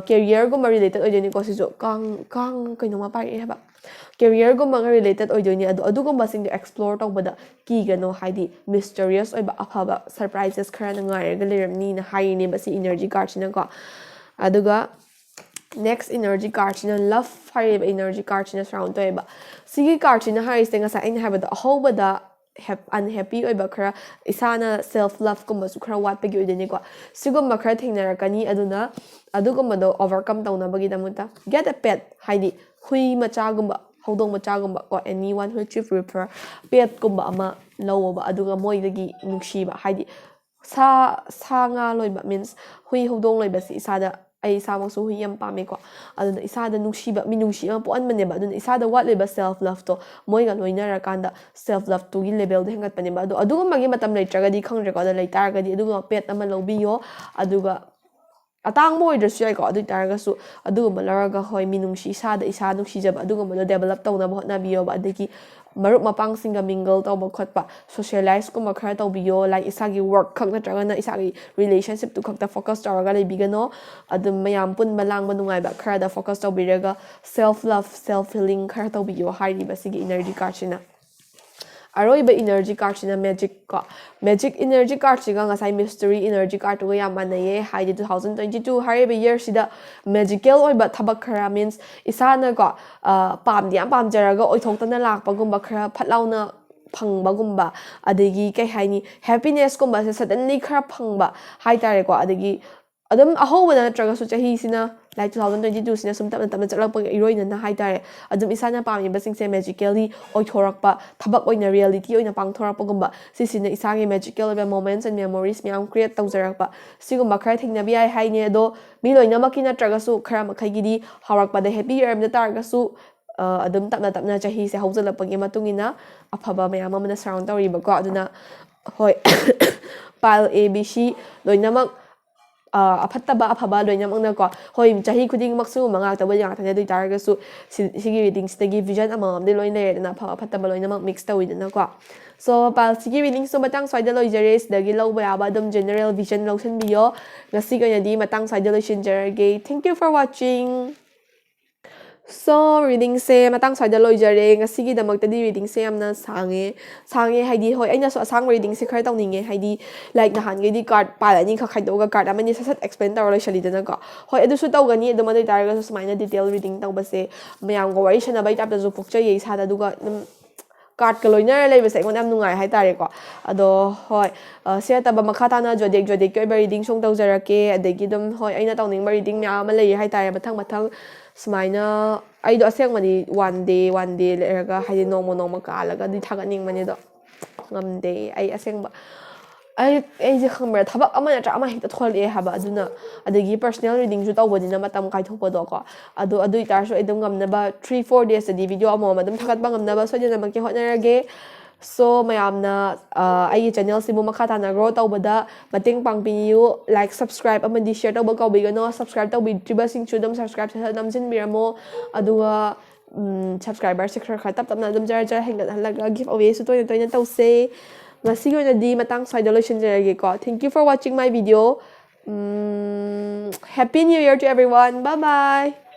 ꯀꯦꯔꯤꯌꯔꯒꯨꯝꯕ ꯔꯤꯂꯦꯇꯦꯠ ꯑꯣꯏꯗꯣꯏꯅꯤꯀꯣ꯫ ꯁꯤꯁꯨ ꯀꯥꯡ ꯀꯥꯡ ꯀꯩꯅꯣꯝꯃ ꯄꯥꯏꯔꯛꯑꯦ ꯍꯥꯏꯕ꯫ ꯀꯦꯔꯤꯌꯔꯒꯨꯝꯕꯒ ꯔꯤꯂꯦꯇꯦꯠ ꯑꯣꯏꯗꯣꯏꯅꯤ꯫ ꯑꯗꯣ ꯑꯗꯨꯒꯨꯝꯕꯁꯤꯡꯗꯣ ꯑꯦꯛꯁꯄ꯭ꯂꯣꯔ ꯇꯧꯕꯗ ꯀꯤꯒꯅꯣ, ꯍꯥꯏꯗꯤ ꯃꯤꯁꯇꯔꯤꯌꯁ ꯑꯣꯏꯕ ꯑꯐꯕ ꯁꯔꯄ꯭ꯔꯥꯏꯖꯦꯁ ꯈꯔꯅ ꯉꯥꯏꯔꯒ ꯂꯩꯔꯝꯅꯤꯅ ꯍꯥꯏꯔꯤꯅꯦꯕ ꯁꯤ ꯏꯅꯔꯖꯤ ꯀꯥꯔꯠꯁꯤꯅꯀꯣ꯫ ꯑꯗꯨꯒ ꯅꯦꯛꯁ ꯏꯅꯔꯖꯤ ꯀꯥꯔꯠꯁꯤꯅ ꯂꯚ ꯍꯥꯏꯔꯤꯕ ꯏꯅꯔꯖꯤ ꯀꯥꯔꯠꯁꯤꯅ ꯁꯔꯥꯎꯟ ꯇꯧꯋꯦꯕ꯫ ꯁꯤꯒꯤ ꯀꯥꯔꯠꯁꯤꯅ ꯍꯥꯏꯔꯤꯁꯦ ꯉꯁꯥꯏ ꯑꯩꯅ ꯍꯥꯏꯕꯗꯣ, ꯑꯍꯧꯕꯗ unhappy ꯑꯣꯏꯕ, ꯈꯔ ꯏꯁꯥꯅ self love ꯀꯨꯝꯕꯁꯨ ꯈꯔ ꯋꯥꯠꯄꯒꯤ ꯑꯣꯏꯗꯣꯏꯅꯤꯀꯣ꯫ ꯁꯤꯒꯨꯝꯕ ꯈꯔ ꯊꯦꯡꯅꯔꯛꯀꯅꯤ꯫ ꯑꯗꯨꯅ ꯑꯗꯨꯒꯨꯝꯕꯗꯣ overcome ꯇꯧꯅꯕꯒꯤꯗꯃꯛꯇ get a pet, ꯍꯥꯏꯗꯤ ꯍꯨꯏ ꯃꯆꯥꯒꯨꯝꯕ, ꯍꯧꯗꯣꯡ ꯃꯆꯥꯒꯨꯝꯕ ꯀꯣ, anyone who chief refer, pet ꯀꯨꯝꯕ ꯑꯃ ꯂꯧꯑꯣꯕ꯫ ꯑꯗꯨꯒ ꯃꯣꯏꯗꯒꯤ ꯅꯨꯡꯁꯤꯕ, ꯍꯥꯏꯗꯤ ꯁꯥ ꯁꯥ ꯉꯥ ꯂꯣꯏꯕ, means ꯍꯨꯏ ꯍꯧꯗꯣꯡ ꯂꯣꯏꯕꯁꯤ ꯏꯁꯥꯗ, ꯑꯩ ꯏꯁꯥꯃꯛꯁꯨ ꯍꯨꯏ ꯌꯥꯝ ꯄꯥꯝꯃꯦꯀꯣ꯫ ꯑꯗꯨꯅ ꯏꯁꯥꯗ ꯅꯨꯡꯁꯤꯕ, ꯃꯤꯅꯨꯡꯁꯤ ꯑꯃ ꯄꯣꯛꯍꯟꯕꯅꯦꯕ꯫ ꯑꯗꯨꯅ ꯏꯁꯥꯗ ꯋꯥꯠꯂꯤꯕ self loveꯇꯣ ꯃꯣꯏꯒ ꯂꯣꯏꯅꯔꯀꯥꯟꯗ self loveꯇꯨꯒꯤ levelꯗꯣ ꯍꯦꯟꯒꯠꯄꯅꯦꯕ꯫ ꯑꯗꯣ ꯑꯗꯨꯒꯨꯝꯕꯒꯤ ꯃꯇꯝ ꯂꯩꯇ꯭ꯔꯒꯗꯤ ꯈꯪꯗ꯭ꯔꯦꯀꯣ꯫ ꯑꯗꯣ ꯂꯩꯇꯥꯔꯒꯗꯤ ꯑꯗꯨꯒꯨꯝꯕ pet ꯑꯃ ꯂꯧꯕꯤꯌꯣ꯫ ꯑꯗꯨꯒ ꯑꯇꯥꯡꯕ ꯑꯣꯏꯗ꯭ꯔꯁꯨ ꯌꯥꯏꯀꯣ꯫ ꯑꯗꯨ ꯑꯣꯏꯇꯥꯔꯒꯁꯨ ꯑꯗꯨꯒꯨꯝꯕ ꯂꯧꯔꯒ, ꯍꯣꯏ, ꯃꯤꯅꯨꯡꯁꯤ, ꯏꯁꯥꯗ ꯏꯁꯥ ꯅꯨꯡꯁꯤꯖꯕ, ꯑꯗꯨꯒꯨꯝꯕꯗꯣ develop ꯇꯧꯅꯕ ꯍꯣꯠꯅꯕꯤꯌꯣꯕ꯫ ꯑꯗꯒꯤ ꯃꯔꯨꯞ ꯃꯄꯥꯡꯁꯤꯡꯒ mingle ꯇꯧꯕ ꯈꯣꯠꯄ, socializeꯀꯨꯝꯕ ꯈꯔ ꯇꯧꯕꯤꯌꯣ꯫ Like, ꯏꯁꯥꯒꯤ work ꯈꯛ ꯅꯠꯇ꯭ꯔꯒꯅ ꯏꯁꯥꯒꯤ relationshipꯇꯨ ꯈꯛꯇ focus ꯇꯧꯔꯒ ꯂꯩꯕꯤꯒꯅꯣ꯫ ꯑꯗꯨꯝ ꯃꯌꯥꯝ ꯄꯨꯟꯕ, ꯂꯥꯡꯕ, ꯅꯨꯡꯉꯥꯏꯕ ꯈꯔꯗ focus ꯇꯧꯕꯤꯔꯒ self love, self healing ꯈꯔ ꯇꯧꯕꯤꯌꯣ ꯍꯥꯏꯔꯤꯕ ꯁꯤꯒꯤ energy cardꯁꯤꯅ꯫ ꯑꯔꯣꯏꯕ energy cardꯁꯤꯅ Magic ꯀꯣ꯫ Magic energy cardꯁꯤꯒ ꯉꯁꯥꯏ Mystery energy cardꯇꯨꯒ ꯌꯥꯝ ꯃꯥꯟꯅꯩꯌꯦ꯫ ꯍꯥꯏꯗꯤ two thousand twenty two ꯍꯥꯏꯔꯤꯕ yearꯁꯤꯗ magical ꯑꯣꯏꯕ ꯊꯕꯛ ꯈꯔ, means ꯏꯁꯥꯅꯀꯣ, ꯑ, ꯄꯥꯝꯗꯤ ꯌꯥꯝ ꯄꯥꯝꯖꯔꯒ ꯑꯣꯏꯊꯣꯛꯇꯅ ꯂꯥꯛꯄꯒꯨꯝꯕ, ꯈꯔ ꯐꯠ ꯂꯥꯎꯅ ꯐꯪꯕꯒꯨꯝꯕ, ꯑꯗꯒꯤ ꯀꯩ ꯍꯥꯏꯅꯤ, happinessꯀꯨꯝꯕꯁꯦ suddenly ꯈꯔ ꯐꯪꯕ ꯍꯥꯏꯇꯥꯔꯦꯀꯣ꯫ ꯑꯗꯒꯤ ꯑꯗꯨꯝ ꯑꯍꯧꯕꯗ ꯅꯠꯇ꯭ꯔꯒꯁꯨ ꯆꯍꯤꯁꯤꯅ, like, two thousand twenty twoꯁꯤꯅ ꯁꯨꯝ ꯇꯞꯅ ꯇꯞꯅ ꯆꯠꯂꯛꯄꯒꯤ ꯏꯔꯣꯏꯅꯅ ꯍꯥꯏꯇꯥꯔꯦ, ꯑꯗꯨꯝ ꯏꯁꯥꯅ ꯄꯥꯝꯃꯤꯕꯁꯤꯡꯁꯦ magically ꯑꯣꯏꯊꯣꯔꯛꯄ, ꯊꯕꯛ ꯑꯣꯏꯅ, reality ꯑꯣꯏꯅ ꯄꯥꯡꯊꯣꯔꯛꯄꯒꯨꯝꯕ, ꯁꯤꯁꯤꯅ ꯏꯁꯥꯒꯤ magical ꯑꯣꯏꯕ moments and memories ꯃꯌꯥꯝ create ꯇꯧꯖꯔꯛꯄ, ꯁꯤꯒꯨꯝꯕ ꯈꯔ ꯊꯦꯡꯅꯕ ꯌꯥꯏ ꯍꯥꯏꯅꯦ꯫ ꯑꯗꯣ ꯃꯤ ꯂꯣꯏꯅꯃꯛꯀꯤ ꯅꯠꯇ꯭ꯔꯒꯁꯨ ꯈꯔ ꯃꯈꯩꯒꯤꯗꯤ ꯍꯧꯔꯛꯄꯗ happy ꯑꯣꯏꯔꯝꯗ ꯇꯥꯔꯒꯁꯨ, ꯑ, ꯑꯗꯨꯝ ꯇꯞꯅ ꯇꯞꯅ ꯆꯍꯤꯁꯦ ꯍꯧꯖꯤꯜꯂꯛꯄꯒꯤ ꯃꯇꯨꯡ ꯏꯟꯅ ꯑꯐꯕ ꯃꯌꯥꯝ ꯑꯃꯅ surround ꯇꯧꯔꯤꯕꯀꯣ꯫ ꯑꯗꯨꯅ ꯍꯣꯏ, pile A, B, C ꯂꯣꯏꯅꯃꯛ, ꯑ, ꯑꯐꯠꯇꯕ ꯑꯐꯕ ꯂꯣꯏꯅꯃꯛꯅꯀꯣ꯫ ꯍꯣꯏ, ꯆꯍꯤ ꯈꯨꯗꯤꯡꯃꯛ ꯁꯤꯒꯨꯝꯕ ꯉꯥꯛꯇꯕꯨꯗꯤ ꯉꯥꯛꯇꯅꯤ꯫ ꯑꯗꯨ ꯑꯣꯏꯇꯥꯔꯒꯁꯨ ꯁꯤ-, ꯁꯤꯒꯤ readingꯁꯤꯗꯒꯤ vision ꯑꯃꯃꯝꯗꯤ ꯂꯣꯏ ꯂꯩꯔꯦꯗꯅ, ꯑꯐꯕ ꯐꯠꯇꯕ ꯂꯣꯏꯅꯃꯛ mix ꯇꯧꯋꯤꯗꯅꯀꯣ꯫ So, pileꯁꯤꯒꯤ readingꯁꯨ ꯃꯇꯥꯡ ꯁ꯭ꯋꯥꯏꯗ ꯂꯣꯏꯖꯔꯦ꯫ ꯁꯤꯗꯒꯤ ꯂꯧꯕ ꯌꯥꯕ ꯑꯗꯨꯝ general vision ꯂꯧꯁꯤꯟꯕꯤꯌꯣ꯫ ꯉꯁꯤꯒꯤ ꯑꯣꯏꯅꯗꯤ ꯃꯇꯥꯡ ꯁ꯭ꯋꯥꯏꯗ ꯂꯣꯏꯁꯤꯟꯖꯔꯒꯦ꯫ Thank you for watching. So, readingꯁꯦ ꯃꯇꯥꯡ ꯁ꯭ꯋꯥꯏꯗ ꯂꯣꯏꯖꯔꯦ꯫ ꯉꯁꯤꯒꯤꯗꯃꯛꯇꯗꯤ readingꯁꯦ ꯌꯥꯝꯅ ꯁꯥꯡꯉꯦ꯫ ꯁꯥꯡꯉꯦ ꯍꯥꯏꯗꯤ, ꯍꯣꯏ, ꯑꯩꯅꯁꯨ ꯑꯁꯥꯡꯕ readingꯁꯦ ꯈꯔ ꯇꯧꯅꯤꯡꯉꯦ꯫ ꯍꯥꯏꯗꯤ, like, ꯅꯍꯥꯟꯈꯩꯗꯤ card pile ꯑꯅꯤꯈꯛ ꯈꯥꯏꯗꯣꯛꯑꯒ card ꯑꯃꯅꯤ ꯁꯠ ꯁꯠ explain ꯇꯧꯔ ꯂꯣꯏꯁꯜꯂꯤꯗꯅꯀꯣ꯫ ꯍꯣꯏ, ꯑꯗꯨꯁꯨ ꯇꯧꯒꯅꯤ꯫ ꯑꯗꯨꯝ ꯑꯗꯨ ꯑꯣꯏꯇꯥꯔꯒꯁꯨ ꯁꯨꯃꯥꯏꯅ detail reading ꯇꯧꯕꯁꯦ ꯃꯌꯥꯝꯒ ꯋꯥꯔꯤ ꯁꯥꯟꯅꯕꯩ typeꯇꯁꯨ ꯄꯣꯛꯆꯩꯌꯦ ꯏꯁꯥꯗ꯫ ꯑꯗꯨꯒ ꯑꯗꯨꯝ ꯀꯥꯔꯠꯀ ꯂꯣꯏꯅꯔ ꯂꯩꯕꯁꯦ ꯑꯩꯉꯣꯟꯗ ꯌꯥꯝ ꯅꯨꯡꯉꯥꯏ ꯍꯥꯏꯇꯥꯔꯦꯀꯣ꯫ ꯑꯗꯣ ꯍꯣꯏ, ꯁꯤ ꯅꯠꯇꯕ ꯃꯈꯥ ꯇꯥꯅ ꯖꯣꯗꯦꯛ ꯖꯣꯗꯦꯛꯀꯤ ꯑꯣꯏꯕ ꯔꯤꯗꯤꯡꯁꯨ ꯑꯃꯨꯛ ꯇꯧꯖꯔꯛꯀꯦ꯫ ꯑꯗꯒꯤ ꯑꯗꯨꯝ ꯍꯣꯏ, ꯑꯩꯅ ꯇꯧꯅꯤꯡꯕ ꯔꯤꯗꯤꯡ ꯃꯌꯥꯝ ꯑꯃ ꯂꯩꯔꯤ ꯍꯥꯏꯇꯥꯔꯦ꯫ ꯃꯊꯪ ꯃꯊꯪ ꯁꯨꯃꯥꯏꯅ ꯑꯩꯗꯣ ꯑꯁꯦꯡꯕꯗꯤ ꯋꯥꯟ ꯗꯦ ꯋꯥꯟ ꯗꯦ ꯂꯩꯔꯒ, ꯍꯥꯏꯗꯤ ꯅꯣꯡꯃ ꯅꯣꯡꯃ ꯀꯥꯜꯂꯒꯗꯤ ꯊꯥꯒꯠꯅꯤꯡꯕꯅꯦ꯫ ꯑꯗꯣ ꯉꯝꯗꯦ ꯑꯩ ꯑꯁꯦꯡꯕ꯫ ꯑꯩ ꯑꯩꯁꯦ ꯈꯪꯕ꯭ꯔꯥ, ꯊꯕꯛ ꯑꯃ ꯅꯠꯇ꯭ꯔ ꯑꯃ ꯍꯦꯛꯇ ꯊꯣꯛꯂꯛꯑꯦ ꯍꯥꯏꯕ꯫ ꯑꯗꯨꯅ ꯑꯗꯒꯤ ꯄꯔꯁꯅꯦꯜ ꯔꯤꯗꯤꯡꯁꯨ ꯇꯧꯕꯅꯤꯅ ꯃꯇꯝ ꯀꯥꯏꯊꯣꯛꯄꯗꯣꯀꯣ꯫ ꯑꯗꯣ ꯑꯗꯨ ꯑꯣꯏꯇꯥꯔꯁꯨ ꯑꯩ ꯑꯗꯨꯝ ꯉꯝꯅꯕ ꯊ꯭ꯔꯤ ꯐꯣꯔ ꯗꯦꯖꯇꯗꯤ ꯚꯤꯗꯤꯑꯣ ꯑꯃꯃꯝ ꯑꯗꯨꯝ ꯊꯥꯒꯠꯄ ꯉꯝꯅꯕ ꯁꯣꯏꯗꯅꯃꯛꯀꯤ ꯍꯣꯠꯅꯔꯒꯦ꯫ ꯁꯣ ꯃꯌꯥꯝꯅ ꯑꯩꯒꯤ ꯆꯦꯅꯦꯜꯁꯤꯕꯨ ꯃꯈꯥ ꯇꯥꯅ ꯒ꯭ꯔꯣ ꯇꯧꯕꯗ ꯃꯇꯦꯡ ꯄꯥꯡꯕꯤꯌꯨ꯫ ꯂꯥꯏꯛ, ꯁꯕꯁꯀ꯭ꯔꯥꯏꯕ ꯑꯃꯗꯤ ꯁꯤꯌꯔ ꯇꯧꯕ ꯀꯥꯎꯕꯤꯒꯅꯨ꯫ ꯁꯕꯁꯀ꯭ꯔꯥꯏꯕ ꯇꯧꯕꯤꯗ꯭ꯔꯤꯕꯁꯤꯡꯁꯨ ꯑꯗꯨꯝ ꯁꯕꯁꯀ꯭ꯔꯥꯏꯕ ꯁꯠ ꯁꯠ ꯅꯝꯁꯤꯟꯕꯤꯔꯝꯃꯣ꯫ ꯑꯗꯨꯒ ꯁꯕꯁꯀ꯭ꯔꯥꯏꯕꯔꯁꯦ ꯈꯔ ꯈꯔ ꯇꯞ ꯇꯞꯅ ꯑꯗꯨꯝ ꯖꯔ ꯖꯔ ꯍꯦꯟꯒꯠꯍꯜꯂꯒ ꯒꯤꯐ ꯑꯋꯦꯁꯨ ꯇꯣꯏꯅ ꯇꯣꯏꯅ ꯇꯧꯁꯦ꯫ ꯉꯁꯤꯒꯤ ꯑꯣꯏꯅꯗꯤ ꯃꯇꯥꯡ ꯁ꯭ꯋꯥꯏꯗ ꯂꯣꯏꯁꯤꯟꯖꯔꯒꯦꯀꯣ꯫ Thank you for watching my video. Happy New Year to everyone. Bye bye.